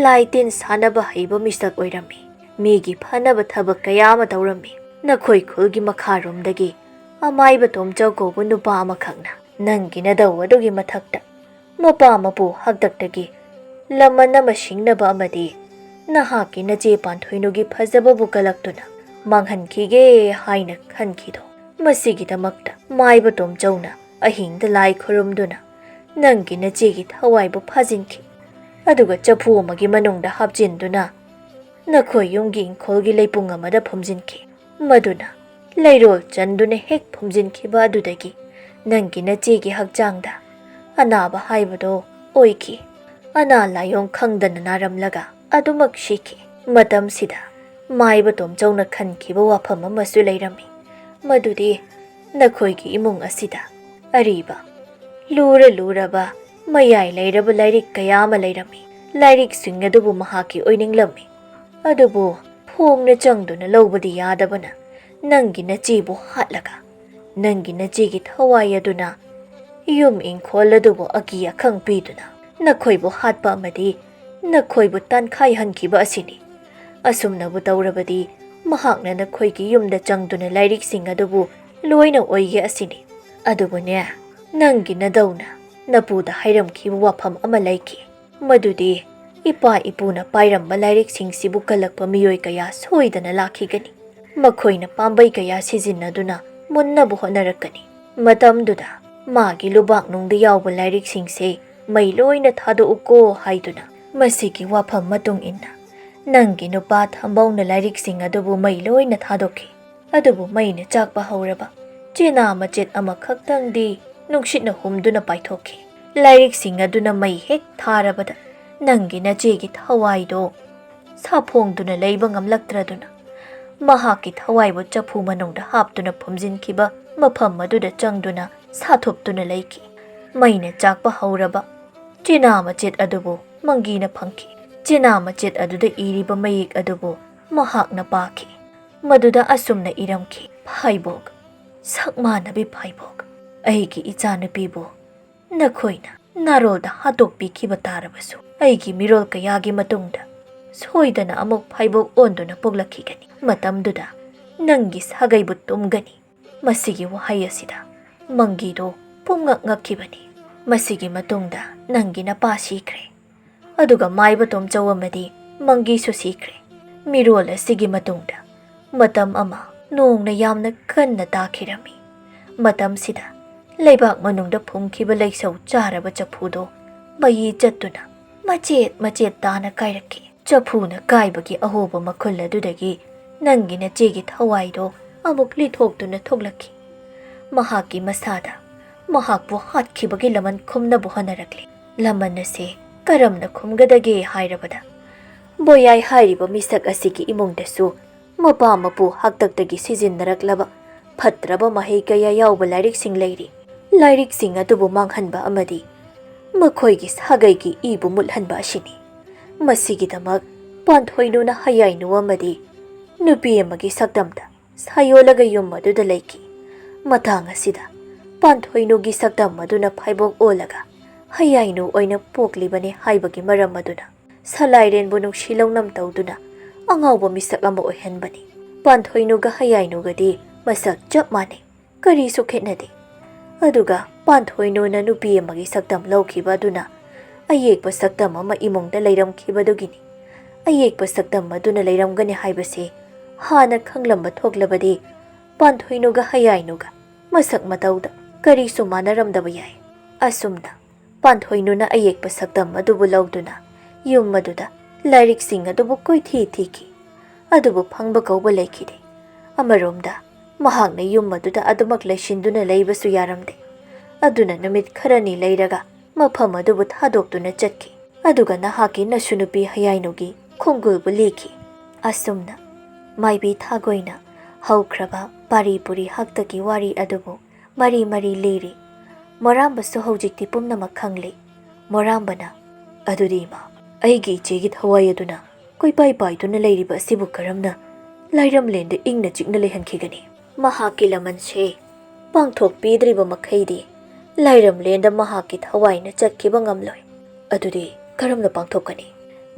ꯂꯥꯏ ꯇꯤꯟ ꯁꯥꯟꯅꯕ ꯍꯩꯕ ꯃꯤꯁꯛ ꯑꯣꯏꯔꯝꯃꯤ꯫ ꯃꯤꯒꯤ ꯐꯅꯕ ꯊꯕꯛ ꯀꯌꯥ ꯑꯃ ꯇꯧꯔꯝꯃꯤ꯫ ꯅꯈꯣꯏ ꯈꯨꯜꯒꯤ ꯃꯈꯥꯔꯣꯝꯗꯒꯤ ꯑꯃꯥꯏꯕ ꯇꯣꯝꯆꯧ ꯀꯧꯕ ꯅꯨꯄꯥ ꯑꯃꯈꯛꯅ ꯅꯪꯒꯤ ꯅꯙꯧ ꯑꯗꯨꯒꯤ ꯃꯊꯛꯇ ꯃꯄꯥ ꯃꯄꯨ ꯍꯥꯛꯇꯛꯇꯒꯤ ꯂꯃꯟ ꯑꯃ ꯁꯤꯡꯅꯕ ꯑꯃꯗꯤ ꯅꯍꯥꯛꯀꯤ ꯅꯆꯦ ꯄꯥꯟꯊꯣꯏꯅꯨꯒꯤ ꯐꯖꯕꯕꯨ ꯀꯜꯂꯛꯇꯨꯅ ꯃꯥꯡꯍꯟꯈꯤꯒꯦ ꯍꯥꯏꯅ ꯈꯟꯈꯤꯗꯣ꯫ ꯃꯁꯤꯒꯤꯗꯃꯛꯇ ꯃꯥꯏꯕ ꯇꯣꯝꯆꯧꯅ ꯑꯍꯤꯡꯗ ꯂꯥꯏ ꯈꯨꯔꯨꯝꯗꯨꯅ ꯅꯪꯒꯤ ꯅꯆꯦꯒꯤ ꯊꯋꯥꯏꯕꯨ ꯐꯥꯖꯤꯟꯈꯤ꯫ ꯑꯗꯨꯒ ꯆꯐꯨ ꯑꯃꯒꯤ ꯃꯅꯨꯡꯗ ꯍꯥꯞꯆꯤꯟꯗꯨꯅ ꯅꯈꯣꯏ ꯌꯨꯝꯒꯤ ꯏꯪꯈꯣꯜꯒꯤ ꯂꯩꯄꯨꯡ ꯑꯃꯗ ꯐꯨꯝꯖꯤꯟꯈꯤ꯫ ꯃꯗꯨꯅ ꯂꯩꯔꯣꯜ ꯆꯟꯗꯨꯅ ꯍꯦꯛ ꯐꯨꯝꯖꯤꯟꯈꯤꯕ ꯑꯗꯨꯗꯒꯤ ꯅꯪꯒꯤ ꯅꯆꯦꯒꯤ ꯍꯛꯆꯥꯡꯗ ꯑꯅꯥꯕ ꯍꯥꯏꯕꯗꯣ ꯑꯣꯏꯈꯤ꯫ ꯑꯅꯥ ꯂꯥꯏꯑꯣꯡ ꯈꯪꯗꯅ ꯅꯥꯔꯝꯂꯒ ꯑꯗꯨꯃꯛ ꯁꯤꯈꯤ꯫ ꯃꯇꯝꯁꯤꯗ ꯃꯥꯏꯕ ꯇꯣꯝꯆꯧꯅ ꯈꯟꯈꯤꯕ ꯋꯥꯐꯝ ꯑꯃꯁꯨ ꯂꯩꯔꯝꯃꯤ, ꯃꯗꯨꯗꯤ ꯅꯈꯣꯏꯒꯤ ꯏꯃꯨꯡ ꯑꯁꯤꯗ ꯑꯔꯤꯕ, ꯂꯨꯔ ꯂꯨꯔꯕ, ꯃꯌꯥꯏ ꯂꯩꯔꯕ ꯂꯥꯏꯔꯤꯛ ꯀꯌꯥ ꯑꯃ ꯂꯩꯔꯝꯃꯤ꯫ ꯂꯥꯏꯔꯤꯛꯁꯤꯡ ꯑꯗꯨꯕꯨ ꯃꯍꯥꯛꯀꯤ ꯑꯣꯏꯅꯤꯡꯂꯝꯃꯤ꯫ ꯑꯗꯨꯕꯨ ꯐꯣꯡꯅ ꯆꯪꯗꯨꯅ ꯂꯧꯕꯗꯤ ꯌꯥꯗꯕꯅ ꯅꯪꯒꯤ ꯅꯆꯦꯕꯨ ꯍꯥꯠꯂꯒ ꯅꯪꯒꯤ ꯅꯆꯦꯒꯤ ꯊꯋꯥꯏ ꯑꯗꯨꯅ ꯌꯨꯝ ꯏꯪꯈꯣꯜ ꯑꯗꯨꯕꯨ ꯑꯀꯤ ꯑꯈꯪ ꯄꯤꯗꯨꯅ ꯅꯈꯣꯏꯕꯨ ꯍꯥꯠꯄ ꯑꯃꯗꯤ ꯅꯈꯣꯏꯕꯨ ꯇꯥꯟꯈꯥꯏꯍꯟꯈꯤꯕ ꯑꯁꯤꯅꯤ꯫ ꯑꯁꯨꯝꯅꯕꯨ ꯇꯧꯔꯕꯗꯤ ꯃꯍꯥꯛꯅ ꯅꯈꯣꯏꯒꯤ ꯌꯨꯝꯗ ꯆꯪꯗꯨꯅ ꯂꯥꯏꯔꯤꯛꯁꯤꯡ ꯑꯗꯨꯕꯨ ꯂꯣꯏꯅ ꯑꯣꯏꯒꯦ ꯑꯁꯤꯅꯤ꯫ ꯑꯗꯨꯕꯨꯅꯦ, ꯅꯪꯒꯤ ꯅꯗꯧꯅ ꯅꯄꯨꯗ ꯍꯥꯏꯔꯝꯈꯤꯕ ꯋꯥꯐꯝ ꯑꯃ ꯂꯩꯈꯤ꯫ ꯃꯗꯨꯗꯤ ꯏꯄꯥ ꯏꯄꯨꯅ ꯄꯥꯏꯔꯝꯕ ꯂꯥꯏꯔꯤꯛꯁꯤꯡꯁꯤꯕꯨ ꯀꯜꯂꯛꯄ ꯃꯤꯑꯣꯏ ꯀꯌꯥ ꯁꯣꯏꯗꯅ ꯂꯥꯛꯈꯤꯒꯅꯤ꯫ ꯃꯈꯣꯏꯅ ꯄꯥꯝꯕꯩ ꯀꯌꯥ ꯁꯤꯖꯤꯟꯅꯗꯨꯅ ꯃꯨꯟꯅꯕ ꯍꯣꯠꯅꯔꯛꯀꯅꯤ꯫ ꯃꯇꯝꯗꯨꯗ ꯃꯥꯒꯤ ꯂꯨꯕꯥꯛꯅꯨꯡꯗ ꯌꯥꯎꯕ ꯂꯥꯏꯔꯤꯛꯁꯤꯡꯁꯦ ꯃꯩ ꯂꯣꯏꯅ ꯊꯥꯗꯣꯛꯎꯀꯣ ꯍꯥꯏꯗꯨꯅ, ꯃꯁꯤꯒꯤ ꯋꯥꯐꯝ ꯃꯇꯨꯡ ꯏꯟꯅ ꯅꯪꯒꯤ ꯅꯨꯄꯥ ꯊꯝꯕꯧꯅ ꯂꯥꯏꯔꯤꯛꯁꯤꯡ ꯑꯗꯨꯕꯨ ꯃꯩ ꯂꯣꯏꯅ ꯊꯥꯗꯣꯛꯈꯤ꯫ ꯑꯗꯨꯕꯨ ꯃꯩꯅ ꯆꯥꯛꯄ ꯍꯧꯔꯕ ꯆꯦꯅꯥ ꯃꯆꯦꯠ ꯑꯃꯈꯛꯇꯪꯗꯤ ꯅꯨꯡꯁꯤꯠꯅ ꯍꯨꯝꯗꯨꯅ ꯄꯥꯏꯊꯣꯛꯈꯤ꯫ ꯂꯥꯏꯔꯤꯛꯁꯤꯡ ꯑꯗꯨꯅ ꯃꯩ ꯍꯦꯛ ꯊꯥꯔꯕꯗ ꯅꯪꯒꯤ ꯅꯆꯦꯒꯤ ꯊꯋꯥꯏꯗꯣ ꯁꯥꯐꯣꯡꯗꯨꯅ ꯂꯩꯕ ꯉꯝꯂꯛꯇ꯭ꯔꯗꯨꯅ, ꯃꯍꯥꯛꯀꯤ ꯊꯋꯥꯏꯕꯨ ꯆꯐꯨ ꯃꯅꯨꯡꯗ ꯍꯥꯞꯇꯨꯅ ꯐꯨꯝꯖꯤꯟꯈꯤꯕ ꯃꯐꯝ ꯑꯗꯨꯗ ꯆꯪꯗꯨꯅ ꯁꯥꯊꯣꯛꯇꯨꯅ ꯂꯩꯈꯤ꯫ ꯃꯩꯅ ꯆꯥꯛꯄ ꯍꯧꯔꯕ ꯆꯦꯅꯥ ꯃꯆꯦꯠ ꯑꯗꯨꯕꯨ ꯃꯪꯒꯤꯅ ꯐꯪꯈꯤ꯫ ꯆꯦꯅꯥ ꯃꯆꯦꯠ ꯑꯗꯨꯗ ꯏꯔꯤꯕ ꯃꯌꯦꯛ ꯑꯗꯨꯕꯨ ꯃꯍꯥꯛꯅ ꯄꯥꯈꯤ꯫ ꯃꯗꯨꯗ ꯑꯁꯨꯝꯅ ꯏꯔꯝꯈꯤ: "ꯐꯥꯏꯕꯣꯛ, ꯁꯛ ꯃꯥꯟꯅꯕꯤ ꯐꯥꯏꯕꯣꯛ, ꯑꯩꯒꯤ ꯏꯆꯥꯅꯨꯄꯤꯕꯨ ꯅꯈꯣꯏꯅ ꯅꯥꯔꯣꯜꯗ ꯍꯥꯠꯇꯣꯛꯄꯤꯈꯤꯕ ꯇꯥꯔꯕꯁꯨ, ꯑꯩꯒꯤ ꯃꯤꯔꯣꯜ ꯀꯌꯥꯒꯤ ꯃꯇꯨꯡꯗ ꯁꯣꯏꯗꯅ ꯑꯃꯨꯛ ꯐꯥꯏꯕꯣꯛ ꯑꯣꯟꯗꯨꯅ ꯄꯣꯛꯂꯛꯈꯤꯒꯅꯤ꯫ ꯃꯇꯝꯗꯨꯗ ꯅꯪꯒꯤ ꯁꯥꯒꯩꯕꯨ ꯇꯨꯝꯒꯅꯤ꯫" ꯃꯁꯤꯒꯤ ꯋꯥꯍꯩ ꯑꯁꯤꯗ ꯃꯪꯒꯤꯗꯨ ꯄꯨꯝꯉꯛ ꯉꯛꯈꯤꯕꯅꯤ꯫ ꯃꯁꯤꯒꯤ ꯃꯇꯨꯡꯗ ꯅꯪꯒꯤ ꯅꯄꯥ ꯁꯤꯈ꯭ꯔꯦ꯫ ꯑꯗꯨꯒ ꯃꯥꯏꯕ ꯇꯣꯝꯆꯧ ꯑꯃꯗꯤ ꯃꯪꯒꯤꯁꯨ ꯁꯤꯈ꯭ꯔꯦ꯫ ꯃꯤꯔꯣꯜ ꯑꯁꯤꯒꯤ ꯃꯇꯨꯡꯗ ꯃꯇꯝ ꯑꯃ ꯅꯣꯡꯅ ꯌꯥꯝꯅ ꯀꯟꯅ ꯇꯥꯈꯤꯔꯝꯃꯤ꯫ ꯃꯇꯝꯁꯤꯗ ꯂꯩꯕꯥꯛ ꯃꯅꯨꯡꯗ ꯐꯨꯝꯈꯤꯕ ꯂꯩꯁꯧ ꯆꯥꯔꯕ ꯆꯐꯨꯗꯣ ꯃꯩ ꯆꯠꯇꯨꯅ ꯃꯆꯦꯠ ꯃꯆꯦꯠ ꯇꯥꯅ ꯀꯥꯏꯔꯛꯈꯤ꯫ ꯆꯐꯨꯅ ꯀꯥꯏꯕꯒꯤ ꯑꯍꯣꯕ ꯃꯈꯨꯜ ꯑꯗꯨꯗꯒꯤ ꯅꯪꯒꯤ ꯅꯆꯦꯒꯤ ꯊꯋꯥꯏꯗꯣ ꯑꯃꯨꯛ ꯂꯤꯊꯣꯛꯇꯨꯅ ꯊꯣꯛꯂꯛꯈꯤ꯫ ꯃꯍꯥꯛꯀꯤ ꯃꯁꯥꯗ ꯃꯍꯥꯛꯄꯨ ꯍꯥꯠꯈꯤꯕꯒꯤ ꯂꯃꯟ ꯈꯨꯝꯅꯕ ꯍꯣꯠꯅꯔꯛꯂꯤ꯫ ꯂꯃꯟ ꯑꯁꯤ ꯀꯔꯝꯅ ꯈꯨꯝꯒꯗꯒꯦ ꯍꯥꯏꯔꯕꯗ, ꯕꯣꯌꯥꯏ ꯍꯥꯏꯔꯤꯕ ꯃꯤꯁꯛ ꯑꯁꯤꯒꯤ ꯏꯃꯨꯡꯗꯁꯨ ꯃꯄꯥ ꯃꯄꯨ ꯍꯥꯛꯇꯛꯇꯒꯤ ꯁꯤꯖꯤꯟꯅꯔꯛꯂꯕ ꯐꯠꯇ꯭ꯔꯕ ꯃꯍꯩ ꯀꯌꯥ ꯌꯥꯎꯕ ꯂꯥꯏꯔꯤꯛꯁꯤꯡ ꯂꯩꯔꯤ꯫ ꯂꯥꯏꯔꯤꯛꯁꯤꯡ ꯑꯗꯨꯕꯨ ꯃꯥꯡꯍꯟꯕ ꯑꯃꯗꯤ ꯃꯈꯣꯏꯒꯤ ꯁꯥꯒꯩꯒꯤ ꯏꯕꯨ ꯃꯨꯠꯍꯟꯕ ꯑꯁꯤꯅꯤ꯫ ꯃꯁꯤꯒꯤꯗꯃꯛ ꯄꯥꯟꯊꯣꯏꯅꯨꯅ ꯍꯌꯥꯏꯅꯨ ꯑꯃꯗꯤ ꯅꯨꯄꯤ ꯑꯃꯒꯤ ꯁꯛꯇꯝꯗ ꯁꯥꯌꯣꯜꯂꯒ ꯌꯨꯝ ꯑꯗꯨꯗ ꯂꯩꯈꯤ꯫ ꯃꯇꯥꯡ ꯑꯁꯤꯗ ꯄꯥꯟꯊꯣꯏꯅꯨꯒꯤ ꯁꯛꯇꯝ ꯑꯗꯨꯅ ꯐꯥꯏꯕꯣꯛ ꯑꯣꯜꯂꯒ ꯍꯌꯥꯏꯅꯨ ꯑꯣꯏꯅ ꯄꯣꯛꯂꯤꯕꯅꯤ ꯍꯥꯏꯕꯒꯤ ꯃꯔꯝ ꯑꯗꯨꯅ ꯁꯂꯥꯏꯔꯦꯟꯕꯨ ꯅꯨꯡꯁꯤ ꯂꯧꯅꯝ ꯇꯧꯗꯨꯅ ꯑꯉꯥꯎꯕ ꯃꯤꯁꯛ ꯑꯃ ꯑꯣꯏꯍꯟꯕꯅꯤ꯫ ꯄꯥꯟꯊꯣꯏꯅꯨꯒ ꯍꯌꯥꯏꯅꯨꯒꯗꯤ ꯃꯁꯛ ꯆꯞ ꯃꯥꯟꯅꯩ, ꯀꯔꯤꯁꯨ ꯈꯦꯠꯅꯗꯦ꯫ ꯑꯗꯨꯒ ꯄꯥꯟꯊꯣꯏꯅꯨꯅ ꯅꯨꯄꯤ ꯑꯃꯒꯤ ꯁꯛꯇꯝ ꯂꯧꯈꯤꯕ ꯑꯗꯨꯅ ꯑꯌꯦꯛꯄ ꯁꯛꯇꯝ ꯑꯃ ꯏꯃꯨꯡꯗ ꯂꯩꯔꯝꯈꯤꯕꯗꯨꯒꯤꯅꯤ꯫ ꯑꯌꯦꯛꯄ ꯁꯛꯇꯝ ꯑꯗꯨꯅ ꯂꯩꯔꯝꯒꯅꯤ ꯍꯥꯏꯕꯁꯤ ꯍꯥꯟꯅ ꯈꯪꯂꯝꯕ ꯊꯣꯛꯂꯕꯗꯤ ꯄꯥꯟꯊꯣꯏꯅꯨꯒ ꯍꯌꯥꯏꯅꯨꯒ ꯃꯁꯛ ꯃꯇꯧꯗ ꯀꯔꯤꯁꯨ ꯃꯥꯟꯅꯔꯝꯗꯕ ꯌꯥꯏ꯫ ꯑꯁꯨꯝꯅ ꯄꯥꯟꯊꯣꯏꯅꯨꯅ ꯑꯌꯦꯛꯄ ꯁꯛꯇꯝ ꯑꯗꯨꯕꯨ ꯂꯧꯗꯨꯅ ꯌꯨꯝ ꯑꯗꯨꯗ ꯂꯥꯏꯔꯤꯛꯁꯤꯡ ꯑꯗꯨꯕꯨ ꯀꯣꯏꯊꯤ ꯊꯤꯈꯤ꯫ ꯑꯗꯨꯕꯨ ꯐꯪꯕ ꯀꯧꯕ ꯂꯩꯈꯤꯗꯦ꯫ ꯑꯃꯔꯣꯝꯗ ꯃꯍꯥꯛꯅ ꯌꯨꯝ ꯑꯗꯨꯗ ꯑꯗꯨꯃꯛ ꯂꯩꯁꯤꯟꯗꯨꯅ ꯂꯩꯕꯁꯨ ꯌꯥꯔꯝꯗꯦ꯫ ꯑꯗꯨꯅ ꯅꯨꯃꯤꯠ ꯈꯔꯅꯤ ꯂꯩꯔꯒ ꯃꯐꯝ ꯑꯗꯨꯕꯨ ꯊꯥꯗꯣꯛꯇꯨꯅ ꯆꯠꯈꯤ꯫ ꯑꯗꯨꯒ ꯅꯍꯥꯛꯀꯤ ꯅꯁꯨ ꯅꯨꯄꯤ ꯍꯌꯥꯏꯅꯨꯒꯤ ꯈꯣꯡꯒꯨꯜꯕꯨ ꯂꯤꯈꯤ꯫ ꯑꯁꯨꯝꯅ ꯃꯥꯏꯕꯤ ꯊꯥꯒꯣꯏꯅ ꯍꯧꯈ꯭ꯔꯕ ꯄꯥꯔꯤ ꯄꯨꯔꯤ ꯍꯥꯛꯇꯛꯀꯤ ꯋꯥꯔꯤ ꯑꯗꯨꯕꯨ ꯃꯔꯤ ꯃꯔꯤ ꯂꯤꯔꯤ꯫ ꯃꯣꯔꯥꯝꯕꯁꯨ ꯍꯧꯖꯤꯛꯇꯤ ꯄꯨꯝꯅꯃꯛ ꯈꯪꯂꯦ꯫ ꯃꯣꯔꯥꯝꯕꯅ, "ꯑꯗꯨꯗꯤ ꯏꯃꯥ, ꯑꯩꯒꯤ ꯏꯆꯦꯒꯤ ꯊꯋꯥꯏ ꯑꯗꯨꯅ ꯀꯣꯏꯄꯥꯏ ꯄꯥꯏꯗꯨꯅ ꯂꯩꯔꯤꯕ ꯑꯁꯤꯕꯨ ꯀꯔꯝꯅ ꯂꯥꯏꯔꯝꯂꯦꯟꯗ ꯏꯪꯅ ꯆꯤꯛꯅ ꯂꯩꯍꯟꯈꯤꯒꯅꯤ? ꯃꯍꯥꯛꯀꯤ ꯂꯃꯟꯁꯦ ꯄꯥꯡꯊꯣꯛꯄꯤꯗ꯭ꯔꯤꯕ ꯃꯈꯩꯗꯤ ꯂꯥꯏꯔꯝꯂꯦꯟꯗ ꯃꯍꯥꯛꯀꯤ ꯊꯋꯥꯏꯅ ꯆꯠꯈꯤꯕ ꯉꯝꯂꯣꯏ꯫ ꯑꯗꯨꯗꯤ ꯀꯔꯝꯅ ꯄꯥꯡꯊꯣꯛꯀꯅꯤ?"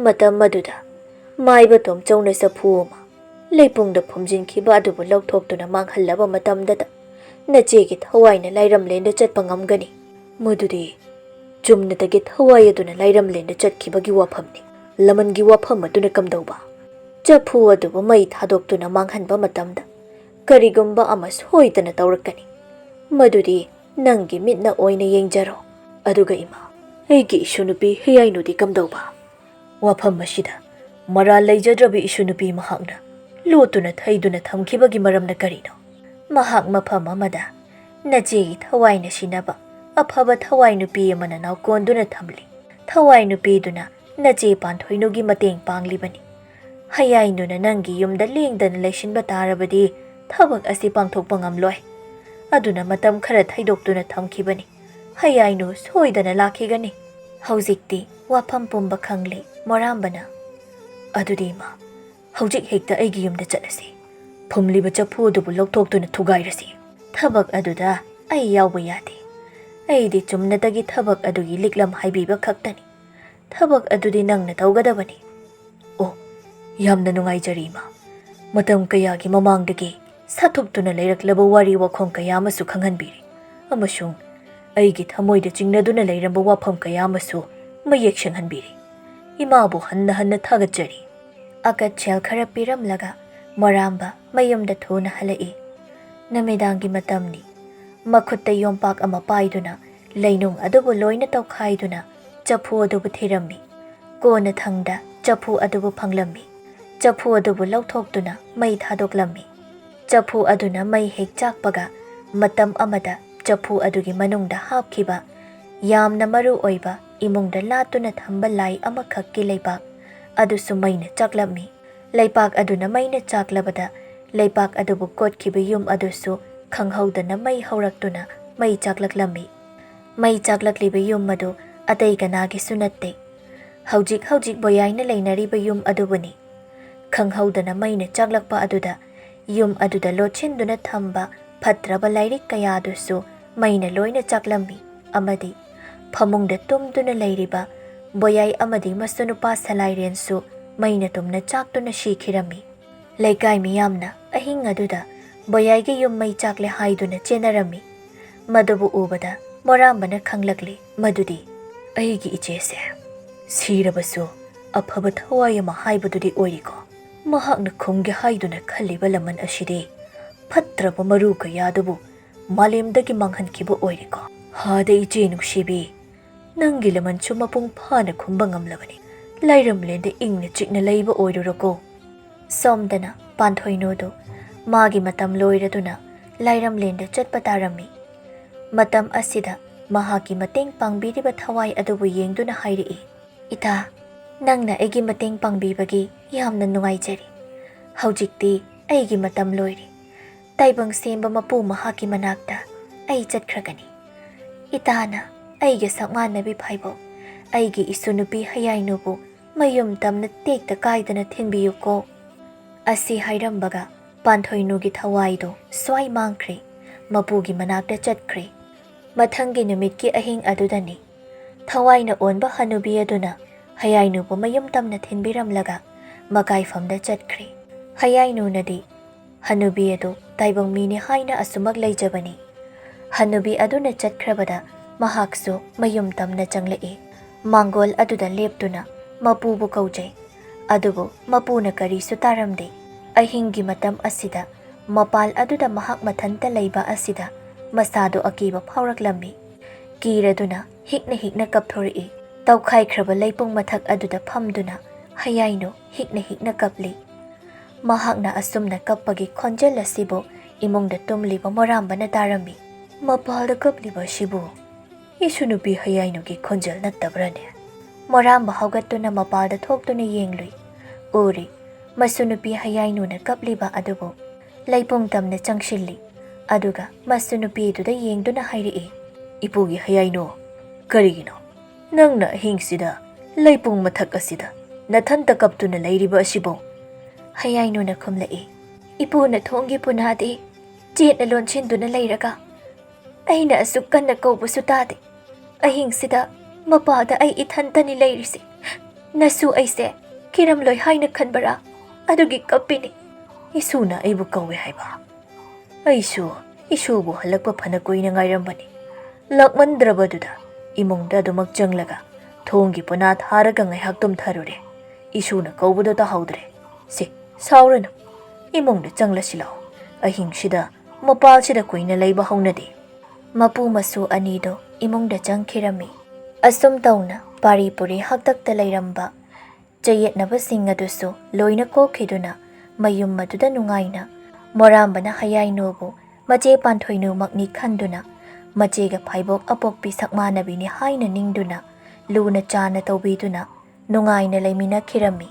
ꯃꯇꯝ ꯑꯗꯨꯗ ꯃꯥꯏꯕ ꯇꯣꯝꯆꯧꯅ ꯆꯐꯨ ꯑꯃ ꯂꯩꯄꯨꯡꯗ ꯐꯨꯝꯖꯤꯟꯈꯤꯕ ꯑꯗꯨꯕꯨ ꯂꯧꯊꯣꯛꯇꯨꯅ ꯃꯥꯡꯍꯜꯂꯕ ꯃꯇꯝꯗꯇ ꯅꯆꯦꯒꯤ ꯊꯋꯥꯏꯅ ꯂꯥꯏꯔꯝꯂꯦꯟꯗ ꯆꯠꯄ ꯉꯝꯒꯅꯤ꯫ ꯃꯗꯨꯗꯤ ꯆꯨꯝꯅꯇꯒꯤ ꯊꯋꯥꯏ ꯑꯗꯨꯅ ꯂꯥꯏꯔꯝꯂꯦꯟꯗ ꯆꯠꯈꯤꯕꯒꯤ ꯋꯥꯐꯝꯅꯤ꯫ ꯂꯃꯟꯒꯤ ꯋꯥꯐꯝ ꯑꯗꯨꯅ ꯀꯝꯗꯧꯕ? ꯆꯐꯨ ꯑꯗꯨꯕꯨ ꯃꯩ ꯊꯥꯗꯣꯛꯇꯨꯅ ꯃꯥꯡꯍꯟꯕ ꯃꯇꯝꯗ ꯀꯔꯤꯒꯨꯝꯕ ꯑꯃ ꯁꯣꯏꯗꯅ ꯇꯧꯔꯛꯀꯅꯤ꯫ ꯃꯗꯨꯗꯤ ꯅꯪꯒꯤ ꯃꯤꯠꯅ ꯑꯣꯏꯅ ꯌꯦꯡꯖꯔꯣ꯫ ꯑꯗꯨꯒ ꯏꯃꯥ, ꯑꯩꯒꯤ ꯏꯁꯨ ꯅꯨꯄꯤ ꯍꯌꯥꯏꯅꯨꯗꯤ ꯀꯝꯗꯧꯕ? ꯋꯥꯐꯝ ꯑꯁꯤꯗ ꯃꯔꯥꯜ ꯂꯩꯖꯗ꯭ꯔꯕ ꯏꯁꯨ ꯅꯨꯄꯤ ꯃꯍꯥꯛꯅ ꯂꯣꯠꯇꯨꯅ ꯊꯩꯗꯨꯅ ꯊꯝꯈꯤꯕꯒꯤ ꯃꯔꯝꯅ ꯀꯔꯤꯅꯣ? ꯃꯍꯥꯛ ꯃꯐꯝ ꯑꯃꯗ ꯅꯆꯦꯒꯤ ꯊꯋꯥꯏꯅ ꯁꯤꯟꯅꯕ ꯑꯐꯕ ꯊꯋꯥꯏ ꯅꯨꯄꯤ ꯑꯃꯅ ꯅꯥꯎꯀꯣꯟꯗꯨꯅ ꯊꯝꯂꯤ꯫ ꯊꯋꯥꯏ ꯅꯨꯄꯤꯗꯨꯅ ꯅꯆꯦ ꯄꯥꯟꯊꯣꯏꯅꯨꯒꯤ ꯃꯇꯦꯡ ꯄꯥꯡꯂꯤꯕꯅꯤ꯫ ꯍꯌꯥꯏꯅꯨꯅ ꯅꯪꯒꯤ ꯌꯨꯝꯗ ꯂꯦꯡꯗꯅ ꯂꯩꯁꯤꯟꯕ ꯇꯥꯔꯕꯗꯤ ꯊꯕꯛ ꯑꯁꯤ ꯄꯥꯡꯊꯣꯛꯄ ꯉꯝꯂꯣꯏ꯫ ꯑꯗꯨꯅ ꯃꯇꯝ ꯈꯔ ꯊꯩꯗꯣꯛꯇꯨꯅ ꯊꯝꯈꯤꯕꯅꯤ꯫ ꯍꯌꯥꯏꯅꯨ ꯁꯣꯏꯗꯅ ꯂꯥꯛꯈꯤꯒꯅꯤ꯫ ꯍꯧꯖꯤꯛꯇꯤ ꯋꯥꯐꯝ ꯄꯨꯝꯕ ꯈꯪꯂꯦ ꯃꯣꯔꯥꯝꯕꯅ꯫ ꯑꯗꯨꯗꯤ ꯏꯃꯥ, ꯍꯧꯖꯤꯛ ꯍꯦꯛꯇ ꯑꯩꯒꯤ ꯌꯨꯝꯗ ꯆꯠꯂꯁꯤ꯫ ꯐꯨꯝꯂꯤꯕ ꯆꯐꯨ ꯑꯗꯨꯕꯨ ꯂꯧꯊꯣꯛꯇꯨꯅ ꯊꯨꯒꯥꯏꯔꯁꯤ꯫ ꯊꯕꯛ ꯑꯗꯨꯗ ꯑꯩ ꯌꯥꯎꯕ ꯌꯥꯗꯦ꯫ ꯑꯩꯗꯤ ꯆꯨꯝꯅꯇꯒꯤ ꯊꯕꯛ ꯑꯗꯨꯒꯤ ꯂꯤꯛꯂꯝ ꯍꯥꯏꯕꯤꯕ ꯈꯛꯇꯅꯤ꯫ ꯊꯕꯛ ꯑꯗꯨꯗꯤ ꯅꯪꯅ ꯇꯧꯒꯗꯕꯅꯤ꯫ ꯑꯣ, ꯌꯥꯝꯅ ꯅꯨꯡꯉꯥꯏꯖꯔꯦ ꯏꯃꯥ꯫ ꯃꯇꯝ ꯀꯌꯥꯒꯤ ꯃꯃꯥꯡꯗꯒꯤ ꯁꯥꯊꯨꯞꯇꯨꯅ ꯂꯩꯔꯛꯂꯕ ꯋꯥꯔꯤ ꯋꯥꯈꯣꯡ ꯀꯌꯥ ꯑꯃꯁꯨ ꯈꯪꯍꯟꯕꯤꯔꯤ, ꯑꯃꯁꯨꯡ ꯑꯩꯒꯤ ꯊꯃꯣꯏꯗ ꯆꯤꯡꯅꯗꯨꯅ ꯂꯩꯔꯝꯕ ꯋꯥꯐꯝ ꯀꯌꯥ ꯑꯃꯁꯨ ꯃꯌꯦꯛ ꯁꯦꯡꯍꯟꯕꯤꯔꯤ꯫ ꯏꯃꯥꯕꯨ ꯍꯟꯅ ꯍꯟꯅ ꯊꯥꯒꯠꯆꯔꯤ꯫ ꯑꯀꯠꯁꯦꯜ ꯈꯔ ꯄꯤꯔꯝꯂꯒ ꯃꯣꯔꯥꯝꯕ ꯃꯌꯨꯝꯗ ꯊꯨꯅ ꯍꯜꯂꯛꯏ꯫ ꯅꯨꯃꯤꯗꯥꯡꯒꯤ ꯃꯇꯝꯅꯤ꯫ ꯃꯈꯨꯠꯇ ꯌꯣꯝꯄꯥꯛ ꯑꯃ ꯄꯥꯏꯗꯨꯅ ꯂꯩꯅꯨꯡ ꯑꯗꯨꯕꯨ ꯂꯣꯏꯅ ꯇꯧꯈꯥꯏꯗꯨꯅ ꯆꯐꯨ ꯑꯗꯨꯕꯨ ꯊꯤꯔꯝꯃꯤ꯫ ꯀꯣꯟꯅꯊꯪꯗ ꯆꯐꯨ ꯑꯗꯨꯕꯨ ꯐꯪꯂꯝꯃꯤ꯫ ꯆꯐꯨ ꯑꯗꯨꯕꯨ ꯂꯧꯊꯣꯛꯇꯨꯅ ꯃꯩ ꯊꯥꯗꯣꯛꯂꯝꯃꯤ꯫ ꯆꯐꯨ ꯑꯗꯨꯅ ꯃꯩ ꯍꯦꯛ ꯆꯥꯛꯄꯒ, ꯃꯇꯝ ꯑꯃꯗ ꯆꯐꯨ ꯑꯗꯨꯒꯤ ꯃꯅꯨꯡꯗ ꯍꯥꯞꯈꯤꯕ ꯌꯥꯝꯅ ꯃꯔꯨ ꯑꯣꯏꯕ ꯏꯃꯨꯡꯗ ꯂꯥꯠꯇꯨꯅ ꯊꯝꯕ ꯂꯥꯏ ꯑꯃꯈꯛꯀꯤ ꯂꯩꯄꯥꯛ ꯑꯗꯨꯁꯨ ꯃꯩꯅ ꯆꯥꯛꯂꯝꯃꯤ꯫ ꯂꯩꯄꯥꯛ ꯑꯗꯨꯅ ꯃꯩꯅ ꯆꯥꯛꯂꯕꯗ, ꯂꯩꯄꯥꯛ ꯑꯗꯨꯕꯨ ꯀꯣꯠꯈꯤꯕ ꯌꯨꯝ ꯑꯗꯨꯁꯨ ꯈꯪꯍꯧꯗꯅ ꯃꯩ ꯍꯧꯔꯛꯇꯨꯅ ꯃꯩ ꯆꯥꯛꯂꯛꯂꯝꯃꯤ꯫ ꯃꯩ ꯆꯥꯛꯂꯛꯂꯤꯕ ꯌꯨꯝ ꯑꯗꯨ ꯑꯇꯩ ꯀꯅꯥꯒꯤꯁꯨ ꯅꯠꯇꯦ꯫ ꯍꯧꯖꯤꯛ ꯍꯧꯖꯤꯛ ꯕꯣꯌꯥꯏꯅ ꯂꯩꯅꯔꯤꯕ ꯌꯨꯝ ꯑꯗꯨꯕꯨꯅꯤ꯫ ꯈꯪꯍꯧꯗꯅ ꯃꯩꯅ ꯆꯥꯛꯂꯛꯄ ꯑꯗꯨꯗ ꯌꯨꯝ ꯑꯗꯨꯗ ꯂꯣꯠꯁꯤꯟꯗꯨꯅ ꯊꯝꯕ ꯐꯠꯇ꯭ꯔꯕ ꯂꯥꯏꯔꯤꯛ ꯀꯌꯥꯗꯨꯁꯨ ꯃꯩꯅ ꯂꯣꯏꯅ ꯆꯥꯛꯂꯝꯃꯤ, ꯑꯃꯗꯤ ꯐꯃꯨꯡꯗ ꯇꯨꯝꯗꯨꯅ ꯂꯩꯔꯤꯕ ꯕꯣꯌꯥꯏ ꯑꯃꯗꯤ ꯃꯁꯨꯅꯨꯄꯥ ꯁꯂꯥꯏꯔꯦꯟꯁꯨ ꯃꯩꯅ ꯇꯨꯝꯅ ꯆꯥꯛꯇꯨꯅ ꯁꯤꯈꯤꯔꯝꯃꯤ꯫ ꯂꯩꯀꯥꯏ ꯃꯤꯌꯥꯝꯅ ꯑꯍꯤꯡ ꯑꯗꯨꯗ ꯕꯣꯌꯥꯏꯒꯤ ꯌꯨꯝ ꯃꯩ ꯆꯥꯛꯂꯦ ꯍꯥꯏꯗꯨꯅ ꯆꯦꯟꯅꯔꯝꯃꯤ꯫ ꯃꯗꯨꯕꯨ ꯎꯕꯗ ꯃꯣꯔꯥꯝꯕꯅ ꯈꯪꯂꯛꯂꯤ ꯃꯗꯨꯗꯤ ꯑꯩꯒꯤ ꯏꯆꯦꯁꯦ ꯁꯤꯔꯕꯁꯨ ꯑꯐꯕ ꯊꯋꯥꯏ ꯑꯃ ꯍꯥꯏꯕꯗꯨꯗꯤ ꯑꯣꯏꯔꯤꯀꯣ꯫ ꯃꯍꯥꯛꯅ ꯈꯨꯝꯒꯦ ꯍꯥꯏꯗꯨꯅ ꯈꯜꯂꯤꯕ ꯂꯃꯟ ꯑꯁꯤꯗꯤ ꯐꯠꯇ꯭ꯔꯕ ꯃꯔꯨ ꯀꯌꯥꯗꯨꯕꯨ ꯃꯥꯂꯦꯝꯗꯒꯤ ꯃꯥꯡꯍꯟꯈꯤꯕ ꯑꯣꯏꯔꯦꯀꯣ꯫ ꯍꯥꯗ ꯏꯆꯦ ꯅꯨꯡꯁꯤꯕꯤ, ꯅꯪꯒꯤ ꯂꯃꯟꯁꯨ ꯃꯄꯨꯡ ꯐꯥꯅ ꯈꯨꯝꯕ ꯉꯝꯂꯕꯅꯤ꯫ ꯂꯥꯏꯔꯝꯂꯦꯟꯗ ꯏꯪꯅ ꯆꯤꯛꯅ ꯂꯩꯕ ꯑꯣꯏꯔꯨꯔꯣꯀꯣ꯫ ꯁꯣꯝꯗꯅ ꯄꯥꯟꯊꯣꯏꯅꯨꯗꯨ ꯃꯥꯒꯤ ꯃꯇꯝ ꯂꯣꯏꯔꯗꯨꯅ ꯂꯥꯏꯔꯝꯂꯦꯟꯗ ꯆꯠꯄ ꯇꯥꯔꯝꯃꯤ꯫ ꯃꯇꯝ ꯑꯁꯤꯗ ꯃꯍꯥꯛꯀꯤ ꯃꯇꯦꯡ ꯄꯥꯡꯕꯤꯔꯤꯕ ꯊꯋꯥꯏ ꯑꯗꯨꯕꯨ ꯌꯦꯡꯗꯨꯅ ꯍꯥꯏꯔꯛꯏ, "ꯏꯇꯥ, ꯅꯪꯅ ꯑꯩꯒꯤ ꯃꯇꯦꯡ ꯄꯥꯡꯕꯤꯕꯒꯤ ꯌꯥꯝꯅ ꯅꯨꯡꯉꯥꯏꯖꯔꯤ꯫ ꯍꯧꯖꯤꯛꯇꯤ ꯑꯩꯒꯤ ꯃꯇꯝ ꯂꯣꯏꯔꯦ꯫ ꯇꯥꯏꯕꯪ ꯁꯦꯝꯕ ꯃꯄꯨ ꯃꯍꯥꯛꯀꯤ ꯃꯅꯥꯛꯇ ꯑꯩ ꯆꯠꯈ꯭ꯔꯒꯅꯤ꯫ ꯏꯇꯥꯅ ꯑꯩꯒꯤ ꯁꯛꯃꯥꯟꯅꯕꯤ ꯐꯥꯏꯕꯣꯛ, ꯑꯩꯒꯤ ꯏꯁꯨ ꯅꯨꯄꯤ ꯍꯌꯥꯏꯅꯨꯕꯨ ꯃꯌꯨꯝ ꯇꯝꯅ ꯇꯦꯛꯇ ꯀꯥꯏꯗꯅ ꯊꯤꯟꯕꯤꯌꯨꯀꯣ"꯫ ꯑꯁꯤ ꯍꯥꯏꯔꯝꯕꯒ ꯄꯥꯟꯊꯣꯏꯅꯨꯒꯤ ꯊꯋꯥꯏꯗꯨ ꯁ꯭ꯋꯥꯏ ꯃꯥꯡꯈ꯭ꯔꯦ, ꯃꯄꯨꯒꯤ ꯃꯅꯥꯛꯇ ꯆꯠꯈ꯭ꯔꯦ꯫ ꯃꯊꯪꯒꯤ ꯅꯨꯃꯤꯠꯀꯤ ꯑꯍꯤꯡ ꯑꯗꯨꯗꯅꯤ ꯊꯋꯥꯏꯅ ꯑꯣꯟꯕ ꯍꯅꯨꯕꯤ ꯑꯗꯨꯅ ꯍꯌꯥꯏꯅꯨꯕꯨ ꯃꯌꯨꯝ ꯇꯝꯅ ꯊꯤꯟꯕꯤꯔꯝꯂꯒ ꯃꯀꯥꯏꯐꯝꯗ ꯆꯠꯈ꯭ꯔꯦ꯫ ꯍꯌꯥꯏꯅꯨꯅꯗꯤ ꯍꯅꯨꯕꯤ ꯑꯗꯨ ꯇꯥꯏꯕꯪ ꯃꯤꯅꯤ ꯍꯥꯏꯅ ꯑꯁꯨꯃꯛ ꯂꯩꯖꯕꯅꯤ꯫ ꯍꯅꯨꯕꯤ ꯑꯗꯨꯅ ꯆꯠꯈ꯭ꯔꯕꯗ ꯃꯍꯥꯛꯁꯨ ꯃꯌꯨꯝ ꯇꯝꯅ ꯆꯪꯂꯛꯏ꯫ ꯃꯥꯡꯒꯣꯜ ꯑꯗꯨꯗ ꯂꯦꯞꯇꯨꯅ ꯃꯄꯨꯕꯨ ꯀꯧꯖꯩ꯫ ꯑꯗꯨꯕꯨ ꯃꯄꯨꯅ ꯀꯔꯤꯁꯨ ꯇꯥꯔꯝꯗꯦ꯫ ꯑꯍꯤꯡꯒꯤ ꯃꯇꯝ ꯑꯁꯤꯗ ꯃꯄꯥꯜ ꯑꯗꯨꯗ ꯃꯍꯥꯛ ꯃꯊꯟꯇ ꯂꯩꯕ ꯑꯁꯤꯗ ꯃꯁꯥꯗꯣ ꯑꯀꯤꯕ ꯐꯥꯎꯔꯛꯂꯝꯃꯤ꯫ ꯀꯤꯔꯗꯨꯅ ꯍꯤꯛꯅ ꯍꯤꯛꯅ ꯀꯞꯊꯣꯔꯛꯏ꯫ ꯇꯧꯈꯥꯏꯈ꯭ꯔꯕ ꯂꯩꯄꯨꯡ ꯃꯊꯛ ꯑꯗꯨꯗ ꯐꯝꯗꯨꯅ ꯍꯌꯥꯏꯅꯨ ꯍꯤꯛꯅ ꯍꯤꯛꯅ ꯀꯞꯂꯤ꯫ ꯃꯍꯥꯛꯅ ꯑꯁꯨꯝꯅ ꯀꯞꯄꯒꯤ ꯈꯣꯟꯖꯦꯜ ꯑꯁꯤꯕꯨ ꯏꯃꯨꯡꯗ ꯇꯨꯝꯂꯤꯕ ꯃꯣꯔꯥꯝꯕꯅ ꯇꯥꯔꯝꯃꯤ꯫ "ꯃꯄꯥꯜꯗ ꯀꯞꯂꯤꯕ ꯑꯁꯤꯕꯨ ꯏꯁꯨ ꯅꯨꯄꯤ ꯍꯌꯥꯏꯅꯨꯒꯤ ꯈꯣꯟꯖꯦꯜ ꯅꯠꯇꯕ꯭ꯔꯥꯅꯦ?" ꯃꯣꯔꯥꯝꯕ ꯍꯧꯒꯠꯇꯨꯅ ꯃꯄꯥꯜꯗ ꯊꯣꯛꯇꯨꯅ ꯌꯦꯡꯂꯨꯏ꯫ ꯎꯔꯤ, ꯃꯁꯨ ꯅꯨꯄꯤ ꯍꯌꯥꯏꯅꯨꯅ ꯀꯞꯂꯤꯕ ꯑꯗꯨꯕꯨ꯫ ꯂꯩꯄꯨꯡ ꯇꯝꯅ ꯆꯪꯁꯤꯜꯂꯤ꯫ ꯑꯗꯨꯒ ꯃꯁꯨ ꯅꯨꯄꯤꯗꯨꯗ ꯌꯦꯡꯗꯨꯅ ꯍꯥꯏꯔꯛꯏ, "ꯏꯄꯨꯒꯤ ꯍꯌꯥꯏꯅꯨ, ꯀꯔꯤꯒꯤꯅꯣ ꯅꯪꯅ ꯑꯍꯤꯡꯁꯤꯗ ꯂꯩꯄꯨꯡ ꯃꯊꯛ ꯑꯁꯤꯗ ꯅꯊꯟꯇ ꯀꯞꯇꯨꯅ ꯂꯩꯔꯤꯕ ꯑꯁꯤꯕꯨ?" ꯍꯌꯥꯏꯅꯨꯅ ꯈꯨꯝꯂꯛꯏ, "ꯏꯄꯨꯅ ꯊꯣꯡꯒꯤ ꯄꯨꯅꯥꯗꯤ ꯆꯦꯠꯅ ꯂꯣꯟꯁꯤꯟꯗꯨꯅ ꯂꯩꯔꯒ ꯑꯩꯅ ꯑꯁꯨꯛ ꯀꯟꯅ ꯀꯧꯕꯁꯨ ꯇꯥꯗꯦ꯫ ꯑꯍꯤꯡꯁꯤꯗ ꯃꯄꯥꯗ ꯑꯩ ꯏꯊꯟꯇꯅꯤ ꯂꯩꯔꯤꯁꯦ꯫ ꯅꯁꯨ ꯑꯩꯁꯦ ꯀꯤꯔꯝꯂꯣꯏ ꯍꯥꯏꯅ ꯈꯟꯕꯔꯥ? ꯑꯗꯨꯒꯤ ꯀꯞꯄꯤꯅꯤ꯫" "ꯏꯁꯨꯅ ꯑꯩꯕꯨ ꯀꯧꯏ ꯍꯥꯏꯕ? ꯑꯩꯁꯨ ꯏꯁꯨꯕꯨ ꯍꯜꯂꯛꯄ ꯐꯅ ꯀꯨꯏꯅ ꯉꯥꯏꯔꯝꯕꯅꯤ꯫ ꯂꯥꯛꯃꯟꯗ꯭ꯔꯕꯗꯨꯗ ꯏꯃꯨꯡꯗ ꯑꯗꯨꯃꯛ ꯆꯪꯂꯒ ꯊꯣꯡꯒꯤ ꯄꯨꯅꯥ ꯊꯥꯔꯒ ꯉꯥꯏꯍꯥꯛ ꯇꯨꯝꯊꯔꯨꯔꯦ꯫ ꯏꯁꯨꯅ ꯀꯧꯕꯗꯣ ꯇꯥꯍꯧꯗ꯭ꯔꯦ꯫ ꯁꯦ, ꯁꯥꯎꯔꯅꯨ꯫ ꯏꯃꯨꯡꯗ ꯆꯪꯂꯁꯤ ꯂꯥꯛꯑꯣ꯫ ꯑꯍꯤꯡꯁꯤꯗ ꯃꯄꯥꯜꯁꯤꯗ ꯀꯨꯏꯅ ꯂꯩꯕ ꯍꯧꯅꯗꯦ꯫" ꯃꯄꯨ ꯃꯁꯨ ꯑꯅꯤꯗꯣ ꯏꯃꯨꯡꯗ ꯆꯪꯈꯤꯔꯝꯃꯤ꯫ ꯑꯁꯨꯝ ꯇꯧꯅ ꯄꯥꯔꯤ ꯄꯨꯔꯤ ꯍꯥꯛꯇꯛꯇ ꯂꯩꯔꯝꯕ ꯆꯌꯦꯠꯅꯕꯁꯤꯡ ꯑꯗꯨꯁꯨ ꯂꯣꯏꯅ ꯀꯣꯛꯈꯤꯗꯨꯅ ꯃꯌꯨꯝ ꯑꯗꯨꯗ ꯅꯨꯡꯉꯥꯏꯅ ꯃꯣꯔꯥꯝꯕꯅ ꯍꯌꯥꯏꯅꯨꯕꯨ ꯃꯆꯦ ꯄꯥꯟꯊꯣꯏꯅꯨꯃꯛꯅꯤ ꯈꯟꯗꯨꯅ ꯃꯆꯦꯒ ꯐꯥꯏꯕꯣꯛ ꯑꯄꯣꯛꯄꯤ ꯁꯛꯃꯥꯟꯅꯕꯤꯅꯤ ꯍꯥꯏꯅ ꯅꯤꯡꯗꯨꯅ ꯂꯨꯅ ꯆꯥꯅ ꯇꯧꯕꯤꯗꯨꯅ ꯅꯨꯡꯉꯥꯏꯅ ꯂꯩꯃꯤꯟꯅꯈꯤꯔꯝꯃꯤ꯫